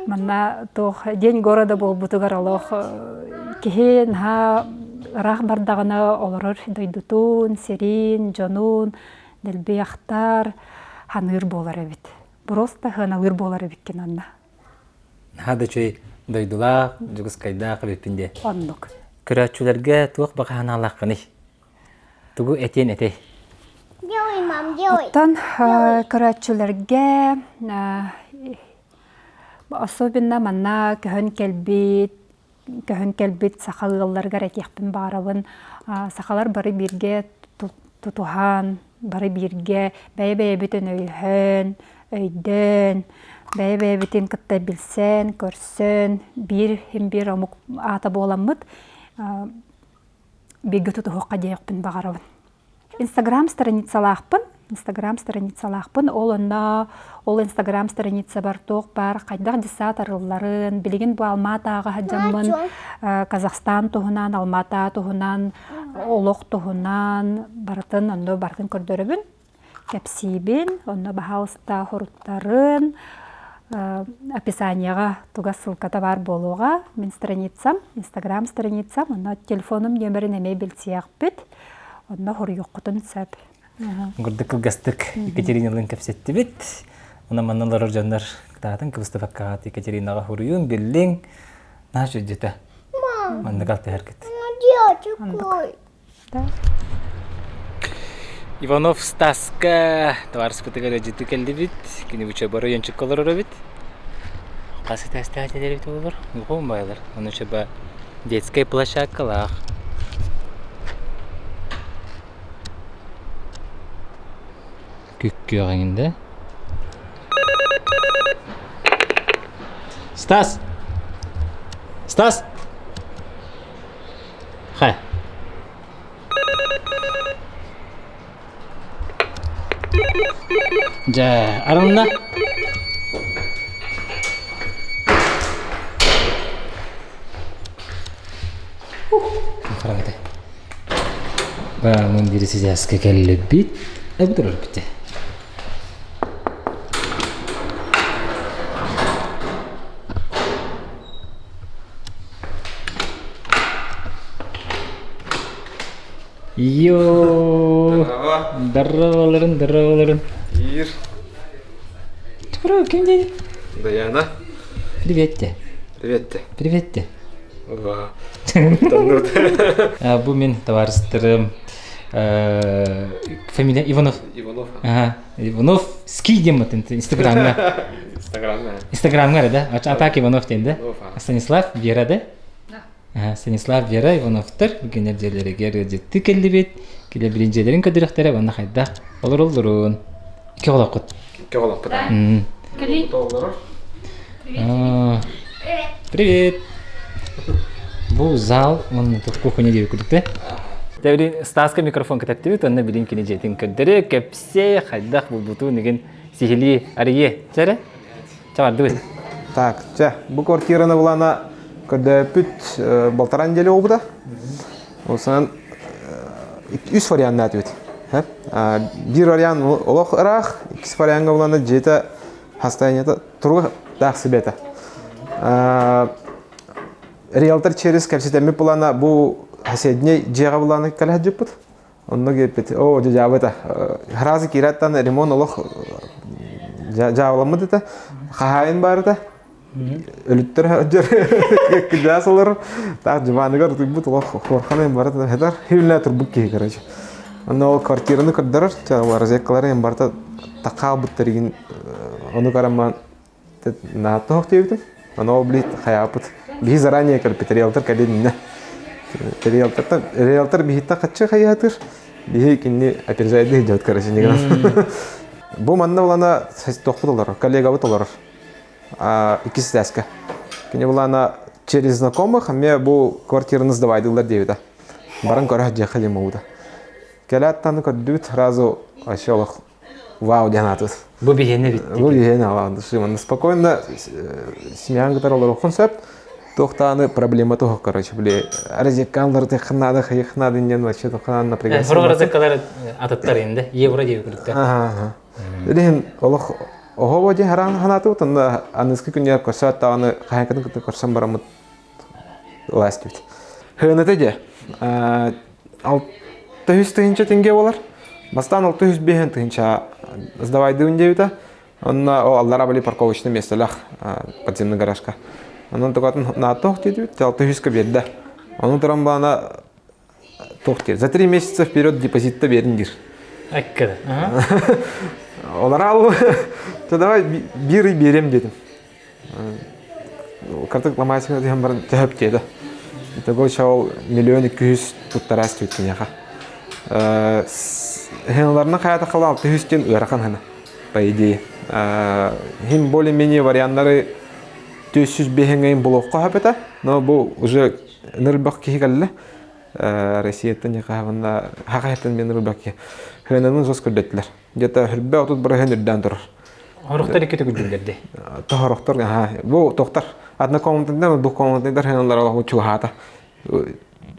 Манна туох день города буолбутугар олох киһи наһаа ыраах бардаҕына олорор дойдутун, сирин, дьонун дэлби ахтар, ханыыр буолар эбит. Просто сыаналыыр буолар эбиккин онно. Наһаа да үчүгэй дойдулаах, Дьокуускайдаах эбиппин диэ. Оннук. Көрөөччүлэргэ туох баҕа санаалааххыный? Тугу этиэн этэй? Делай, мам, делай. Оттон көрөөччүлэргэ особенно манна көһөн кэлбит көһөн кэлбит саха ыалларыгар этиэхпин баҕарабын. Сахалар бары бииргэ тутуһан, бары бииргэ бэйэ-бэйэбитин өйөһөн, өйдөөн, бэйэ-бэйэбитин кытта билсэн, көрсөн, биир иһин биир омук аата буоламмыт бииргэ тутуһуохха диэхпин баҕарабын. Инстаграм страницалаахпын, Инстаграм страницалаахпын. Ол онно ол Инстаграм страницабар туох баар хайдах десант арылларын, билигин бу Алма-Атааҕа сылдьаммын Казахстан туһунан, Алма-Ата туһунан, олох туһунан барытын онно барытын көрдөрөбүн. Кэпсиибин, онно баһаалыста хоруттарын, описанияҕа туга ссылката баар буолуоҕа. Мин страницам, Инстаграм страницам, онно телефонум нүөмэрин эмиэ билсиэхпит. Онно хоруйуоххутун сөп. Курдук кылгастык Екатериналыын кэпсэттибит. Онон манна олорор дьоннор кытаатын кыбыстыбаккаҕыт Екатеринаҕа хоруйуҥ, биллиҥ. Наһаа үчүгэйдьитэ. Маннык алтыһаргыт. Иванов Стаска табаарыспытыгар ыалдьыттыы кэллибит. Кини учебар ойончукка олорор эбит. Хас этээстээх дьиэлэр эбит олор? Улахан баайалар. Ону учеба детскай площадкалаах. Күккүөх эҥин Стас! Стас! Хай. Дьэ, арылынна. Хараҥата. Баамын биир сизээскэ кэллибит. Эбит турар бите. Йоо! Здороваларын, здороваларын. Ир. Чукура, ким день? Даяна. Привет те. Привет те. Привет те. Ва. Бу мин товарыстарым фамилия Иванов. Иванов. Ага. Иванов ский диэн Инстаграмҥа. Инстаграмҥа. Инстаграмҥа да? А так Иванов диэн да? Станислав Вера да? Да. Станислав Вера Ивановтар бүгүн дьиэлэригэр ыалдьыттыы кэллибит. Килэ билин дьиэлэрин көрдөрүөхтэрэ уонна хайдах олороллорун. Икки оҕолооххут. Икки оҕолоохпут. Кэлин. Привет. Бу зал уонна кухня диэби курдук да? Тэбилин Стаска микрофон кэтэттибит, онно билин кини дьиэтин көрдөрө, кэпсээ, хайдах булбутун игин сиһилии арыйы. Чэрэ? Чабардыбыт. Так, чэ, бу квартираны булана көрдөппүт полтора неделя буолбута. Осынан үс вариант этибит. Биир вариант олох ыраах, иккис варианга булана дьиэтэ состояниета туруга таах сибэтэ. Риэлтор через кэпсэтэммит булана бу соседний дьиэҕэ буланы кэлэ сылдьыппыт. Онно киирбит, оо, дьаабыта. Сразу киирээттэн ремонт олох дьаабыламмыт этэ. Хаһаайын баар этэ. Өлүттэр кыдьаас олорор. Таах дьыбааныгар утуйбут олох хуорхан барыта хетар. Хүллэ турбут киһи короче. Онно ол квартираны көрдөрөр, розеткалары барыта такаалбыттар игин ону карамман нааттоох диэбитим. Ону ол били хайааппыт. Биһи заранее кэлбит риэлтор кэлин иннэ. Риэлтортан риэлтор биһиттэн хаччы хайаатыр. Биһи кинини опережайдыы сылдьабыт короче нигран. Бу манна булана тохпут олорор, коллегабыт олорор. Иккис этээскэ. Кини булаана через знакомых эмиэ бу квартираны сдавайдылар диэбитэ. Баран көрө сылдьыахха диэн буолбута. Кэлээт таны көрдүбүт сразу вообще олох вау диэн аатыбыт. Бу биһиэнэ бит. Бу биһиэнэ манна спокойно семьян кытары олоруоххун сөп. Туохтааны проблема туох короче били розеткалары тыаххын наада хайыаххын наада диэн вообще туохханаан напрягаться. Сорох розеткалар атыттар инде евро диэби күрүктэ. Ага. Илиһин олох оһобо дии хараан ханаатыбыт онно аныскы күнүгэр көрсөөт даҕаны хаһаайкатын кытта көрсөн бараммыт ылаастыбыт. Хыаната дьэ 600 тыһыынча тенге буолар. Бастаан 605 тыһыынча сдавайдыыбын диэбитэ. Онно ол аллара били парковочный местолаах подземный гаражка. Онон тукатын наатох диэтибит, 600-ка биэрдэ. Ону туран баана туох диир, за 3 месяца вперед депозитта биэрин диир. Эккеде. Олар ал, то давай биир ый биэрем дедим. Картык ламайсың диэн баран төһөп диэді. Итого ол 1 200 000 туттарас диэбит киниэхэ. Хыналарына хайата хала 600 диэн ыарахан хана, по идее. Хим более-менее варианнары 405 булуохха хөп но бу уже нырбах киһи кэллэ. Россияттан яхаһабынна хахахаттан мен нырбах киһи. Хынанын жос көрдөттүлэр. Где-то хүрбэ 30% үрдээн турар. Хорохтор икки түгүлдүллэрди. Хорохтор, аха. Бу тохтар. Однокомнатныйдар, двухкомнатныйдар хыналар олох чугаһаата.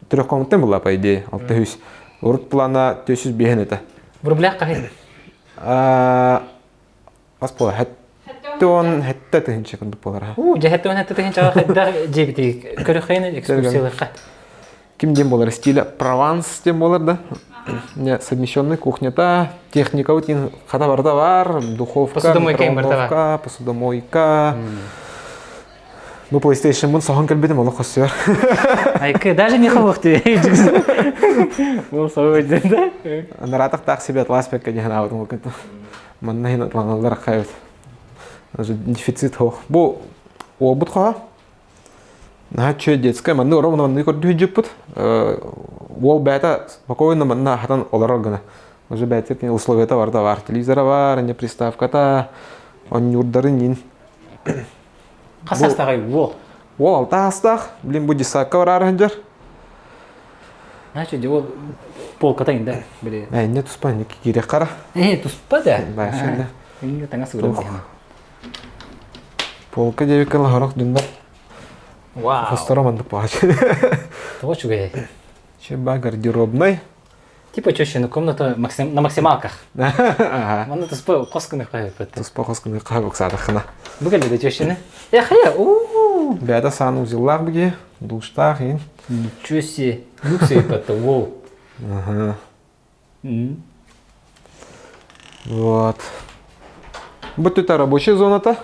Трехкомнатный была, по идее, 600. Урут плана 405 это. В рублях кахай? Ас була 77 тыһыынча курдук буолар. У, дьэ 77 тыһыынчаҕа хайдах дьиэбитий көрөхөйүн экскурсияларга. Ким диэн буолар стиля Прованс диэн буолар да. Не совмещенный кухнята, техника вот хата барда бар, духовка, посудомойка микроволновка, посудомойка. Бу PlayStation мун соһон кэлбитим олох хөссүөр. Айкы, даже не хавахты. Бұл соғой да? Наратах таах себе атлас пекке диэн аабытым ол Манна хин атланаллар хайбыт. Дефицит хоох. Бу уолбут хоһа. Наһаа чө детская манны ровно манны көрдүү дьыппыт. Уол бэйэтэ спокойно манна хатан олорор гына. Уже бэйэтэ условията барда бар. Телевизора бар, не приставката, онньуурдары нин. Хас астаҕай уол? Уол алта астаах. Блин, бу детсадка бараары сылдьар. Значит, ол полката инде били. Э, не туспа, не киире хара. Э, туспа да. Башында. Инде таҥас ууран Полка девикал хорох дунда. Вау. Хосторо мандык паач. Того чугай. Чеба гардеробной. Типа чөщөнү комната на максималках. Ага. Манна туспа хоскуны кайып. Туспа хоскуны кайып оксадахына. Бу келде чөщөнү. Э, хая, у. Бәдә санузеллах биге, душтах ин. Ничего себе. Люкс это, воу. Ага. Вот. Вот это рабочая зона-то.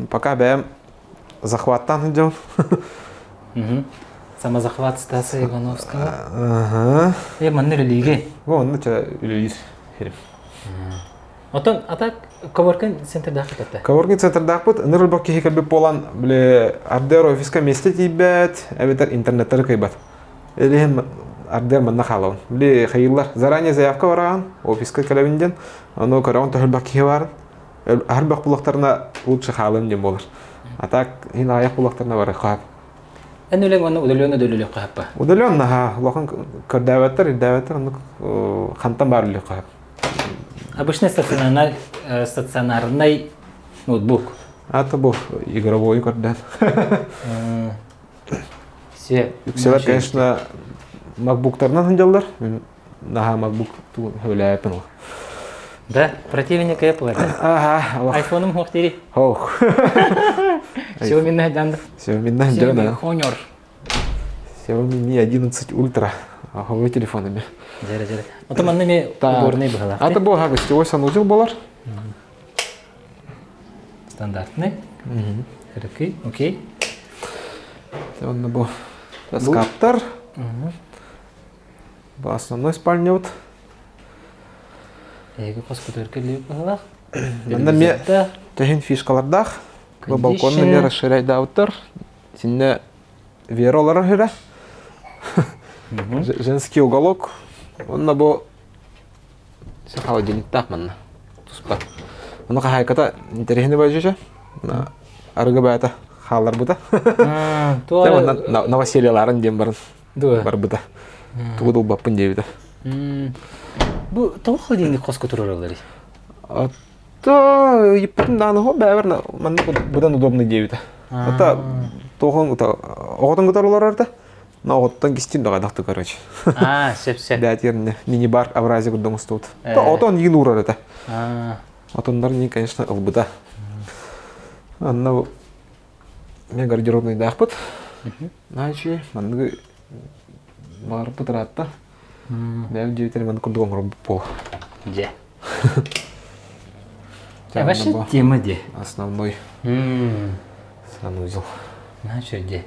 Пока бэм захваттан идем. Самозахват Стаса Ивановского. Ага. Э, манны үлелиге. Во, ну тебя үлелир. Отон, а так, коворкинг центрдаах этэ. Коворкинг центрдаахпыт, ыныр бак киһи кэлбит буолан, били, ардер офиска миэстэ тиийбэт, эбэтэр интернеттары кыйбат. Илиһин ардер манна хаалабын. Били, хайыылар заранее заявка бараҕан, офиска кэлэбин диэн, ону көрөҕүн төһөлбөх киһи баарын. Аһарбах буллахтарына лучше хаалым диэн буолар. А так, иһин аҕыйах буллахтарына бары хаап. Эн үлэҥ уонна удаленно өлөлөх хааппа. Удаленно, ха, улахан көрдөөбөттөр, ирдээбэттэр, оннук хантан баар үлэх хаап. Обычный стационарный, стационарный ноутбук. А то бу игровой көрдөөн. Все. Үксэлэр, конечно, макбуктарынан сылдьаллар. Мин наһаа MacBook сөбүлээбэппин ол. Да, противник Apple это. Ага. Айфоном хуохтири. Ох. Xiaomi на Xiaomi на Xiaomi Honor. Xiaomi Mi 11 Ultra. Аховой телефонами. Дьэрэ, дьэрэ. Ото манна ми уборный быһалаах. Ата бу гостевой санузел болар. Стандартный. Окей, окей. Онно бу скаптар. Бу основной спальня вот. Эги хос көтөркө лип быһалаах. Манна ме тэһин фишкалардаах. Бу балконны ме расширяйдаабыттар. Синне Вера олорор хирэ. Женский уголок. Онно бу холодильниктаах манна. Туспа. Ону хаһаайката интэриэһини бажыша. Арыгы баята. хаалларбыта. Новосельеларын диэн баран барбыта. Тугу да ылбаппын диэбитэ. Бу тоҕо холодильник хоско тураралларый? То ыйыппытым даҕаны хо бэйэбэр маннык быдан удобный диэбитэ. Это тоҕон оҕотун кытары олорор да но оҕоттон кистин даҕадахты короче. А, сөп сөп. Бээтиэрне мини-бар Авразия курдук устубут. Отон иин уурар этэ. Отоннор иин, конечно, ылбыта. Анна мен гардеробныйдаахпыт. Наачы манныгы баарбыт ыраатта. Бэйэм дьиэбитин маннык курдук оҥорбут буол. Дьэ. Вообще тема де. Основной санузел. Начо де.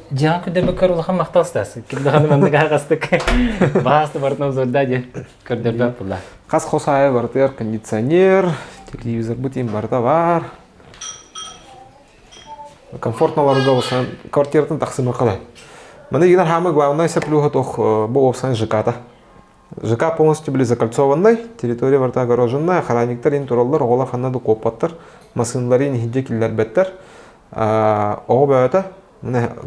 Дьиэҕин көрдөрбөккөр улахан махтал Стас. Ким даҕаны маннык аһаҕастык баасты барытын обзордаа диэн көрдөрбөт буолла. Хас хос аайы барытыгар кондиционер, телевизорбыт им барыта баар. Комфортно олорго усан квартиратын тахсымакалай. Маны игнар хамы главное плюһа тох бу опсан ЖК-та. ЖК полностью были закольцованный, территория барыта огороженная, охранниктар ин тураллар, оҕолор ханна да куоппаттар, массыыналарын иһирдьэ киллэрбэттэр. Оҕо бөҕөтө,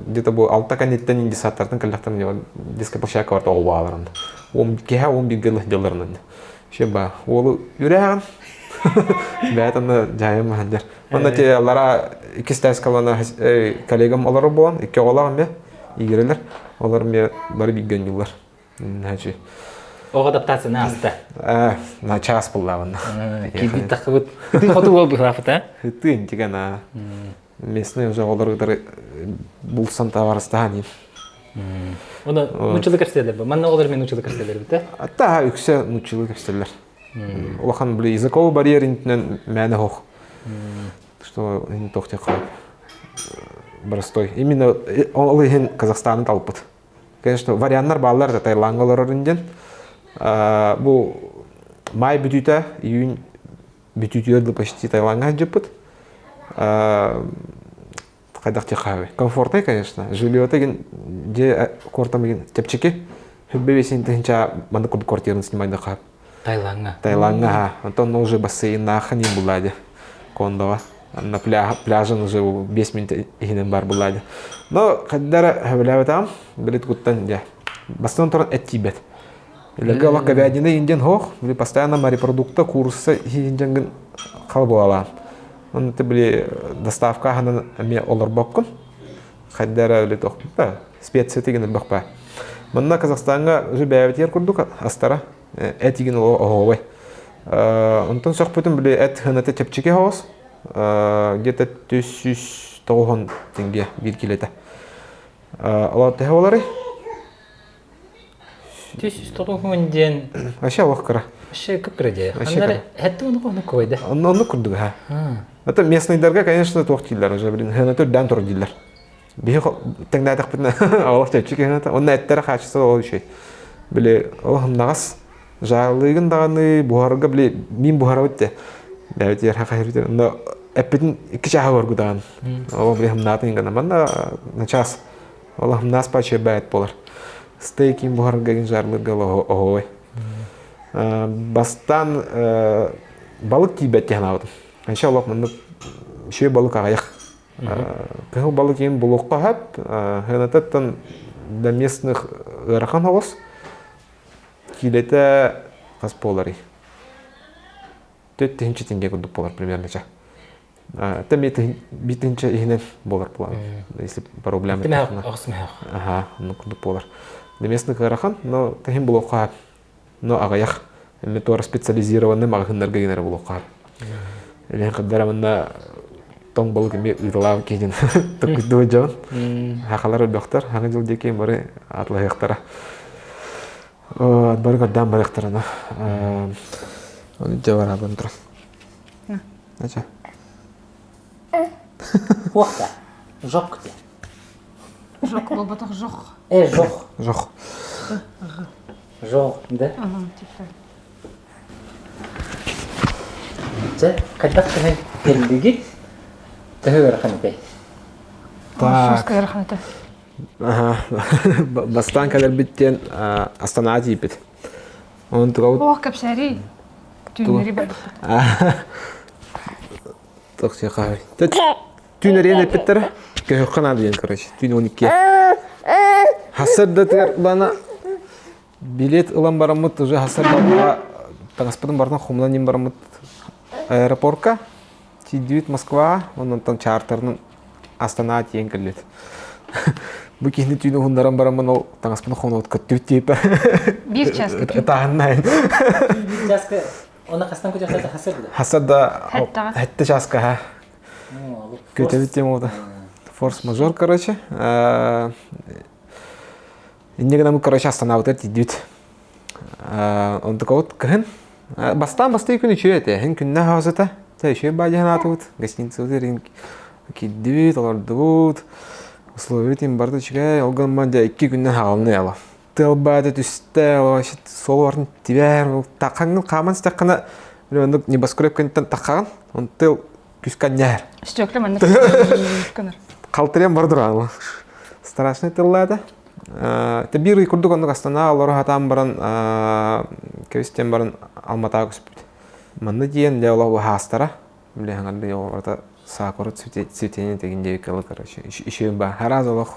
где-то бу алта кэнниттэн индисаттартан кэллэхтэрин детская площадка барыта оҕо бааларын. Уом киһэ уом бииргэ дьылларынан. Вообще ба, уолу үрээҕин. Бэйэт онно дьайым маһандер. Онно те алара иккис тээскалана коллегам олорор буолан, икки оҕолоох эмиэ игирэлэр. Олор эмиэ бары бииргэ оонньууллар. Значит, Оҕо адаптацияны ааста. На час буллаабын. Киирбит тахыбыт. Ытыы хоту буол быһылаахпыт, а? Ытыы интигэн а. Местный уже оҕолор булсан табарыстаhan ин. Оны нуччалыы кэпсэллэр бу. Манна оҕолор мен нуччалыы кэпсэллэр бит, Ата үксэ нуччалыы кэпсэллэр. Улахан били языковой барьер интинен мээнэ хох. Что тохте простой. Именно ол иһин Казахстаны талпыт. Конечно, варианнар бааллар да Таиланга олорорун диэн. Бу май бүтүүтэ, июнь бүтүүтүгэр да почти Таиланга сылдьыппыт. Хайдах диэххэ Комфортный, конечно. Жилье деген дьиэ квартам деген чэпчэки. Хүббэ бесин тыһынча маннык курдук квартираны снимайдыха. Таиланга. Таиланга, Онтон уже бассейннаах ним буллади. Кондоҕа. На пляжын уже 5 минут иһинэн бар буллади. Но хаддара хөбүлээбэтаҕым, билит куттан дьэ. Бастан туран эт тиийбэт. Илэргэ олох говядина индиан хоох, били постоянно морепродукта, курса иһиндиангын хал буолалаан. Оны ты били доставка аһынан эмиэ олорбоккун. Хайдара били тохпа, специя тигин элбэхпэ. Манна Казахстаҥҥа уже бэйэбитигэр курдук астара эт игин оһоҕой. Онтон сөхпүтүм били эт хыната чэпчэки соҕус. Где-то 390 тенге биир килэтэ. Ол төһө боларый? 390 диэн Вообще олох кыра. Вообще кып-кыра дии. Аннары хэтти ону оннук койда. Оннук курдук ха. Это местныйдарга, конечно, туох дииллэр уже, блин, хыната үрдээн турар дииллэр. Биһи тэҥнээтэхпитинэ олох чэпчэки хыната. Онно эттэрэ хаачыстыба ол үчүгэй. Били ол хымнаҕас жаалыыгын даҕаны буһарга били мин буһарабыт де. Бэйэбит хаһырбыт. Онно эппитин икки чааһы оргутаҕын. Ол били хымнаатын гына. Манна на час Ол хымнаас паче бэйэт буолар. Стейкин буһарга гин жарлырга оһоой. Бастаан балык тиийбэт диэн аабытым. Анча олох маннык үчүгэй балык аҕыйах. Кыһыл балык иин булуохха сөп. Хыанатыттан для местных ыарахан соҕус. Киилэтэ хас буоларый? 4000 тенге курдук буолар примерно ча. Это битинче иһинен буолар буолар. Если по рублям. Ага, ну курдук буолар. Для местных ыарахан, но тахин булуохха но аҕыйах. Эми туора специализированный маҕаһыыннарга генер булуохха. Илин кырдара манна тоҥ балык эми ыыталаабыт киһитин токуйдуу дьон. Хахалар өлбөхтөр, хаҥа дьыл диэки бары атлаһыахтара. Бары көрдөөн барыахтарына. Оны дьэ барабын туран. Ача. Уохта. Жок де. Жок болбатах жох. Э, жох. Жох. Жох, да? Ага, типа. Дьэ, хайдах түһэн кэллигит? Төһө ыарахан этэй? Так. Бастаан кэлэрбит диэн Астанаҕа тиийбит. Онон тугабыт... Ох, кэпсээри. Түүннэри барбыт. Тохсиха. Түүн эрийэн эппиттэрэ. Көһөххө наада диэн, короче. Түүн 12. Хассардатыгар бана билет ылан бараммыт уже хассарда таҥаспытын барытын хомунан иин бараммыт аэропорка тиийдибит Москваҕа, онтон чартерынан Астана тиийэн кэллибит. Бу киһини түүн уһуннаран бараммын ол таҥаспын хомунабыт көттүбүт диэппэ. Биир чааска. Ытааһыннаайын. Биир чааска Оны хастан көтөхтө хасыр да? Хасыр да хэтте чааска ха. Көтөбүт тем ода. Форс-мажор, короче. Инне гынан короче Астанабытыгар тиийдибит. Онтукабыт кыһын. Бастаан бастыы күн үчүгэй этэ. Һин күннэ хаосата. Тэ үчүгэй баадьаһын аатыбыт. Гостиницабыт эрин киирдибит, олордубут. Условиябыт им барыта үчүгэй. Ол гынан дьэ икки күннэн хаалны ала. Тыал баата түстэ, вообще суол барын тибээр, таххаҥҥын хааман истэххинэ, оннук небоскреб кэнниттэн таххаҕын, он тыал күскэ анньаар. Стекла маннык гынар. Халтырыйан бар тураҕын. Страшный тыллаата. Те биир ый курдук оннук Астана олоро сатаан баран кэбистэн баран Алматаға көспүт. Манна диэн дьэ олох хаастара. Бile хаҥарды оҕото сакура цветение деген диэки короче. Еще ба хараз олох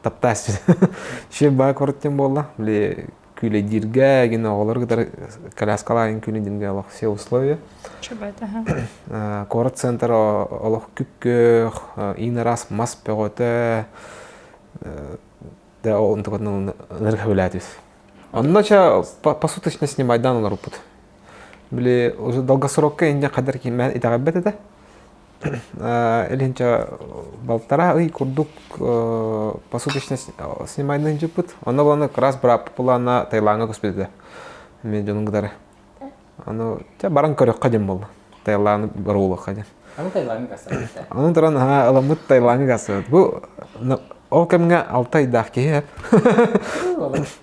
таптаас. Еще ба короттен буолла. Бile күүлэйдииргэ гин оҕолор кытары коляскалаан күнүдингэ олох все условия. Чубат, ага. Куорат центр олох күп-күөх, иин араас мас бөҕөтө, да онтукатын ынырык үлээтибит. Онно ча посуточно снимайдан олоруппут. Били уже долгосрокка инде кадр киммән итэҕэйбэт этэ. Илинчэ балтараа ый курдук посуточно снимайдан дьыппыт. Онно буланы как раз бырааппыт булаана Таиландга көспүт этэ. Мен дьонум кытары. Аны те баран көрөххө диэн буолла. Таиланды баруулахха диэн. Аны Таиландга кассабыт. Аны туран аха ыламмыт Таиландга кассабыт. Бу ол кэмҥэ алта ыйдаах киһи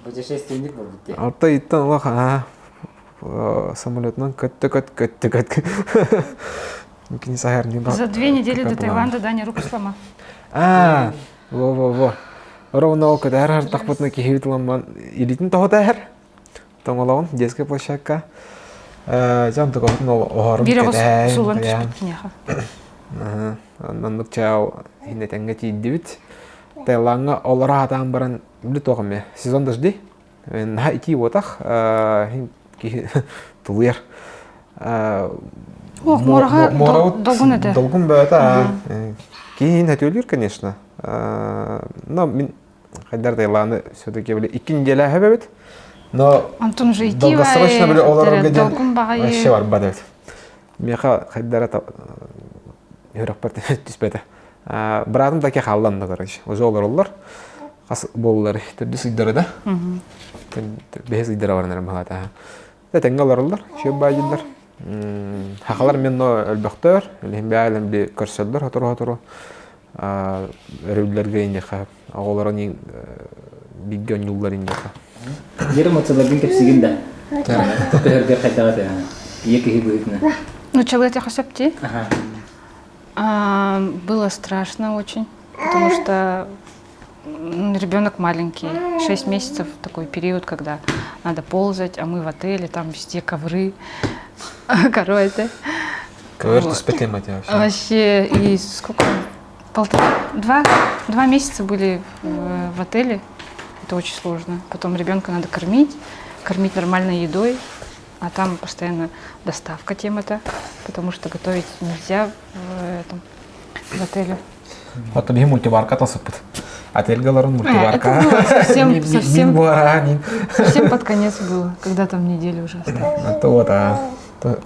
Путешественник буолбут дии. Алта ыйыттан олох аха самолетунан көттө көт көттө көт. Кини сахар не За 2 недели до Таиланда Даня руку сломал. А, во-во-во. Ровно ол көтөр хартахпытына киһибит ыламман илитин тоһо Тоҥолоҕун детская площадка. Дьон тугун оһорун Биир оҕус суулан түспүт киниэхэ. Оннук чаал хиннэтэнгэ тиийдибит. Таиландҥа олоро сатаан баран били туох эмэ сезон дожди. Наһаа итии буотах киһи тулуйар. Ох, муораҕа долгун этэ. Долгун бөҕөтө. Киһи хөтүөлүүр, конечно. Но мин хайдар Таиланды все-таки били икки неделя эбит. Но Антон уже идти долгосрочно били олорорго диэн вообще барбат эбит. Миэхэ хайдара үөрөхпөр түспэтэ. Быраатым таки хаалланна, короче. Уже олороллор. Хас буоллар төрдүс ыйдары да. Бэһис ыйдара баран эрэ баһаата. Тэҥҥэ олороллор, үчүгэй баайдылар. Хахалар мен өлбөхтөр, илиһин бэйэлэн би көрсөллөр хотору-хотору. Өрөбүллэргэ иньэхэ оҕолорун бииргэ онньууллар иньэхэ. Дьэр эмоцияларгын кэпсигин да. Төһөргөр хайдаҕа этэ ийэ киһи быһыытынан. Ну, человек сөп Было страшно очень, потому что ребенок маленький, 6 месяцев такой период, когда надо ползать, а мы в отеле, там везде ковры, короче. Ковер түспэт вообще. Вообще, и сколько? Полтора, 2 месяца были в отеле. Это очень сложно. Потом ребенка надо кормить, кормить нормальной едой, а там постоянно доставка тема-то, потому что готовить нельзя в этом в отеле. Потом биһи мультиварка тосуппут. Отельгаларын мультиварка. Это было совсем, совсем, совсем под конец было, когда там неделю уже осталось. Это вот, а, то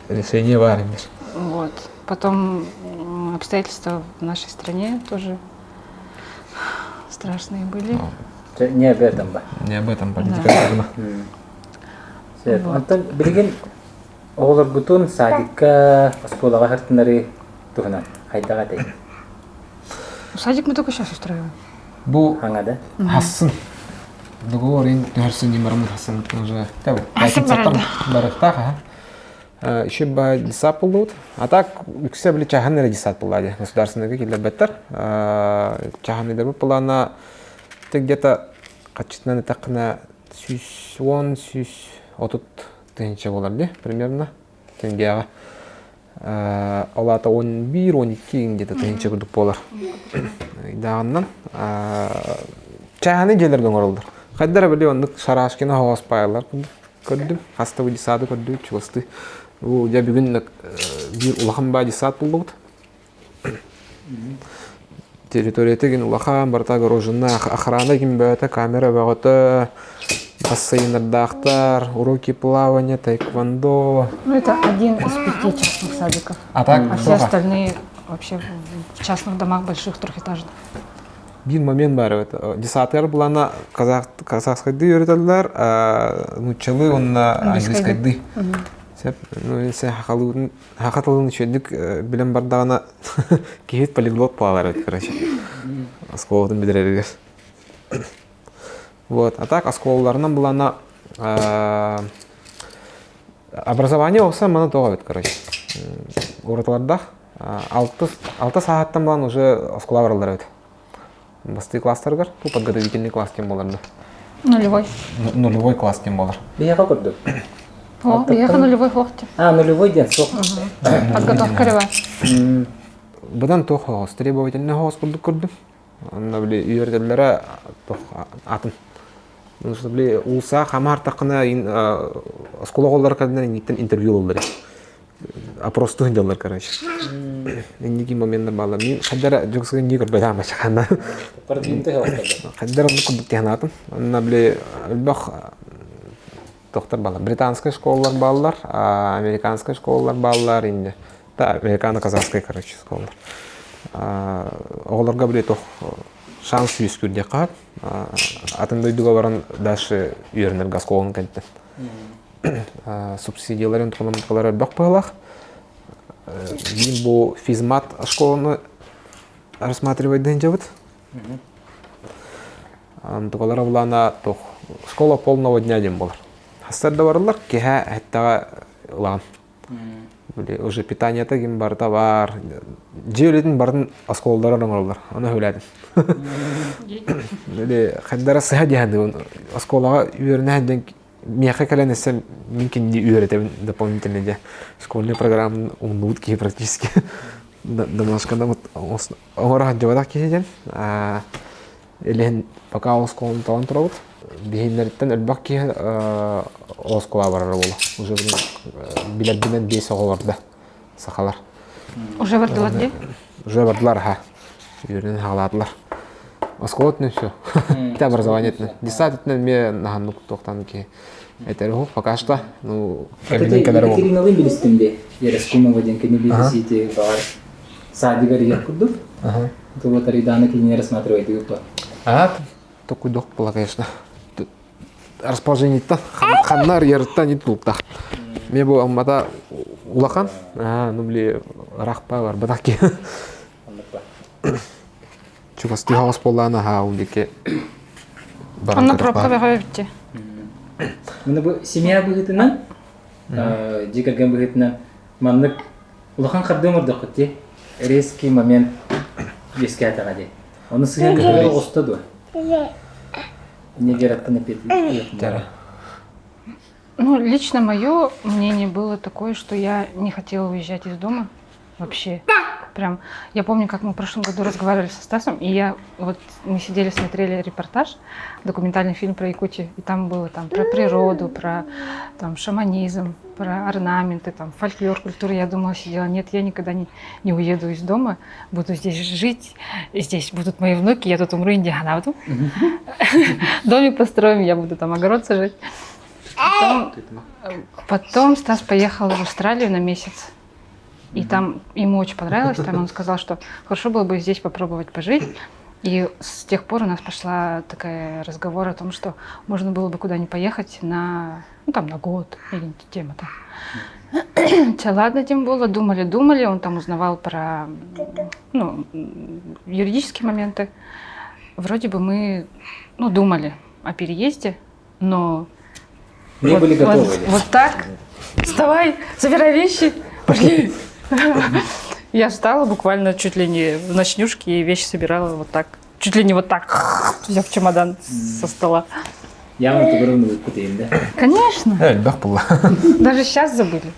решение варим. Вот. Потом обстоятельства в нашей стране тоже страшные были. Не об этом ба. Не об этом, политика да. Онтон билигин оҕолоргутун садикка, оскуолаҕа сыртынары туһунан хайдах этэй? Садик мы только сейчас устраиваем. Бу Хаҥада. Хассын. Договор ин төһөрсүн димарымын хассын уже. Хассын барарда. Барыктаах, аха. Еще ба десат булдубут. А так үксэ били чахан эрэ десат булла государственный киллэрбэттэр. Чахан плана ты где-то хаччытынан этаххына 110 130 тыһыынча буолар дии примерно тенгэҕэ. Ол аата 11-12 где-то тыһыынча курдук буолар. Ыйдааҕынан чааһынай дьиэлэргэ оҥороллор. Хайдара били оннук Шарашкина оһоҕос паайалар көрдүм. Хаста бу десады көрдүм чугастыы. Бу дьэ бүгүн биир улахан баа десад буллубут. Территорията гин улахан, барыта огороженная, охрана ким бөҕөтө, камера бөҕөтө, бассейнардаахтар, уроки плавания, таэквондо. Ну, это один из пяти частных садиков. А так, А все остальные вообще в частных домах больших трехэтажных. Биир момент баар эбит. Десатыгар булана казахскайды үөрэтэллэр, нууччалыы уонна английскайды. Сөп. Ну, сен хахалыытын Саха тылын үчүгэйдик билэн бардаҕына киһит полиглот буолар эбит короче. Оскуолатын бүтэрэригэр. Вот. А так оскуолаларынан булана образование олса мана тоҕо эбит короче. Уратылардаах алты алта сааһыттан булан уже оскуола бараллар эбит. Бастыы класстарыгар бу подготовительный класс диэн буолар да. Нулевой. Нулевой класс диэн буолар. Биһиэхэ курдук. О, биһиэхэ нулевой суох А, нулевой диэн суох. Подготовка рыба. Быдан туох оҕос, требовательный оҕос курдук көрдүм. Онно били үөрэтэллэрэ туох атын. Потому что били уулсаа хамаартаххына оскуола оҕолоро кэлэннэр инниттэн интервью ылаллар опростуһун дьаллар короче. Инники моменттар бааллар. Мин хайдара дьоксуга не көрбөтөм бачахана. Хайдара оннук курдук тиһанаатым. Онно били элбэх тохтор баллар. Британскай школалар бааллар, американскай школалар бааллар, инде. Да, американо-казахскай, короче, школалар. Оҕолорго били тох шанс үөскүүр диэххэ атын дойдуга баран дальше үөрэнэргэ оскуоланы кэнниттэн. Субсидияларын туһунан элбэх быһалаах. Мин бу физмат школаны рассматривать дьабыт. Антыкалар булана тох школа полного дня диэн буолар. Хастар да барылар, киһэ хэттаҕа ылаан. Били уже питаниета ким барыта бар. Дьиэ үлэтин барын оскуолаларар оҥороллор. Ону сөбүлээтим. Били хайдара сыһа диэхэ оскуолаҕа үөрэнэ сылдьан миэхэ кэлэн эссем мин кинини үөрэтэбин дополнительно дьэ школьный программаны умнубут киһи практически домашкадан оҥоро сылдьыбатах киһи диэн илиһин пока оскуоланы талан турабыт биһиннэриттэн элбэх киһи оскуола барара буолла уже билэрбинэн биэс оҕо барда сахалар Уже бардылар дии? Уже бардылар, аха. Үөрэнэн хаалаатылар. Оскуола өттүнэн все. Это образование өттүнэн. Десант өттүнэн эмиэ наһаннык туохтан ки этэр уһук пока что. Ну, кэминэн кэлэр буолла. Екатериналыын билистим дии. Ераскумова диэн кини билисити баҕар саадыгар иһэр курдук. Вот Аридана кинини рассматривает группа. А, такой дох была, конечно. Расположениеттан ханнар ярыттан не тулуктах. Мен бу аммата улахан, а, ну били рахпа бар батах ки. Чугастыы хаҕас буоллаана аһаа ол диэки баран Онно пробка бөҕө эбитти. Маны бу семья быһыытынан, дьиэ кэргэн быһыытынан маннык улахан хардыы оҥордоххут дии. Резкий момент үөскээтэҕэ дии. Ону сыһыан көтөҕө оҕуста дуо? Невероятно Ну, лично мое мнение было такое, что я не хотела уезжать из дома вообще. Прям, я помню, как мы в прошлом году разговаривали со Стасом, и я, вот, мы сидели, смотрели репортаж, документальный фильм про Якутию, и там было там про природу, про там шаманизм, про орнаменты, там фольклор, культуру. Я думала, сидела, нет, я никогда не, не уеду из дома, буду здесь жить, здесь будут мои внуки, я тут умру, индиана Домик построим, я буду там огород сажать. Потом, потом Стас поехал в Австралию на месяц. И там ему очень понравилось. Там он сказал, что хорошо было бы здесь попробовать пожить. И с тех пор у нас пошла такая разговор о том, что можно было бы куда-нибудь поехать на, ну, там, на год или тема там. Чэ, ладно, тем было, думали, думали, он там узнавал про ну, юридические моменты. Вроде бы мы, ну, думали о переезде, но Не вот, были готовы. Вот, вот так, вставай, собирай вещи, пошли. Я встала буквально чуть ли не в ночнюшке и вещи собирала вот так. Чуть ли не вот так, взяв чемодан со стола. Явно тугурун да? Конечно. Элбэх буолла. Даже сейчас забыли.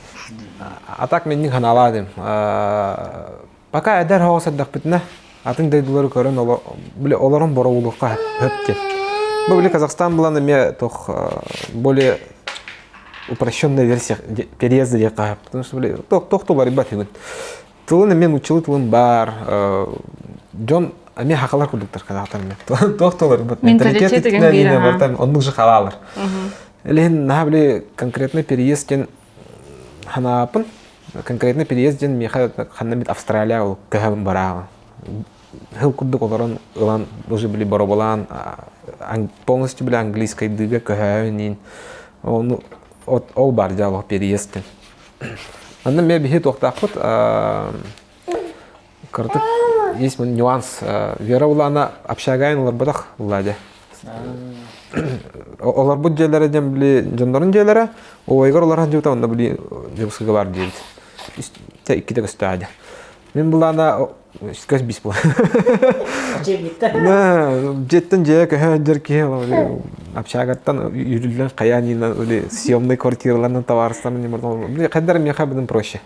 А так мен ханаладым. Пока эдэр хоҕус эрдэхпитинэ атын дойдулары көрөн били олорон боробулуохха хөп диэн. Бу били Казахстан булан эмиэ тох более упрощенная версия переезда диэххэ потому что били тох туларыйбат үгүн. Тылын эмиэ нууччалыы тылын баар дьон эмиэ хахалар курдуктар казахтар эмиэ. Туох туларыйбат менталитет деген биир оннук же халаалар. Илин наһаа били конкретный переезд диэн ханаапын конкретно переезд диэн миэхэ ханна бит Австралия ол көһөн барааҕа хыл курдук олорон ылан уже били бороболаан полностью били английскайдыыга көһөөнин ону ол бар дьаало переезд диэн Анна мен биһи туохтаахпыт кырдык есть нюанс Вера улаана общагайын олорботох Владя Олорбут дьиэлэрэ диэн били дьоннорун дьиэлэрэ, убайгар олорон дьиэбит онно били Дьокуускайга бар диэбит. Үстэ иккитэ көстөөдө. Мин булаана көс бис була. Дьиэттэн дьиэ көһө дьэр киһи общагаттан үрүллэн хайаанина или съемный квартираларынан товарыстарын били хайдар миэхэ быдан проще.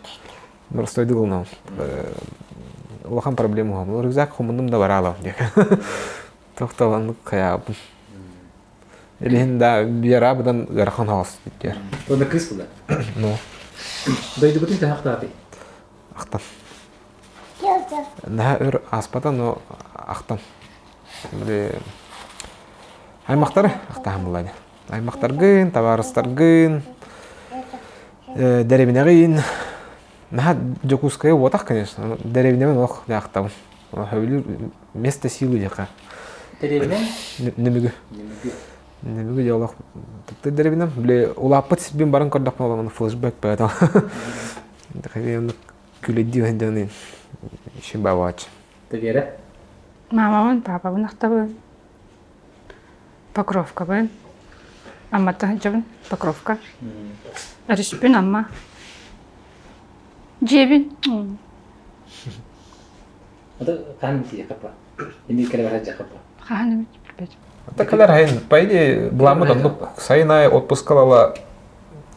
Простой дылынан. Улахан проблема Рюкзак хомуннум да бараалам диэк. Тохтолоннук хайаабын. Илиһин да биэра быдан ыарахан хаос диэр. Онно кыыс була. Ну. Дойдубутун төһө ахтаатый? Ахтан. Наһаа өр ааспата, но ахтан. Били аймактары ахтаһан булла Аймактаргын, табаарыстаргын, дэриэбинэҕин. Наһаа Дьокуускайы уотах, конечно, дэриэбинэбин олох ахтабын. Сөбүлүүр место силы диэххэ. Дэриэбинэ? Нөмүгү. Нөмүгү. Нөмүгү дьэ олох таптыыр дэриэбинэм. Били улааппыт сирбин баран көрдөхпүнэ олох флешбэк поэтому күлэдии сылдьан еще бабач. Ты Вера? Мамабын, папабын ахтабын. Покровкабын. Амматтан сылдьабын. Покровка. Өрүспүн Амма. Дьиэбин. Хаһан тиийэ Эми кэлэ барар жакапа. Хаһан эмит билбэтим. Такалар хайын, по идее, буламмыт оннук сайын аайы отпускалала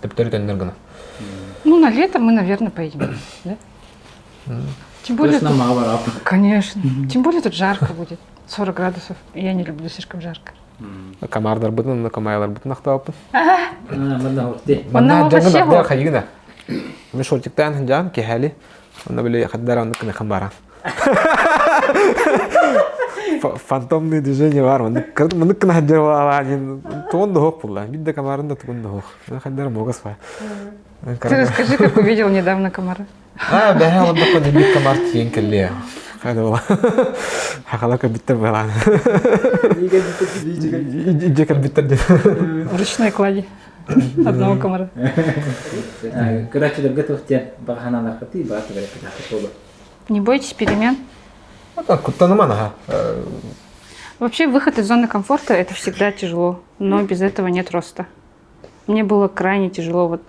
төптөрү төннөр гына. Ну, на лето мы, наверное, поедем, да? Тем более... Тут... Конечно. Тем более тут жарко будет. 40 градусов. Я не люблю слишком жарко. Комардарбытын, комайларбытын ахтааппын. Манна дьоҥҥо нардыа хайыгына. Мен шортиктаан жаан киһэли. Онно били хаддар оннук кыныхан баран. Фантомные движения бар. Мындык кына хаджар балаалаан тугун да хуох булла. Бир да комарын да тугун да хуох. Хаддар могас ба. Ты расскажи, как увидел недавно комара. А, бэһэ олордоххо нибит комар тиийэн кэллиэ. Хайда була. Хахала кэлбиттэр буолаан. Идьэ кэлбиттэр диэн. Ручной клади. Одного комара. Көрөөччүлэргэ туох диэн баҕа санаалааххытый, баҕа түбэлэппитэххит буолуо. Не бойтесь перемен. Куттаныман аха. Вообще выход из зоны комфорта – это всегда тяжело, но без этого нет роста. Мне было крайне тяжело вот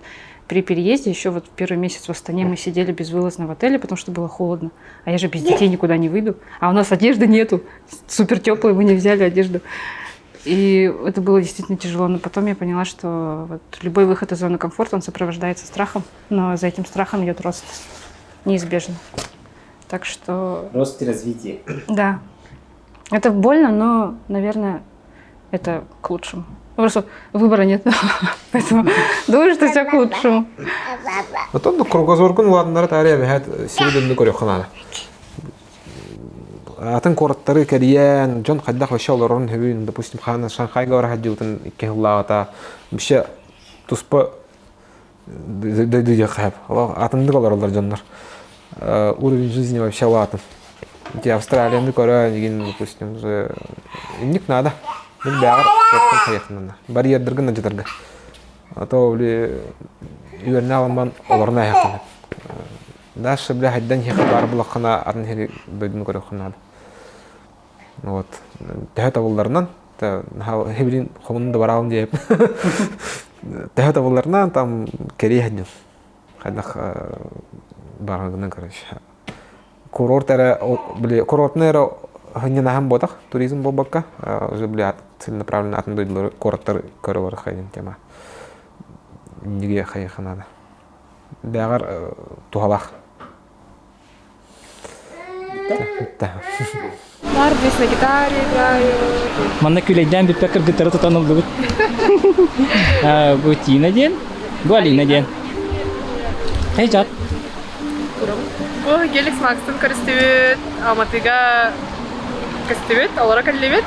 при переезде, еще вот первый месяц в Астане мы сидели безвылазно в отеле, потому что было холодно. А я же без детей никуда не выйду. А у нас одежды нету. Супер теплой, мы не взяли одежду. И это было действительно тяжело. Но потом я поняла, что вот любой выход из зоны комфорта, он сопровождается страхом, но за этим страхом идет рост неизбежно. Так что... Рост и развитие. Да. Это больно, но, наверное, это к лучшему. Просто выбора нет. Поэтому думаю, что все к лучшему. Отон кругозоргун улаатыннара таарыйа эбэһээт сири дойдуну көрүөххэ наада. Атын куораттары кэрийэн, дьон хайдах вообще олорорун сөбүн, допустим, хаана Шанхайга бара сылдьыбытын икки сыллааҕыта вообще туспа дойду диэххэ сөп. Атыннык олороллор дьоннор. Уровень жизни вообще улаатын. Ити Австралияны көрөн, игин, допустим, уже инник надо. Мин бэҕэр хайахнана. Барьердыргын надьытарга. А то били үөрэнэ аламман олорно айаххына. Дальше бля хайдан хиэхэ баар булаххына атын сири дойдуну көрүөххүн наада. Вот. Төһө табылларынан, хебилин хомунун да бараалым диэп. Төһө табылларынан там кэрии хаддьын. Хайдах барагынан короче. Курорт эрэ били курортный эрэ хынньанаһан буотах туризм буолбакка уже били целенаправленно атын дойдулары куораттары көрө барах тема. Ниге хайыха надо. Бэҕэр туһалаах. Бар здесь на гитаре играю. Манна күлэйдээн бүппэ кыргыттары тутан ыллыбыт. Бу Тина диэн, бу Алина диэн. Хей, жат. Бу Геликс Макстан көрүстүбүт, Алматыга көстүбүт, олоро кэллибит.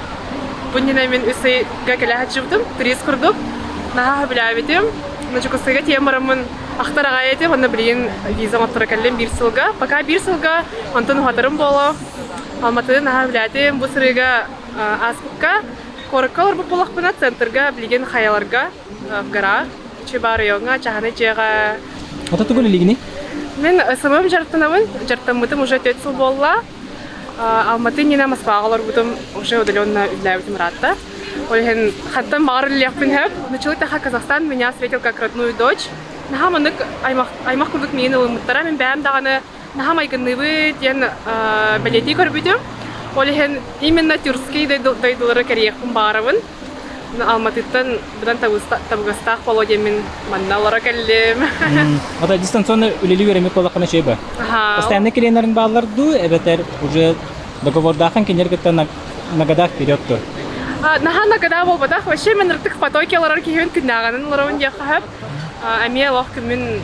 Бу иннинэ мин үс ыйга кэлэ сылдьыбытым, турист курдук. Наһаа сөбүлээбитим. Дьокуускайга тиийэн бараммын ахтар аҕай этим, уонна билигин виза оҥотторо кэллим биир сылга. Пока биир сылга, онтон уһатарым буолуо. Алматыны наһаа сөбүлээтим. Бу сырыыга ааспыкка куоракка олорбут буоллахпына, центрга билигин хайаларга, в горах, Чуба райоҥҥа, чаһаны дьиэҕэ. Ото тугу үлэлиигиний? Мин СММ дьарыктанабын. Дьарыктаммытым уже 4 сыл буолла. Алматы иннинэ Москваҕа олорбутум, уже удаленно үлэлээбитим ыраатта. Ол иһин хантан баҕар үлэлиэхпин сөп. Начала таха Казахстан меня встретил как родную дочь. Наһаа маннык аймах, аймах курдук миигин ылыммыттара. Мин бэйэм даҕаны наһаа майгынныыбыт диэн бэлиэтии көрбүтүм. Ол иһин именно тюркский дойдулары кэрийиэхпин баҕарабын. Алматыттан быдан табыгастаах боло диэммин манна олоро кэллим. Ата дистанционно үлэлии үөрэммит буоллаххына үчүгэй ба? Постоянный клиеннэрин бааллар дуу, эбэтэр уже договордаахын кинилэр кытта на года вперед дуо? Наһаа на года буолбатах. Вообще мен ыртык потоке олорор киһибин күннээҕинэн олоробун диэххэ сөп. Эмиэ олох күммүн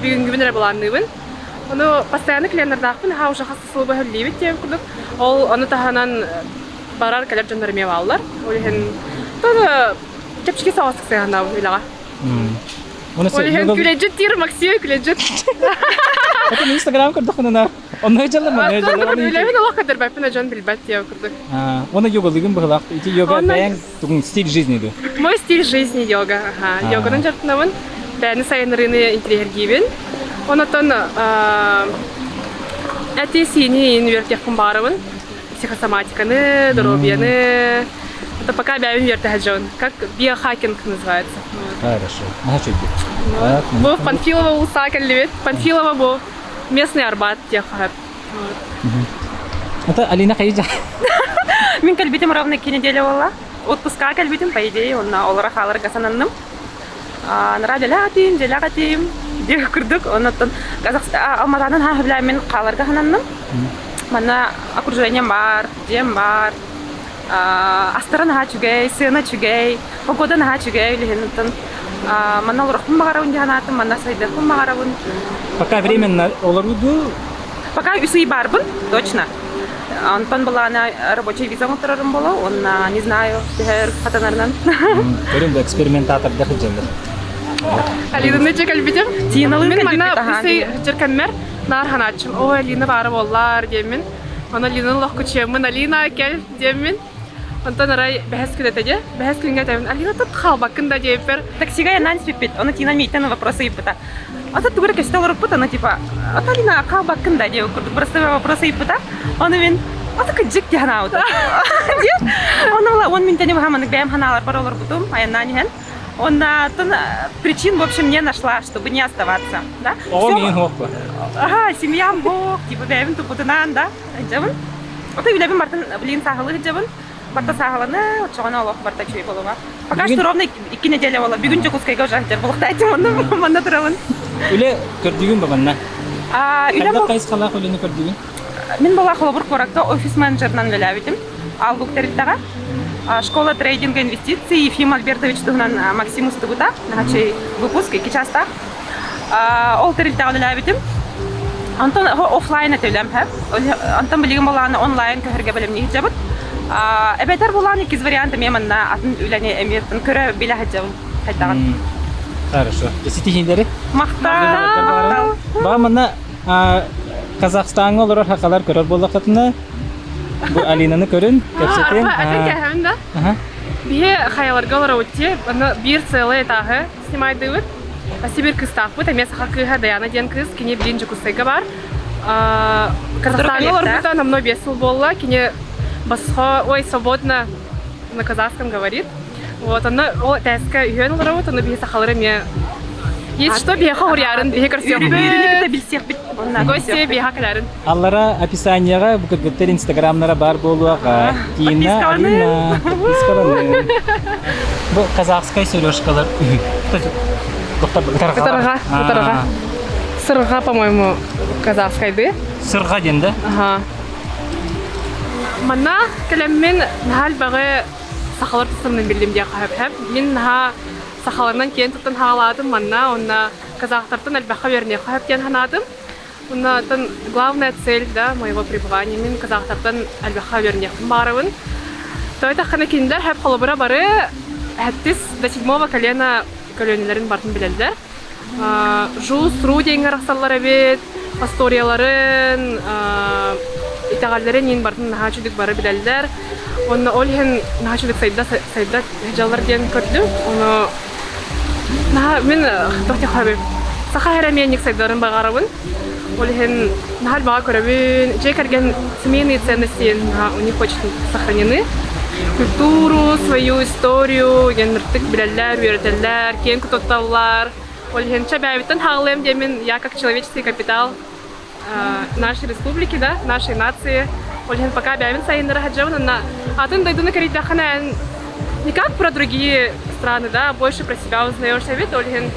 бүгүҥҥүбүн эрэ былаанныыбын. Ону постоянно клиеннардаахпын, наһаа уже хас сыл бөһөллүүбүт диэн курдук. Ол ону таһынан барар кэлэр дьоннор эмиэ бааллар. Ол иһин тоже чэпчэки соҕустук сыһыаннаабын үлэҕэ. Ол иһин күлэдьит диир Максим күлэдьит. Это Инстаграм көрдөххүнэ онно дьалла манна дьалла. Үлэбин олох көрдөрбөппүн дьон билбэт диэн курдук. Оны йогалыгын быһылаах. Ити йога бэйэҥ тугун стиль жизни ду? Мой стиль жизни йога. Ага. Йоганан дьарыктанабын. Бэйэни сайыннарыыны интириэһиргиибин. Онотон эти-сиини үөрэтиэхпин баҕарабын. Психосоматиканы, доруобуйаны. Это пока бэйэбин үөрэтэ дьон. Как биохакинг называется. Хорошо. Ага, чуть Бу Панфилова улуса кэллибит. Панфилова бу местный Арбат диэххэ. Это Алина хайыжа. Мин кэлбитим ровно 2 неделя буолла. Отпуска кэлбитим, по идее, онно олоро хааларга сананным. Нара дьэлэҕэтиим, дьэлэҕэтиим диэх курдук. Оннуттан Алматанан хаһыблаан мин хааларга сананным. Манна окружением бар, дьиэм бар, астара наһаа үчүгэй, сыана үчүгэй, погода наһаа үчүгэй үлэһин манна олорохпун баҕарабын дии санаатым, манна сайдыахпын баҕарабын. Пока временно олоруу Пока үс ый баарбын, точно. Онтон былаана рабочий виза оҥотторорум буолуо уонна не знаю, төһө хатанарынан. Көрүн да экспериментатордар сылдьаллар. Алинаны дьэ кэлбитим. Тиналыын Мин манна кэлбиппит аһаан үс ый дьэркэммэр наар ханааччым. Оо, Алина баара буоллар диэммин. Аны Алинаны олох кучуйаммын, Алина кэл диэммин. Онтон арай бэһэс күн этэ дьэ. Бэһэс күҥҥэ этэбин, Алина тут хаалбаккын да диэбиппэр. Таксига анаан испиппит, ону Тина мииттэн вопрос ыйыппыта. Ата тугу эрэ көстө олоруппут, ону типа, ата Алина хаалбаккын да диэбит курдук простой вопрос ыйыппыта. Ону мин ата кыдьык дии санаабытым. Диэн. Ону он минтэни баһа маннык бэйэм ханааларбар олорбутум, айаннаан иһэн. Онна причин, в общем, не нашла, чтобы не оставаться. Да? Оҕо миин хуохпа. Ага, семьям бох, типа бэйэбин туппутунаан, да, дьабын. Ото үлэбин бартын, блин, сааһылыы сылдьабын. Барта сааһыланы, оччоҕуна олох барта үчүгэй буолуоҕа. Пока что ровно 2 неделя буола. Бүгүн Дьокуускайга уже сылдьар буолуохтаатым, онно манна турабын. Үлэ көрдүүгүн бабанна? Үлэ Хайдах хайысхалаах үлэни көрдүүгүн? Мин була холобур куоракка офис менеджерынан үлэлээбитим. Аллук тэрилтэҕэ. Школа трейдинга инвестиций Ефим Альбертович туһунан Максим устубута. Наһаччы выпуск 2 чаастаах. Ол тэрилтэҕэ үлэлээбитим. Онтон офлайн этэ үлэм Онтон билигин булааны онлайн көһөргө бэлэмнии сылдьабыт. Эбэтэр булаан иккис вариант эмиэ манна атын үлэни эмиэ көрө билэ сылдьабын хайдаҕын. Хорошо. Ситиһиилэри. Махтал. Баа манна Казахстаҥҥа олорор хахалар көрөр буоллаххытына бу Алинаны көрүн, кэпсэтин. Атын кэһэбин да. Биһи хайаларга олоробут дии. Аны биир целый этажы снимайдыыбыт. Сибир кыыстаахпыт, эмиэ саха кыыһа Даяна диэн кыыс, кини билин Дьокуускайга баар. Казахстаҥҥа олорбута намно 5 сыл буолла. Кини босхо, ой, свободно на казахском говорит. Вот, онно ол этээскэ үһүөн олоробут, онно биһи сахалар эмиэ Есть что биһиэхэ уруйарын, биһи көрсүөхпүт. Үөрүүнү кытта билсиэхпит. Гости биһиэхэ кэлэрин. Аллара описанияҕа бу кыргыттар инстаграмнара баар буолуоҕа. Тина, Алина, подпискаланы. Бу казахскай сережкалар. Кытарҕа, кытарҕа. Сырға, по-моему, казахскайды. Сырға диэн да? Ага. Манна кэлэммин наһаа элбэҕи сахалар тустарынан биллим диэххэ сөп. Мин наһаа сахаларынан киэн туттан хаалаатым манна, онно казахтартан элбэххэ үөрэниэххэ сөп диэн санаатым. Онно главная цель да, моего пребывания мин казахтартан элбэххэ үөрэниэхпин баҕарабын. Тоҕо эттэххинэ кинилэр хөп холобура бары сэттис до седьмого колена көлүөнэлэрин барытын билэллэр. Жус, ру диэҥҥэ арахсаллар эбит, историяларын, итэҕэллэрин иин барытын наһаа үчүгдүк бары билэллэр. Уонна ол иһин наһаа үчүгдүк сайда сайда сылдьаллар диэн көрдүм. Ону наһаа мин туох саха эрэ эмиэ сайдарын баҕарабын. Ол иһин наһаа элбэҕи көрөбүн. Дьиэ кэргэн семейные ценности у них очень сохранены. Культуру, свою историю гендертик билэллэр, үөрэтэллэр, киэн тутталлар. Ол иһин чэ бэйэбиттэн хаалыам диэмин я как человеческий капитал нашей республики, да, нашей нации. Ол иһин пока бэйэбин сайыннара сылдьабын. Онно атын дойдуну кэрийдэххинэ не как про другие страны, да, больше про себя узнаешь эбит. Ол иһин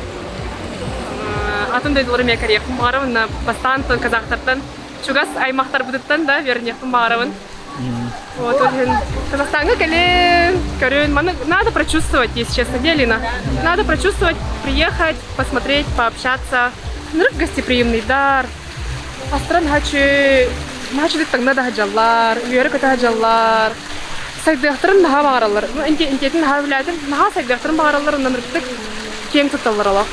атын дойдулары эмиэ кэрийиэхпин баҕарабын. Бастаан казахтартан чугас аймахтарбытыттан да үөрэниэхпин баҕарабын. Вот, ол иһин Казахстаҥҥа кэлин, көрүн. Маны надо прочувствовать, если честно, где Алина? Надо прочувствовать, приехать, посмотреть, пообщаться. Нырык гостеприимный дар. Астыран хачы, хачы таҥна да сылдьаллар, үөрэ-көтө сылдьаллар. Сайдыахтарын наһаа баҕараллар. Интиэтин наһаа үлээтин, наһаа сайдыахтарын баҕараллар, онон ырытык киэҥ тутталлар олох.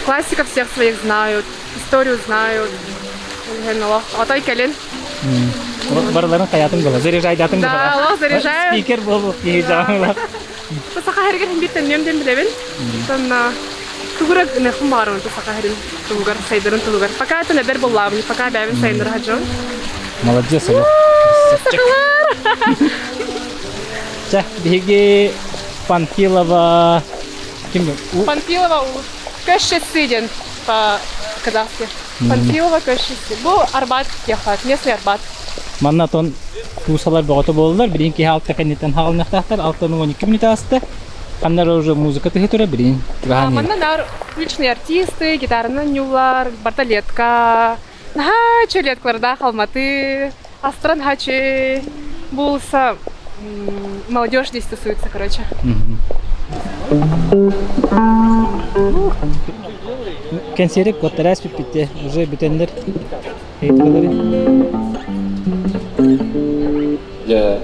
Классиков всех своих знают, историю знают. Олох, отой кэлин. Барыларын хайатын була, заряжайдатын була. Да, олох заряжаю. Спикер буолуох киһи дьаҥла. Саха хэригэр хин биир төннүөм диэн билэбин. Онно тугура гыныахпын баҕарабын саха хэрин туһугар, сайдарын туһугар. Пока это эдэр буоллаабын, пока бэйэбин сайыннара сылдьабын. Молодец, олох. Сахалар! Чэ, биһиги Панфилова ким Панфилова Көшесі диэн по-казахски. Панфилова көшесі. Бу Арбат диэххэ, местный Арбат. Манна тон туусалар бөҕөтө буоллулар. Билигин киһи алта кэнниттэн хаалыныахтаахтар. Алтан 12 мүнүүтэ ааста. Ханна эрэ уже музыка тыһы турар, билигин чугаһаан Манна нар уличные артисты, гитаранан ньуулар, бартолетка, наһаа үчүгэй Алматы, Астран хачы, булса молодежь здесь тусуется, короче. Кэнсиэрик куоттарас бүппүттэ, уже бүтэннэр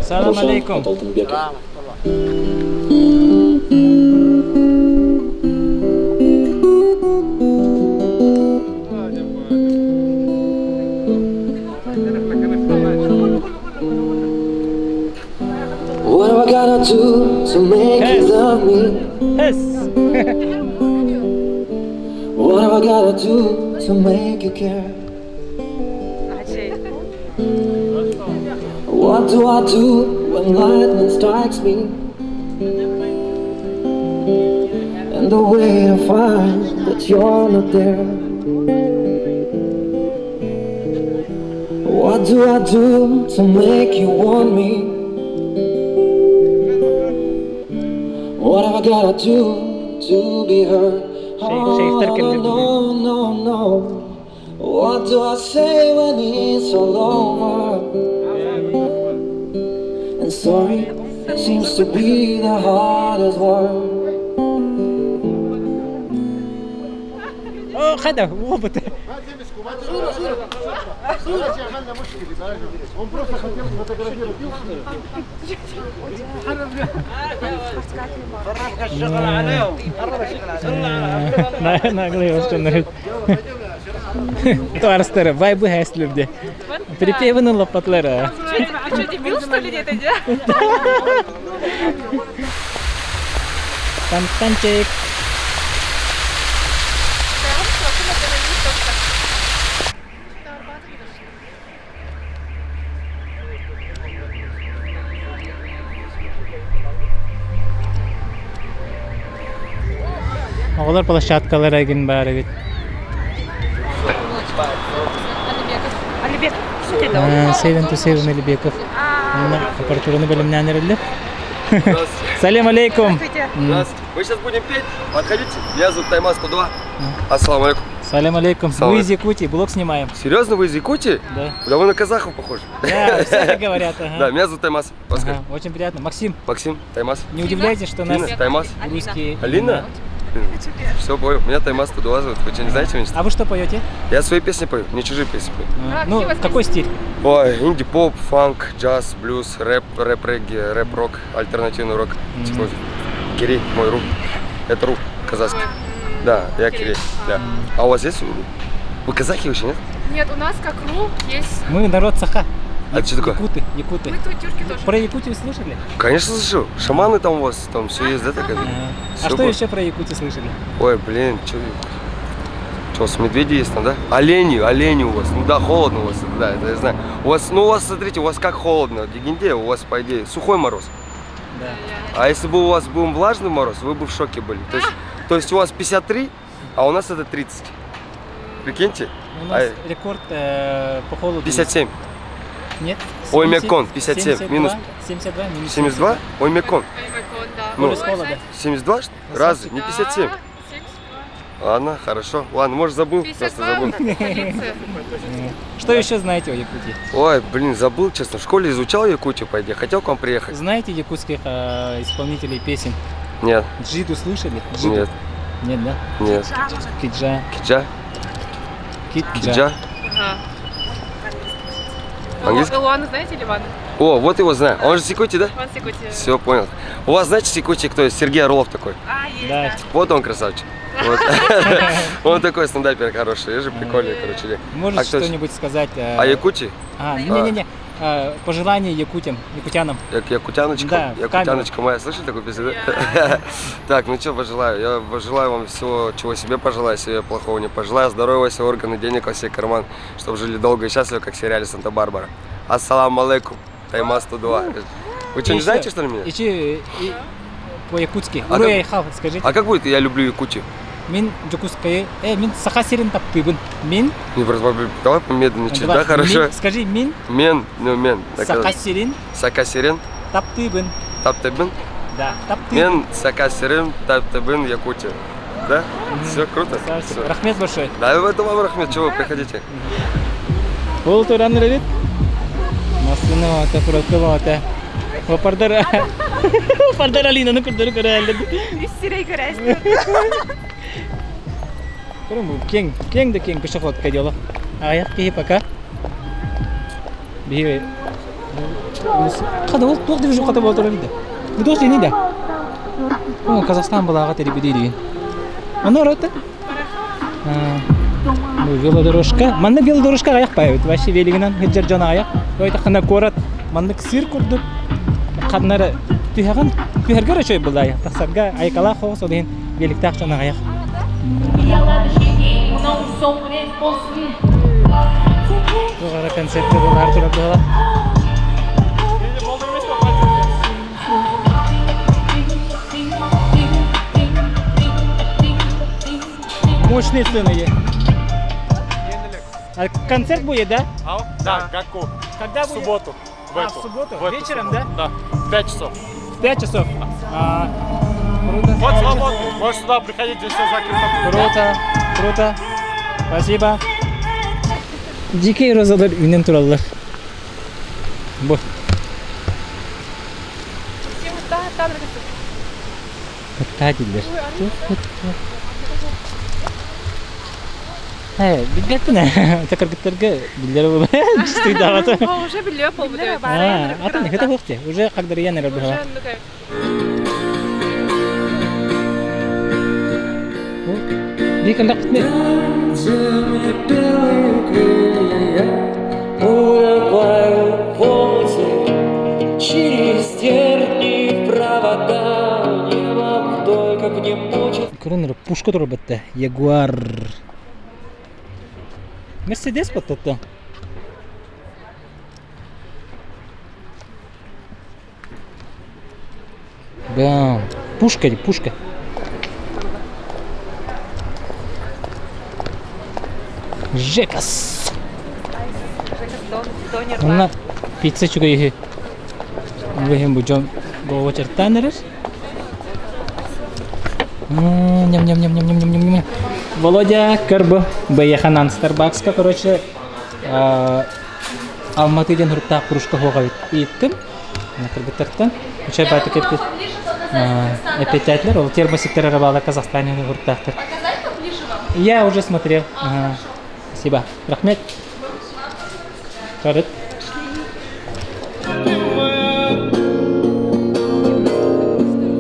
Салам алейкум. What have I gotta do to make you love me? What have I gotta do to make you care? What do I do when lightning strikes me? And the way to find that you're not there. What do I do to make you want me? What have I gotta do to be heard? Oh, no, no, no. What do I say when it's all over? And sorry seems to be the hardest word. О, хада, опыт. Он просто хотел сфотографировать. Наглый ошонор. Туарстары, вайбы хэслерде. Припеваны лопатлары. А что, дебил, что ли, это, Фонтанчик. Оҕолор площадкалара эгин баар эбит. Seven to Seven Алибеков. Аппаратураны бэлэмнээн эрэллэр. Салем алейкум. Здравствуйте. Мы сейчас будем петь. Подходите. Меня зовут Таймас 102. Ассаламу алейкум. Салям алейкум. Мы из Якутии, блог снимаем. Серьезно, вы из Якутии? Да. Да вы на казахов похожи. Да, все так говорят. Ага. Да, меня зовут Таймас. Вас как? Ага, очень приятно. Максим. Максим, Таймас. Не удивляйтесь, что нас Тина, Таймас. русские. Алина? Все, понял. Меня Таймас Тадуа зовут. Вы что, не знаете меня? А вы что поете? Я свои песни пою, не чужие песни пою. А, ну, какой стиль? Ой, инди-поп, фанк, джаз, блюз, рэп, рэп-регги, рэп-рок, альтернативный рок. Типа, Кирей, мой ру. Это ру, казахский. Да, я Кирей, да. А у вас есть ру? Вы казахи вообще, нет? Нет, у нас как ру есть... Мы народ Саха. А это что такое? Якуты, якуты. Мы тут тюрки тоже. Про Якутию слышали? Конечно, слышал. Шаманы там у вас, там все есть, да, такая? А Всё что было. еще про Якутию слышали? Ой, блин, что... Что, у вас медведи есть там, да? Олени, олени у вас. Ну да, холодно у вас, да, это я знаю. У вас, ну у вас, смотрите, у вас как холодно, в Дегенде у вас, по идее, сухой мороз. Да. А если бы у вас был влажный мороз, вы бы в шоке были. То есть, то есть у вас 53, а у нас это 30. Прикиньте? У нас А, рекорд по холоду. 57. Нет? Ой, 70, Мекон, 57, минус 72, минус 72? Ой, Мекон. Ну, холода. 72? что ли? Разве? Не 57? Ладно, хорошо. Ладно, может забыл, просто забыл. Что еще знаете о Якутии? Ой, блин, забыл, честно. В школе изучал Якутию, по идее. Хотел к вам приехать. Знаете якутских исполнителей песен? Нет. Джиду слышали? Джиду? Нет. Нет, да? Нет. Киджа. Киджа? Киджа. Киджа? Ага. Английский? Илуану знаете, Ливана? О, вот его знаю. Он же с Якутии, да? Он с Якутии. Все, понял. У вас, знаете, с Якутии кто есть? Сергей Орлов такой. А, есть, да. Вот он красавчик. Вот. Он такой стендапер хороший, я же прикольный, короче. Можешь А кто еще? что-нибудь сказать? О Якутии? А, не-не-не. Пожелания якутям, якутянам. Якутяночка? Да, в Якутяночка моя, слышали такую песню? да? Так, ну что пожелаю? Я пожелаю вам всего, чего себе пожелаю, себе плохого не пожелаю. Здоровья во все органы, денег во все карман, чтобы жили долго и счастливо, как в сериале «Санта-Барбара». Ассаламу алейкум, Таймас 102. Вы что, не Еще- знаете, что ли, меня? Еще по-якутски. А Уру как- айхал, скажите. А как будет «Я люблю Якутию»? Мин Дьокуускайы, мин Саха сирин таптыыбын. Мин. Не, просто давай помедленнее чуть, Давай, да, хорошо? мин, скажи, мин Мен, ну мен. Так, Саха сирин Саха сирин, таптыыбын. таптыыбын. Да, таптыыбын. Мен Саха сирин, таптыыбын, Якутия. Да? Все круто. Всё. Рахмет большой. Да, это вам Рахмет, чего вы приходите? Ол туран ребит. Маслина ата, пробка ата. Вапардар. Вапардар Алинаны көрдөрү көрөлдү. Үс сирей көрәсті. Көрөм бу кең, кең да кең пешеходка дело. Аяк кихи пока. Би Када ол туох движу ката болтор бит. Бу дос дени да. О, Казахстан балага терибиди деген. Аны ората. Бу велодорожка. Манна велодорожка аяк байбыт. Вообще велигинен хиджер жона аяк. Ойта кана корат. Маннык сыр курдук. Каннары түһәгән түһәргә рәчәй булай. Тахсарга айкала хоос олин великтах жона аяк. Тугара концертте булар турап була. Мощные сцены есть. А концерт будет, да? Да, Гаку. Когда В будет? субботу. В А, эту. в субботу? В эту Вечером, субботу. Да. В 5 часов. В 5 часов? А, круто. Вот свободный. Можешь сюда приходить, здесь все закрыто. Круто, круто. Спасибо. Дикий розалар үнен тураллар. Бу. Каттадилер. Э, билбеппин. Такыргыттарга билдер бу. Чистый даваты. Уже биле пол будет. А, атын хыта хохте. Уже кагдырыян эрэ бу. Бикалак битне. Через тернии провода Небо вдоль, как не хочет Көрөнөр пушка турар бетте. Ягуар. Мерседес баттатта. Бам. Пушка, пушка. Жекас. Онна пицца чугайы. Выхем бу жон го чертанерер. Ням ням ням ням ням ням ням ням. Володя көр бу бэйэханан Старбакска, короче, Алматы диэн хуруктаах кружка хуоҕа эбит. Ииттим. Кыргыттартан. Үчэй бааты кэппит эппиэттээтлэр. Ол термосиктер эрэ баалар Казахстане хуруктаахтар. Я уже смотрел. Ага. Спасибо. Рахмет. Жарыт.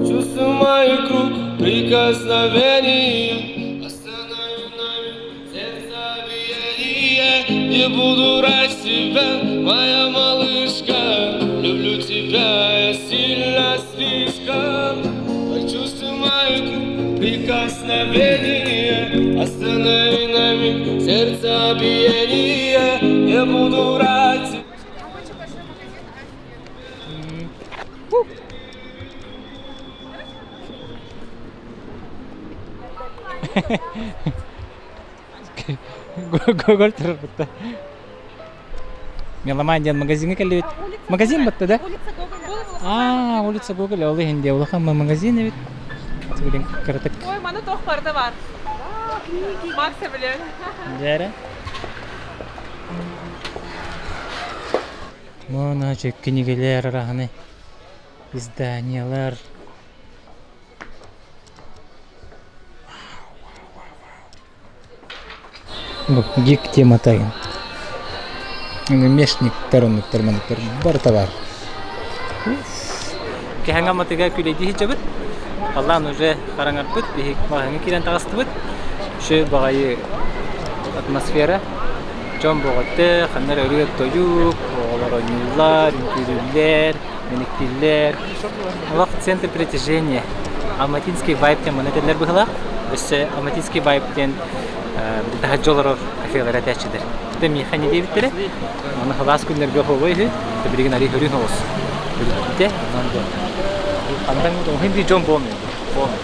Чувствую мой круг прикосновения Останови на миг сердцебиение Не буду врать тебя, моя малышка Люблю тебя я сильно слишком Почувствуй мой круг прикосновение Останови на миг сердцебиение Не буду врать Гоголь турбутта. Меломан диэн магазиҥҥа кэллибит. Магазин батта да? Аа, улица Гоголя, ол иһин диэ улахан магазин эбит. Билин кыратык. Ой, маны туох барыта бар. Макса билэр. Дьээрэ. Муна кинигэлэр араһаны изданиялар. Бу гик темата Мешниктер, оннуктар, манныктар барыта баар. Кэһэҥ аматыга күлэйдии сылдьабыт. Халлаан уже хараҥарбыт, биһик маҕаһыыҥҥа киирэн таҕыстыбыт. Үчүгэй баҕайы атмосфера. Дьон бөҕөтө, ханна эрэ ырыа-тойук, оҕолор оонньууллар, үҥкүүлүүллэр, мэниктииллэр. Олох центр притяжения. Алматинский вайб диэн маны этэллэр быһыылаах. Өссө Алматинский вайб диэн таһырдьа олорор кафелар этээччилэр. Ити миэхэ не диэбиттэрэ. Аны халаас күннэргэ оһуобай үһү. Билигин арый хөрүн оҕус. Үлүттэ. Онон да хантан оһын дии дьон буолмуй. Буолмуй.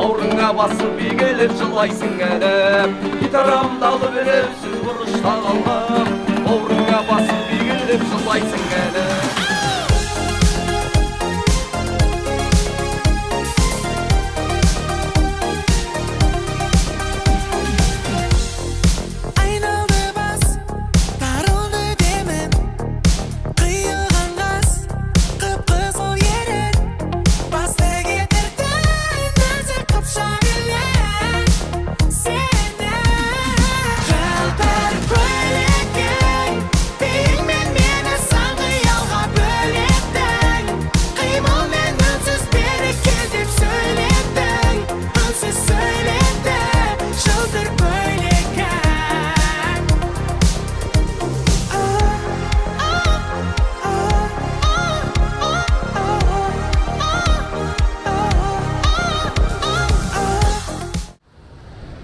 Бауырыңа басып егіліп жылайсың әлі Гитарамды алып елеусіз бұрышта қалғам Бауырыңа басып егіліп жылайсың әлі Айналды бас, тарылды демім Қиылған қас, қып-қызыл ерін Басты кетірді нәзік қыпшақ елің Сені Жылтыр көйлекің Биіңмен мені сан қиялға бөлеттің Қимылмен үнсіз бері кел деп сөйлеттің Үнсіз сөйлетті жылтыр көйлекің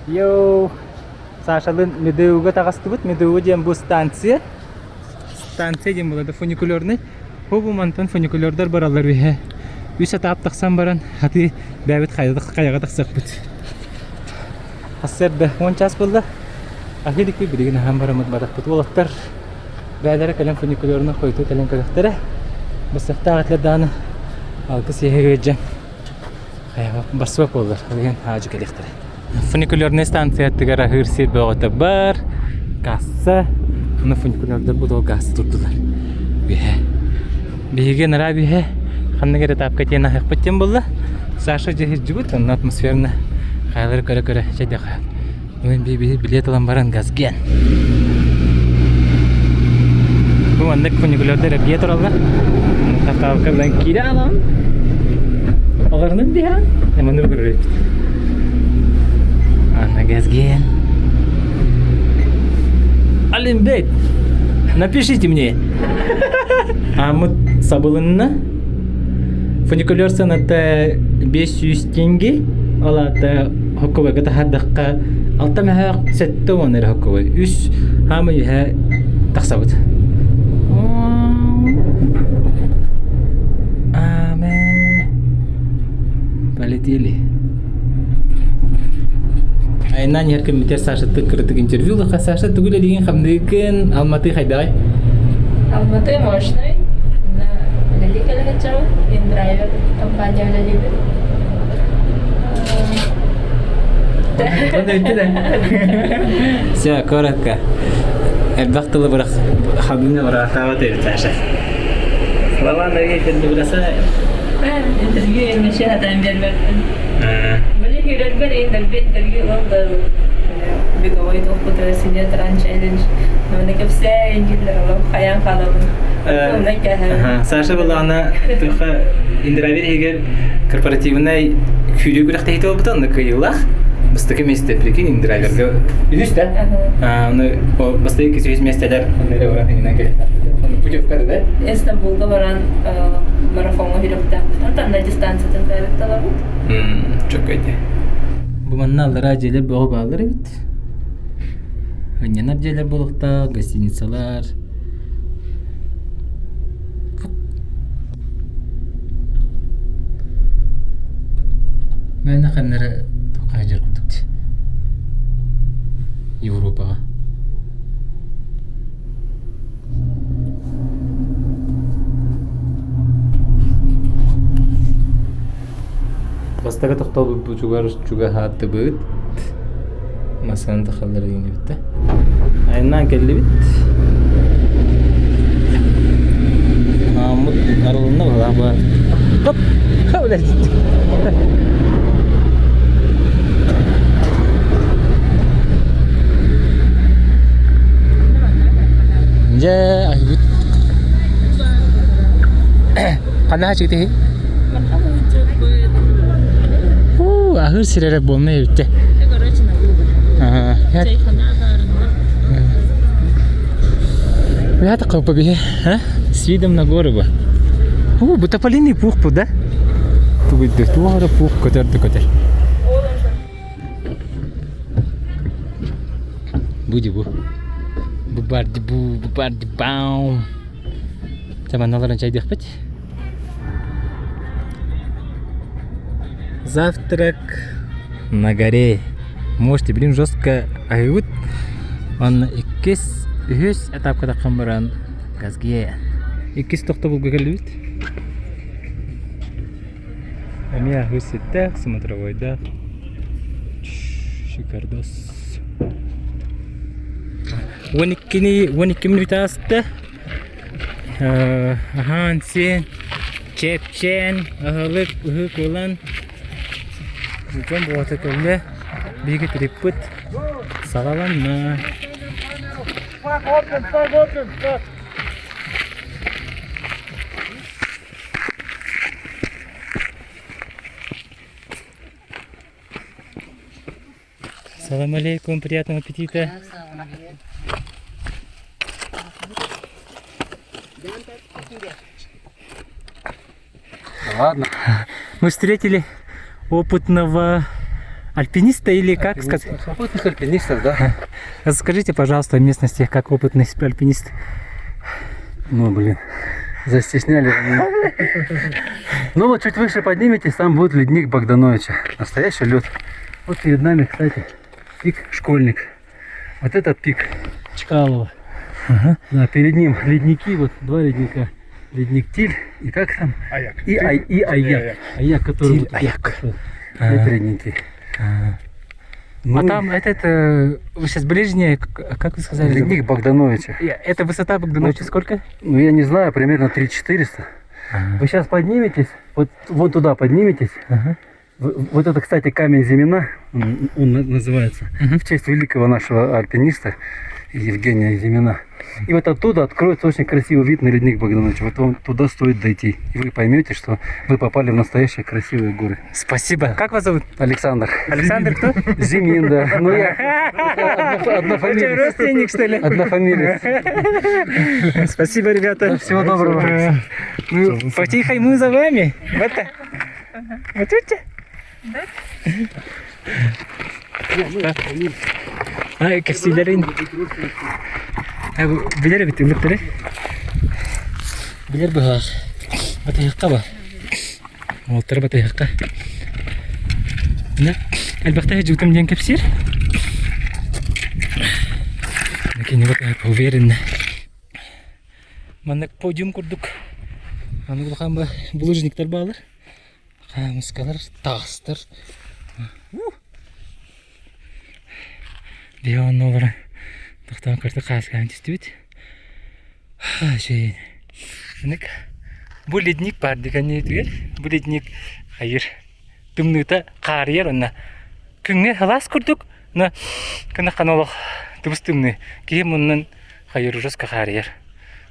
Йоу, Сашалыын Медеуга таҕыстыбыт. Медеуга диэн бу станция. Станция диэн буолар да фуникулерный. Бу бу мантан фуникулердар бараллар үһэ. Үс этап тахсан баран хатыы бэйэбит хайаҕа тахсыахпыт. Сарсыарда 10 час буолла. Аһыы иликпит билигин аһаан бараммыт бадахпыт уолаттар бэйэлэрэ кэлэн фуникулерынан хойутуу кэлэн көрүөхтэрэ. Бассахтаах этилэр даҕаны алгыс иһэ ыалдьан хайаҕа барсыбат буоллар билигин хаадьы кэлиэхтэрэ. Фуникулернай станциятыгар аһыыр сир бөҕөтө бар, касса, аны фуникулердар бу гаас турдулар. Үөһэ. Биһиги анараа үөһэ ханнык эрэ этапка тиийэн аһыахпыт диэн буолла. Саша дьэ сылдьыбыт, онно атмосферно хайалары көрө-көрө чэйдэхэ. Бүгүн биһи билет ылан баран газген. Бу маннык фуникулердар эргийэ тураллар. Тахтаалка билэн киирэ алан. Олорунун биһан. Эманы көрөрүт. Анна газген. Алимбек, напишите мне. Аммыт сабылынна. Фуникулер сыаната 500 тенге. Ол аата хоккобойга таһаардахха алта мөһөөх 70 эрэ хоккобой. Үс хаамай үһэ тахсабыт. Аме. Полетели. Айаннаан иһэр кэммитигэр Сашаттан кыратык интервью ылыахха. Саша, тугу үлэлиигин хамныыгын, Алматы хайдаҕай? Алматы мощный. Үлэлии кэлэн сылдьабын. Индрайвер компания үлэлиибин. Все, коротко. Элбэх тылы бырах хабыны быраатаабат эбит Саша. Слова на ветер не бросай. Интервью эмеше хатан бербеппин. Били киирэрбэр иин интервью ыл да беговой туохпутугар сидя туран челлендж Маны кэпсээ дииллэр олох хайаан хаалабын. Оннан кээһэбин. Саша былаана туха Индравир иһигэр корпоративнай күүрүү күрэхтэһиитэ буолбута, онно кыайыылаах. Бастакы миэстэ прикинь Индраверга үһүс да? Аны бастакы үһүс миэстэлэр онно эрэ баран иҥинэн кэлиэхтээхпит. Путевка да? Истанбулга баран марафоҥҥа хүрүөхтээхпит. Онтон на дистанциятын бэйэбит талабыт. Чөкөйдө. Бу манна аллараа дьиэлэр бөҕө бааллар эбит. Ынньанар дьиэлэр буолуохтаах, гостиницалар. Мээнэ ханнары туохха курдук дии. Европаҕа. Бастакы тохтобулбутугар чугаһаатыбыт. Массыынаны тахаллара диэн эбит да. Айаннаан кэллибит. Ааммыт арылынна быһалаах баар. Хоп! Дьэ, айбыт. Ханна чыгытыһы? Аһыыр сир эрэ буолна эбиттэ. Я такой побеги, а? С видом на горы бы. О, бу тополиный пух бу, да? Тугуйды, туох пух көтөрдү көтөр. Буди бу. Бу барди бу, бу барди баум. Таманаларын чайдыахпыт. Завтрак на горе. Можете, блин, жестко аһыыбыт. Онно иккис, үһүс этапка таххан баран газге. Иккис тохтобулга кэллибит. Эмиэ аһыы сирдээх, смотровойдаах. Шикардос. 12-ни 12 мүнүүтэ ааста. Аһаан сиэн, чэпчээн, аһылык, ыһык ылан дьон буолата кэллэ. Биһиги триппыт саҕаланна. Салам алейкум, приятного аппетита. Ладно. Мы встретили опытного альпиниста или как сказать? Опытных альпинистов, да. Расскажите, пожалуйста, о местности, как опытный альпинист. Ну, блин, застесняли. Ну вот чуть выше подниметесь, там будет ледник Богдановича. Настоящий лед. Вот перед нами, кстати, пик Школьник. Вот этот пик Чкалова. Ага. Да, перед ним ледники, вот два ледника. Ледник Тиль и как там? Аяк. И, Ай, и Аяк. Аяк, который Тиль, вот Аяк. пошел. Это ледники. А. Ну, а там этот, вы сейчас ближнее, как вы сказали? Ледник Богдановича. Это высота Богдановича сколько? Ну, я не знаю, примерно 3400. Ага. Вы сейчас подниметесь, вот вон туда подниметесь. Ага. Вот это, кстати, камень Зимина, он называется, Мгм. в честь великого нашего альпиниста Евгения Зимина. И вот оттуда откроется очень красивый вид на ледник Богдановича. Вот вам туда стоит дойти. И вы поймете, что вы попали в настоящие красивые горы. Спасибо. Как вас зовут? Александр. Александр кто? Зимин, да. Ну, я одна Вы что, родственник, что ли? Одна фамилия. Спасибо, ребята. Всего доброго. Ну, потихо, мы за вами. Вот так. Вот тут. Ай, кэпсиилэрин. Билэр эбит ылыктары. Билэр быһаах. Батыһыққа ба. Уолтары батыһыққа. Элбэхтэ дьуутум диэн кэпсиир. Кинигэ уверенно. Маннык подиум курдук аны улахан булыжниктар баалар. Хаамыскалар, таастар. Биһи онно олорон тохтоон кырдык хааскаан түстүбүт. Шейин. Маннык бу ледник баар диканьетигэр. Бу ледник хайыр тымныыта хаарыйар онно күҥҥэ сылаас курдук но кынаххан олох тыбыс тымныы киһи муннун хайыр ужаска хаарыйар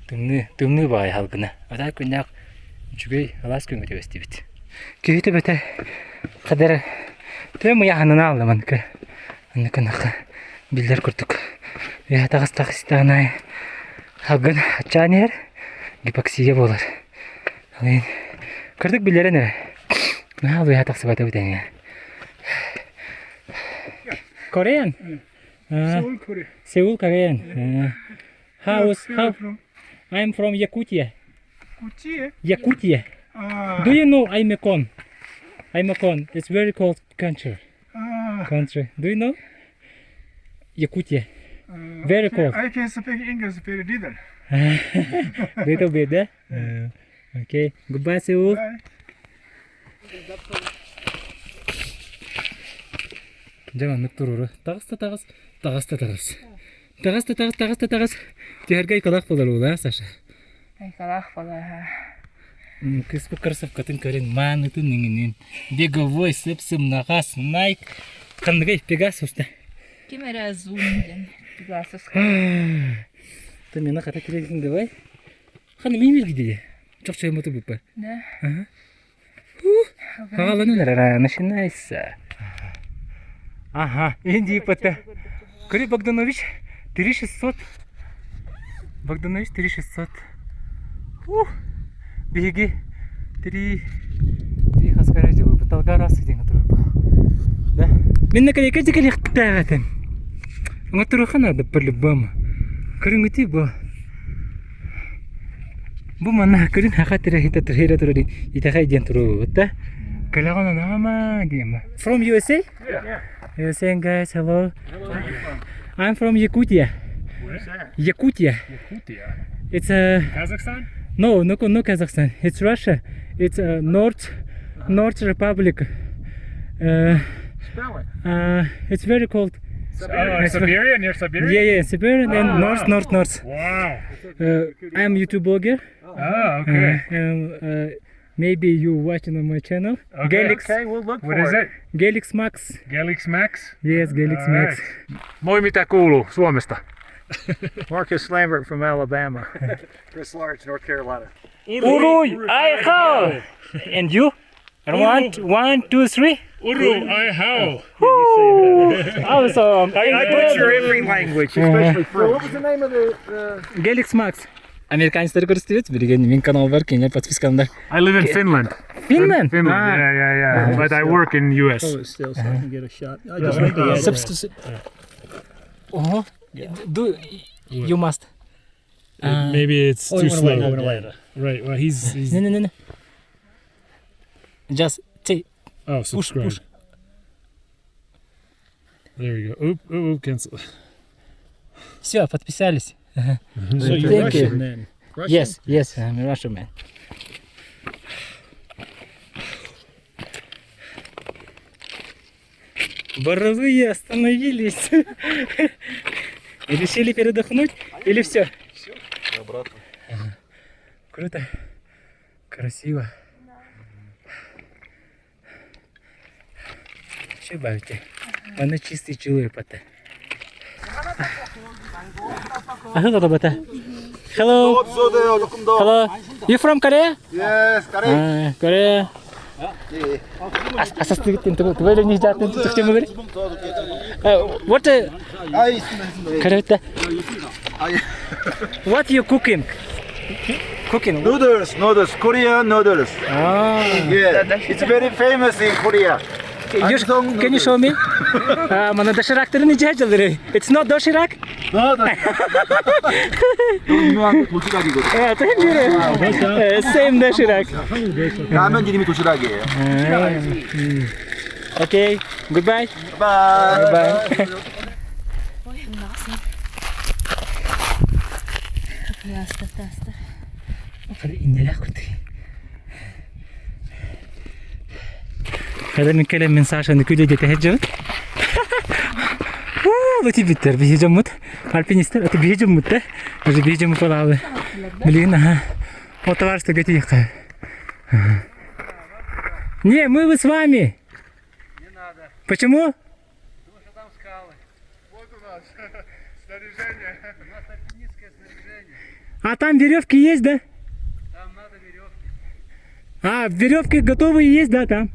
тымныы тымныы баҕайы салгына атаа күннээх үчүгэй алаас күҥҥэ түбэстибит киһи төбөтө хадара төм ыйааһынын аалла манныка маннык гынахха биллэр курдук үөһэ таҕыстах истэҕин аайы салгын аччаан иһэр гипоксия буолар Ол кырдык биллэрэн эрэ. Наһаа үөһэ тахсыбатыбыт эҥэ. Korean? Seoul, Korea. Seoul, Korean. How is how? I'm from Yakutia. Yakutia? Yakutia. Ah. Do you know Aimekon? Aimekon. It's very cold country. Ah. Country. Do you know? Yakutia. Very cold. I can speak English very little. Little bit, eh? Okay. Goodbye, Seoul. Дьэ маннык туруору. Таҕыс да таҕыс, таҕыс да таҕыс. Таҕыс да таҕыс, таҕыс да таҕыс. Түһэргэ айкалаах буолар буолаа, Саша. Айкалаах буолар. Кыыспыт кроссовкатын көрүн, маанытын иҥинин. Беговой, сып-сымнаҕас, Nike. Ханныгай, Пегасус да? Ким эрэ Zoom диэн Пегасус. Ты мені хата кирегин давай. Ханы мин билгиде. Чохчоймоту буппа. Да. Ага. Хагаланын начинается. Ага, Индии ПТ. Кори Богданович 3600. Богданович 3600. Ух, биһиги три три хаскара дьыбы талга раз диэн турба. Да. Мен наконец кэлиэхтээҕэтин. Оҥотторуохха наада по-любому. Көрүҥүтүй бу. Бу манна көрүн хаха тирэхитэ турира турар итэхэй диэн туруубут да. Кэлэҕин анаама диэм. From USA? Yeah. USA guys, hello. I'm from Yakutia. Where's that? Yakutia. Yakutia. It's a Kazakhstan? No, no, no Kazakhstan. It's Russia. It's a North North Republic. Spell it. It's very cold. Oh, Siberia, near Siberia? Yeah, yeah, Siberia and Oh, north, wow. north, north. Wow. I am YouTube blogger. Oh, okay. And, maybe you watching on my channel. Okay. Galix. Okay, we'll look What for is it. it? Galix Max. Galix Max? Yes, Galix All Max. right. Moi mitä kuuluu Suomesta? Marcus Lambert from Alabama. Chris Large, North Carolina. Uruy, Aihao. And you? And one, one, two, three. Uru, Aihao. Awesome. I butcher every language, especially French. what was the name of the... Galix Max. Американецтер көрүстүбүт билигин мин канал бар кинилер подпискандар. I live in Finland. Finland? Finland, Ah. yeah. But I work in US. Hold it still so I can get a shot. I just need the address. Ого. Do you must. Maybe it's oh, too you wanna wait, slow. you wanna wait. Right. Well, he's, he's No, no, no, no. Just take. Oh, Push, subscribe. push. There we go. Oop, oop, oop, cancel. Все, подписались. So you're Thank Russian you. then? Russian? Yes, yes, I'm a Russian man. Боровые остановились. Решили передохнуть или все? Все, обратно. Круто. Красиво. Что бавите? Она чистый человек это. Hello. Hello. You from Korea? Yes, Korea. Ah, Korea. Асастыгыт тугу эле жаатын түктөмө What Korea? What you cooking? Cooking. Noodles, noodles, Korean noodles. Ah. Yeah, it's very famous in Korea. You, can you show me? Мана доширактарын ижээ It's not doshirak? No, 유명한 도시락이거든. 예, 예, same doshirak. 라면 이름이 도시락이에요. Okay, goodbye. Bye. Bye. Тастар. Иннэлээх курдук. Когда мин кэлэн мин Сашаны күлэ диэтэ сылдьабын. Оо, тибиттер биһи дьоммут. Альпинистер, это биһи дьоммут да. Уже биһи дьоммут буолаалы. Билигин аха. О, товарищ, тииххэ. Не, мы бы с вами. Не надо. Почему? Потому что там скалы. Вот у нас снаряжение. У нас альпинистское снаряжение. А там веревки есть, да? Там надо веревки. А, веревки готовые есть, да, там?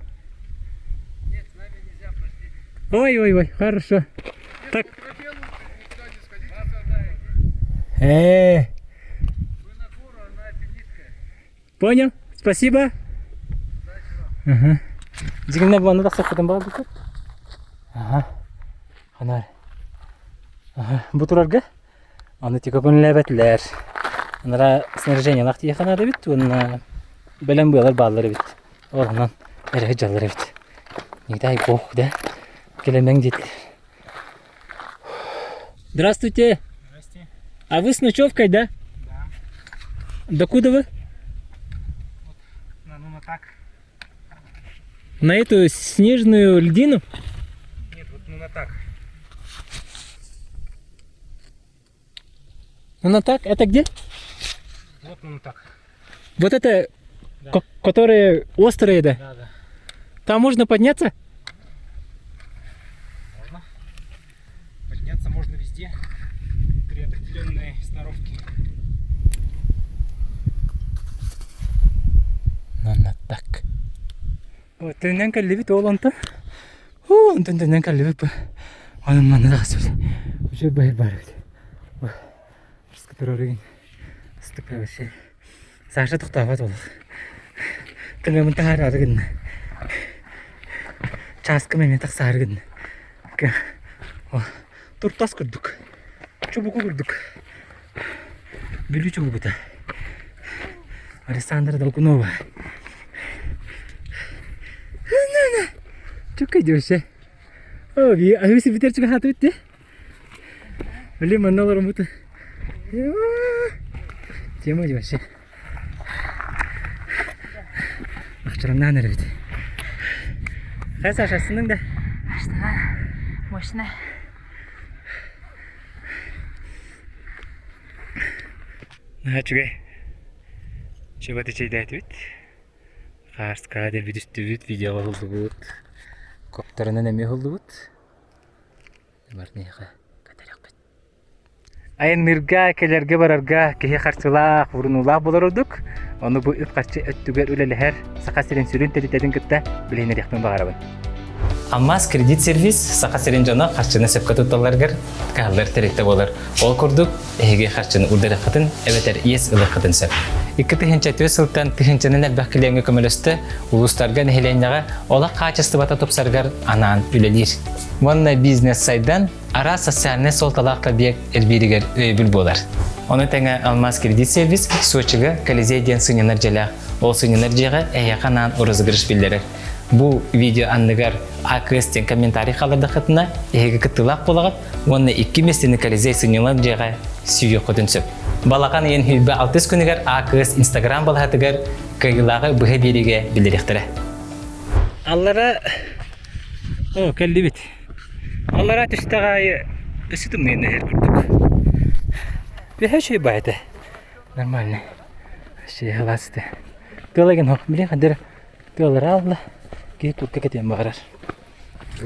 Нет, с нами нельзя, простите. Ой-ой-ой, хорошо. Нет, Так. по тропе лучше никуда не сходите. Сюда идите. Вы на гору, она альпинистская. Понял? Спасибо. Ага. Дигинне буанна тахсаппытын баҕарбыккыт? Аха. Ханар. Аха. Бу турарга аны тика көҥүллээбэтилэр. Анара снаряжениелаах тиийэ наада эбит уонна бэлэм быалар бааллар эбит. Ол онон эрэһи дьаллар эбит. Не дай бог, да? Кэлэмэҥ диэтилэр. Здравствуйте. Здрасте. А вы с ночевкой, да? Да. Докуда вы? Вот, на, ну на так. На эту снежную льдину? Нет, вот ну на так. Ну на так? Это где? Вот ну на так. Вот это, Да. которые острые, да? Да, да. Там можно подняться? Можно. Подняться можно везде при определенной сноровке. Ну на так. Вот, төннөн кэллибит ол онтон. Уу, онтон төннөн кэллибит бу. Онон манна тахсыбыт. Уже байыр бар эбит. Скотороригин. Ыстык вообще. Саша тохтообот олох. Тыҥабын таһаараары гынна. Чааскым эмиэ тахсаары гынна. Туртас курдук. Чубуку курдук. Бүлүү чубугута. Александра Долгунова. Чукка дёсе. О, би аһысы битер чуга хаты битте. Блин, манна олороммут. Тема вообще. Ахчараннаан эрэбит. Хайа Саша, астынныҥ да? Астына. Мощно. Наһаа үчүгэй. Чөбөтө чэйдээтибит. Хаарскаҕа дэлби түстүбүт, видеоҕа уһуллубут. Коптарынан эмиэ уһуллубут. Барныаха көтөрөхпүт. Айанныырга, кэлэргэ-барарга киһи харчылаах, урунуулаах буолар ордук. Ону бу үп-харчы өттүгэр үлэлэһэр Саха сирин сүрүн тэрилтэтин кытта билиһиннэриэхпин баҕарабын. Алмаас кредит сервис Саха сирин дьоно харчыны сөпкө тутталларыгар кыһаллар тэрилтэ буолар. Ол курдук, эһиги харчыны урдарыаххытын эбэтэр иэс ылыаххытын сөп. 2004 сылтан тыһыынчанан элбэх клиеҥҥэ көмөлөстө, улуустарга нэһилиэнньэҕэ олох хаачыстыбата тупсарыгар анаан үлэлиир. Уонна бизнес сайдан, араас социальнай суолталаах объект элбииригэр өйөбүл буолар. Ону тэҥэ Алмаз кредит сервис Сочига Колизей диэн сынньанар дьиэлээх. Ол сынньанар дьиэҕэ эһиэхэ анаан розыгрыш биллэрэр. Бу видео анныгар АКС диэн комментарий хааллардаххытына, эһиги кыттыылаах буолаҕыт уонна икки миэстэни Колизей сынньалаҥ дьиэҕэ сүүйүөххүтүн сөп. Балаҕан ыйын сүүрбэ алтыс күнүгэр АКС Инстаграм балаһатыгар кыайыылааҕы быһа биэриигэ биллэриэхтэрэ. Аллара О, кэллибит. Аллара түстэх аайы өссө тымныйан иһэр курдук. Төһө үчүгэй баа этэ. Нормально. Вообще халаасты. Тыала ген хоп, блин, хадыр тыалара алла. Киһи турка кэтиэн баҕарар.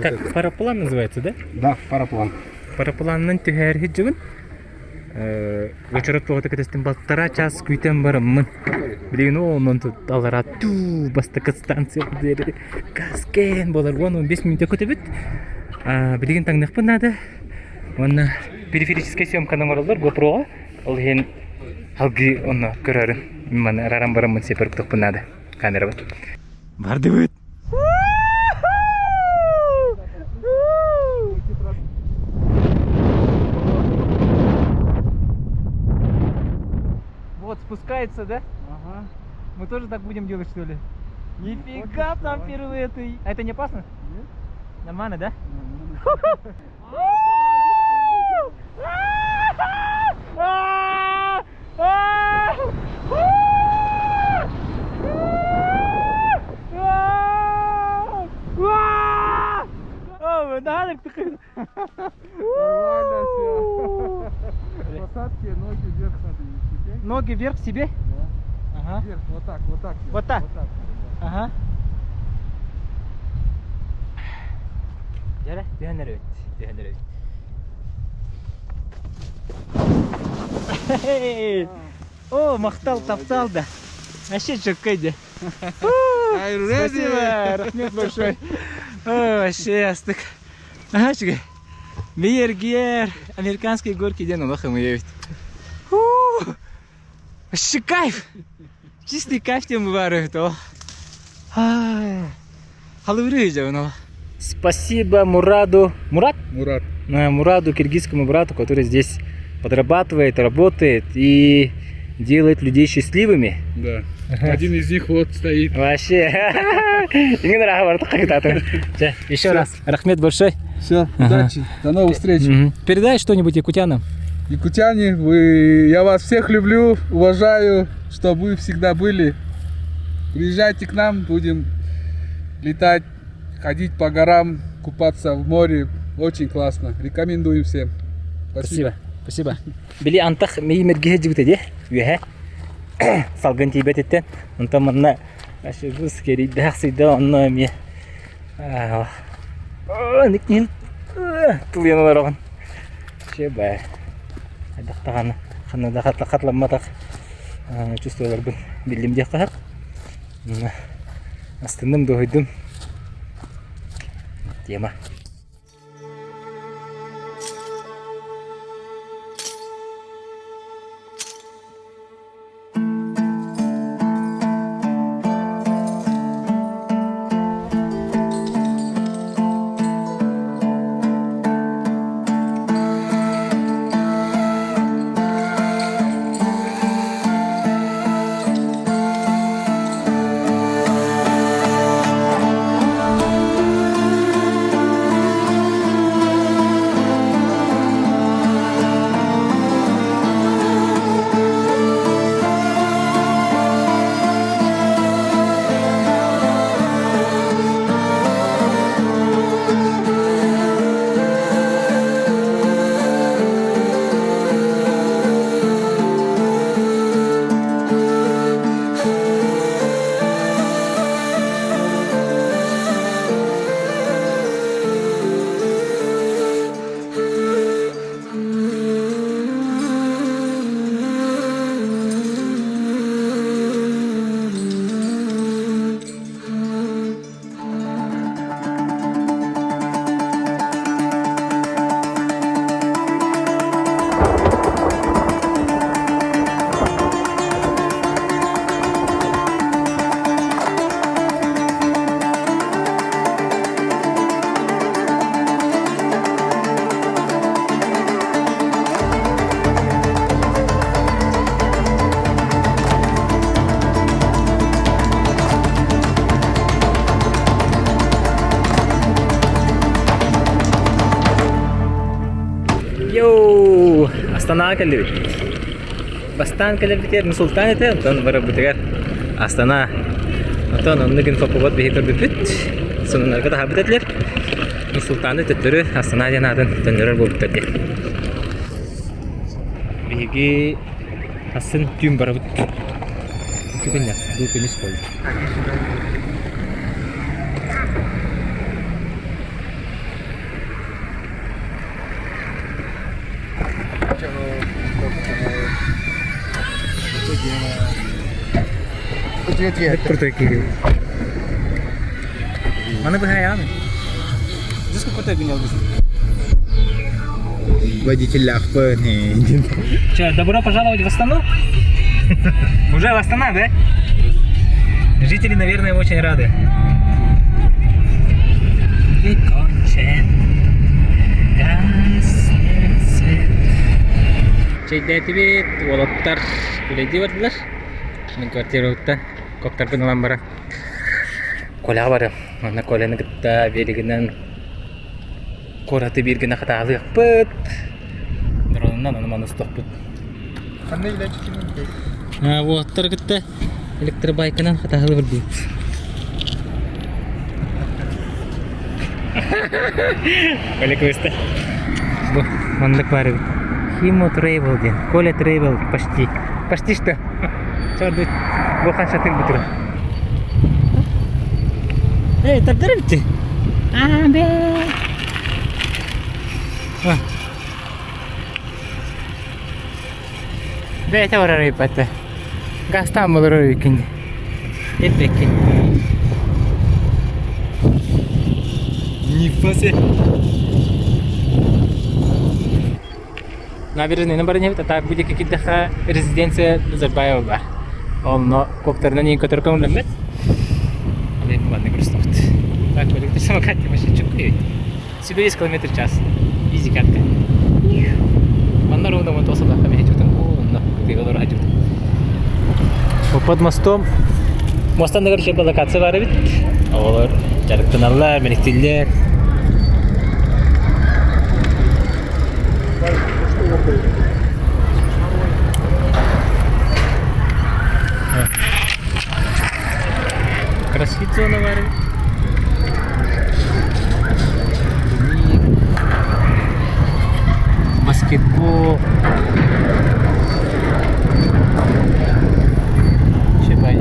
Как параплан называется, да? Да, параплан. Парапланынан түһээр сылдьыбын. Очорот тоҕото кэтэстим балтараа час күүтэн бараммын. Билигин онон аллараа туу бастакы станция диэри Каскен буолар 10-15 мүнүүтэ көтөбүт. Билигин таҥныахпын наада. Уонна периферическэй съемканы оҥороллор GoPro-ҕа. Ол иһин алгыы онно көрөрүн маны арааран бараммын сиэппэр уктуохпун наада камерабын. Бардыбыт! Вот спускается, да? Ага. Мы тоже так будем делать, что ли? Нифига там впервые ты. А это не опасно? Нет. Нормально, да? Нормально все. Посадки, ноги вверх надо вести, окей? Ноги вверх себе? Да. Ага. Вверх, вот так, вот так. Вот так? Вот так. да. Ага. Дьэ, түһэн эрэбит, түһэн эрэбит. О, махтал, таптал да. Вообще чөккөй да. Спасибо, рахмет большой. О, вообще астык. Ага, чүгэй. Мейергер, американские горки диэн олох ымыйабит. Вообще кайф! Чистый кайф диэн баар эбит ол. Халыбыры дьэ Спасибо Мураду. Мурат? Мурат. Мураду, киргизскому брату, который здесь подрабатывает, работает и делает людей счастливыми. Да. Один из них вот стоит. Вообще. Еще раз. Рахмет большой. Все, удачи. До новых встреч. Передай что-нибудь якутянам. Якутяне, вы, я вас всех люблю, уважаю, чтобы вы всегда были. Приезжайте к нам, будем летать, ходить по горам, купаться в море. Очень классно. Рекомендуем всем. Спасибо. Спасибо. Били антах меймерге жигите де. Үөһэ. Салгын тиийбэтиттэн. Онтон манна ашыбыс керийдээх сыйда онно эмиэ никнин тулуйан олороҕун. Че бай. Хайдах ханна да хатламматах чувствоваларбын биллим диэх хаһар. Астынным дуоһуйдум. Тема. Йоу! Астанаҕа кэллибит. Бастаан кэлэрбитигэр Нур-Султан этэ, онтон барарбытыгар Астана. Онтон оннук инфоповод биһи көрбүппүт. Сонуннарга таһаарбыт этилэр. Нур-Султаны төттөрү Астана диэн аатын төннөрөр буолбуттар диэн. Биһиги Асын түүн барабыт. Икки күннэх, бу күнүс буолла. Крутой киһи. Маны быһайаҕын. Дьэ крутой гынал Водитель Че, добро пожаловать в Астану? Уже в Астана, да? Жители, наверное, очень рады. И кончен гаснет свет. Чэйдээтибит, уолаттар үлэлии бардылар. Мин квартирабыттан коптарбын ылан баран Коляҕа барыам. Онно Коляны кытта велигинэн куораты биир гына хатаалыахпыт. Дронунан ону маны устуохпут. Ханна илэ Уолаттары кытта электробайканан хатаалы бардыбыт. Коля кыбыста. Бу маннык баар эбит. Химо Travel диэн. Коля Travel почти. Почти что. Чордут. Бу хан шатыр бутура. Эй, тардар эбит. Аа, бэ. Бэйэтэ барар ыйпата. Газтаан болорор үкүн. Эппеккин. Нифасе. Набережныйны баран иһэбит, а так бу диэки киирдэххэ резиденция Назарбаева бар. Онно коптерынан иин көтөр көҥүллэммэт. Аны манна көрүстүбүт. Так, бөлүктөр самокат вообще чуккуй. 105 километр в час. Изи катка. Манна ровно вон тоса да хамя хачутан. О, но ты олор хачутан. Под мостом мостан дагар шепа локация бар бит. Олар жарыктаналлар, мениктиллер. Кроссфит зона бар бит. Баскетбол. Шибай.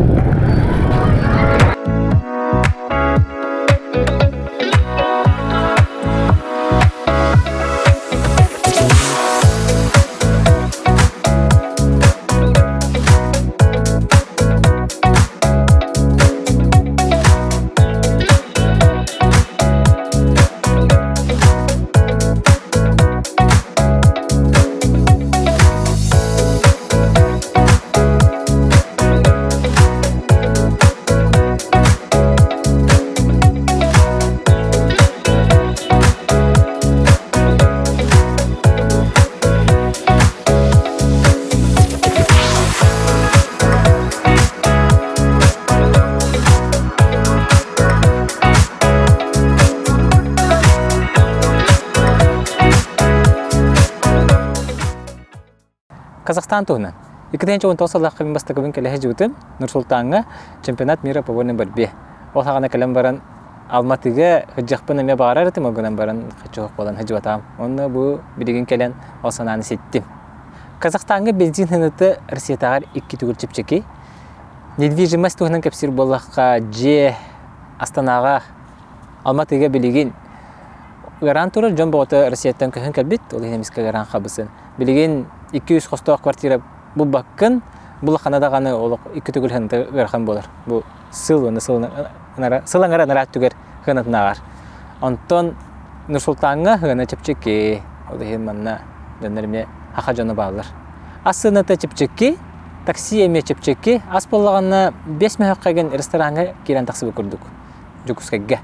Казахстан туһунан. 2019 сыллаахха мин бастакыбын кэлэ сылдьыбытым Нур-Султаҥҥа чемпионат мира по вольной борьбе. Ол саҕана кэлэн баран Алматыга сылдьыахпын эмиэ баҕарар этим, ол гынан баран хочу буолан сылдьыбатаҕым. Онно бу билигин кэлэн ол санааны ситтим. Казахстаҥҥа бензин сыаната Россиятааҕар икки төгүл чэпчэки. Недвижимость туһунан кэпсиир буоллахха, дьиэ Астанаҕа Алматыга билигин ыараан турар дьон бөҕөтө Россияттан көһөн кэлбит, ол иһин эмискэ ыараан хабысын. Билигин 200 хостоох квартира булбаккын, булахана даҕаны олох икки төгүл сыаната ыарахан буолар. Бу сыл уонна сыл сыл аҥара анараа өттүгэр сыанатынааҕар. Онтон Нур-Султаҥҥа сыана чэпчэки, ол иһин манна дьоннор эмиэ саха дьоно бааллар. Ас сыаната чэпчэки, такси эмиэ чэпчэки, ас буоллаҕына 5 мөһөххө игин рестораҥҥа киирэн тахсыбыт курдук. Дьокуускайга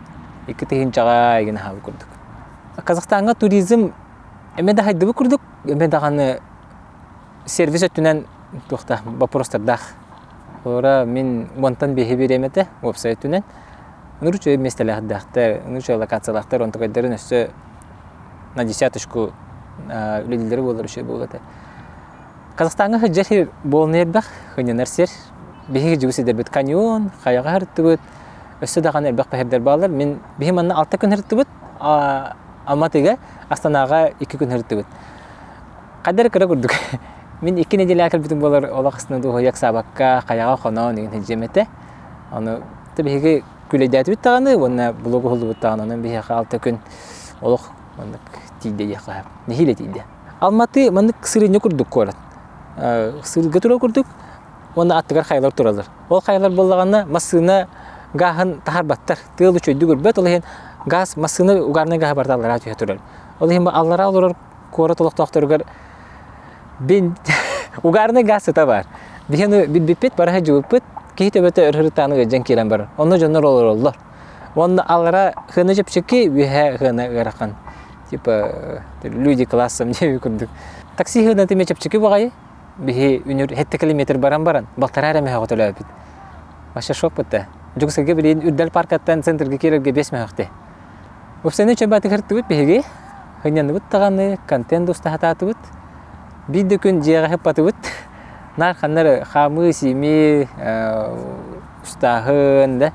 икки тыһыынчаҕа игин аһаабыт курдук. Казахстаҥҥа туризм эмиэ да хайдыбыт курдук, эмиэ даҕаны сервис өттүнэн туохта боппуруостардаах. Холобура, мин уонтан биэһи биэриэм этэ уопсай өттүнэн. Ынырык үчүгэй миэстэлээхтэр, ынырык үчүгэй локациялаахтар, онтукайдарын өссө на десяточку үлэлииллэрэ буоллар үчүгэй буолуо этэ. Казахстаҥҥа сылдьар сир буолан элбэх, хынньанар сир. Биһиги дьыбыс сирдэрбит каньон, хайаҕа сырыттыбыт, өссө даҕаны элбэх бэһирдэр бааллар. Мин биһи манна алта күн сырыттыбыт, Алматыга, Астанаҕа икки күн сырыттыбыт. Хайда эрэ кыра курдук. Мин икки нэдиэлэ кэлбитим буолар олох астына дуоһуйа ыксаабакка, хайаҕа хоноон игин сылдьыам этэ. Ону биһиги күлэйдээтибит даҕаны уонна блог уһуллубут даҕаны онон биһиэхэ алта күн олох маннык тиийдэ диэххэ сөп. Нэһиилэ тиийдэ. Алматы маннык сырынньа курдук куорат. Сыырга турар курдук уонна аттыгар хайалар тураллар. Ол хайалар буоллаҕына массыына гааһын таһарбаттар. Тыал үчүгэйдик үрбэт, ол иһин газ массыына угарнай гааһа барыта аллараа түһэ турар. Ол иһин аллараа олорор куорат олохтоохторугар бин угарный газ сыта бар. Биһи билбиппит, бары сылдьыбыппыт, киһи төбөтө өр-ырытааны ыалдьан киирэн барар. Онно дьоннор олороллор. Уонна аллара хыана чэпчэки, үөһэ хыана ыарахан. Типа люди классом диэби курдук. Такси хыаната эмиэ чэпчэки баҕайы. Биһи үнүр 7 километр баран баран, балтараа эрэ мөһөҕө төлөөбүт. Вообще шок бытта. Дьокуускайга билигин Үрдэл паркаттан центрга киирэргэ 5 мөһөхтө. Уопсайынан чөмбөтүк ырыттыбыт биһиги. Хынньанныбыт даҕаны, контент устаһатаатыбыт. Биир да күн дьиэҕэ сыппатыбыт. Наар ханна эрэ хаамыы, сиимии, устааһын да.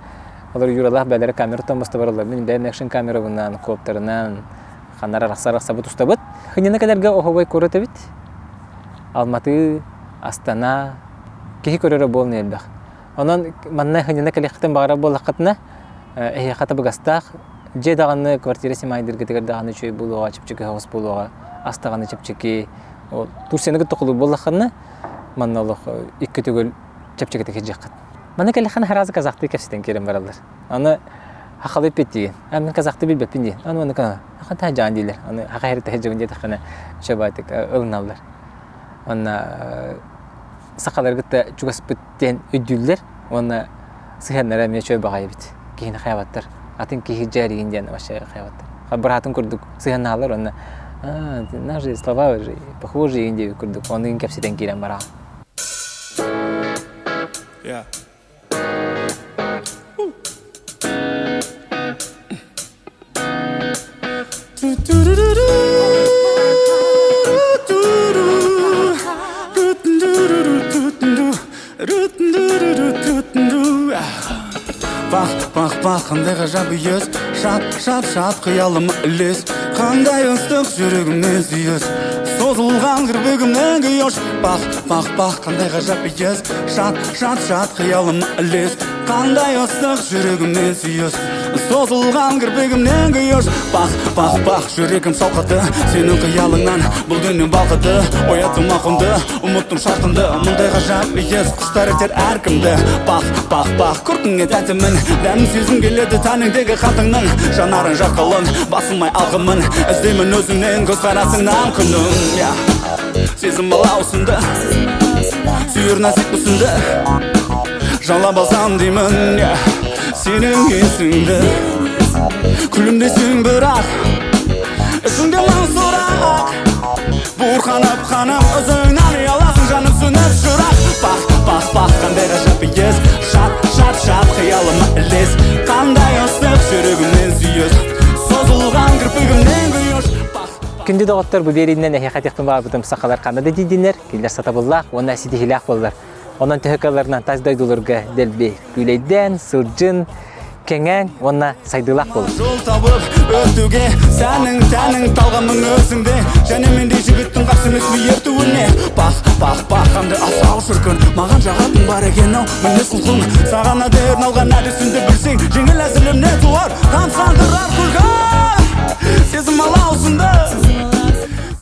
Олор Юралаах бээлэрэ камера томмосто бараллар. Мин бэйэм экшн камерабынан, коптерынан ханнар арахсар арахсабыт устабыт. Хынньана кэлэргэ оһобой куорат эбит. Алматы, Астана, киһи көрөрө буолан элбэх. Онон манна хынньана кэлиэххитин баҕарар буоллаххытына, эһиэхэ табыгастаах дьиэ даҕаны квартира симайдыргытыгар даҕаны үчүгэй буолуоҕа, чэпчэки соҕус буолуоҕа, ас даҕаны чэпчэки. Турцияны кытта холуур буоллаххына, манна олох икки төгүл чэпчэкитик сылдьыаххыт. Манна кэллэххинэ араас казахтыы кэпсэтэн киирэн бараллар. Аны хахалы эппит диэн. А мин казахтыы билбэппин диэн. Аны аны хаха жаан дииллэр. Аны хаха хери тэһэ диэтэххинэ шабатык ылыналлар. Онна сахалары кытта чугаспыт диэн өйдүүллэр уонна сыһыаннара эмиэ үчүгэй баҕайы эбит. Киһини хайабаттар. Атын киһи дьээригин диэн вообще хайабаттар. Быраатын курдук сыһыаннаһаллар уонна наши слова похожи диэбит курдук ону кэпсэтэн киирэн бараҕын. Yeah. Бақ, бақ, бақ, қандай ғажап иіс Шат, шат, шат, қиялыма ілес Қандай ыстық жүрегімнен сүйіс Созылған кірпігімнен күйіш Бақ, бақ, бақ, қандай ғажап иіс Шат, шат, шат, қиялыма ілес Қандай ыстық жүрегімнен сүйіс Созылған кірпігімнен күйіш Бақ, бақ, бақ, жүрегім шалқыды Сенің қиялыңнан бұл дүние балқыды Ояттым мақұмды, ұмыттым шартымды Мұндай ғажап иіс құштар етер әркімді Бақ, бақ, бақ, көркіңе тәнтімін Дәмін сезгім келеді тәніңдегі қатыңның Жанарың жарқылын, басылмай алқымын Іздеймін өзіңнен көзқарасыңнан күнім yeah. Сезім алаусынды Сүйір нәзік мүсінді Жалап алсам деймін yeah. Сенің есіңді Күлімдейсің бірақ Ішіңде мың сұрақ Буырқанып қаным өзіңнен ұяласың жаным сөніп шырақ Бақ, бақ, бақ, қандай ғажап иіс Шат, шат, шат, қиялыма ілес Қандай ыстық жүрегімнен сүйіс Созылған кірпігімнен күйіш Күндү доҕоттор бу биэриинэн эһиэхэ этиэхпин баҕарбытым сахалар ханна да тиийдиннэр, кинилэр сатабыллаах уонна ситиһиилээх буоллар. Онон төһө кыалларынан тас дойдуларга дэлби күүлэйдээн, сылдьын, кэҥээн уонна сайдыылаах буолун. Жол табып өтуге сәнің тәнің талғамың өзіңде және мендей жігіттің қарсы емес ертуіне бақ бақ бақ қандай асау шіркін маған жағатын бар екен ау мінез құлқың саған арналған әдісіңді білсең жеңіл әзілімне туар тамсандырар күлкі сезім алаусынды.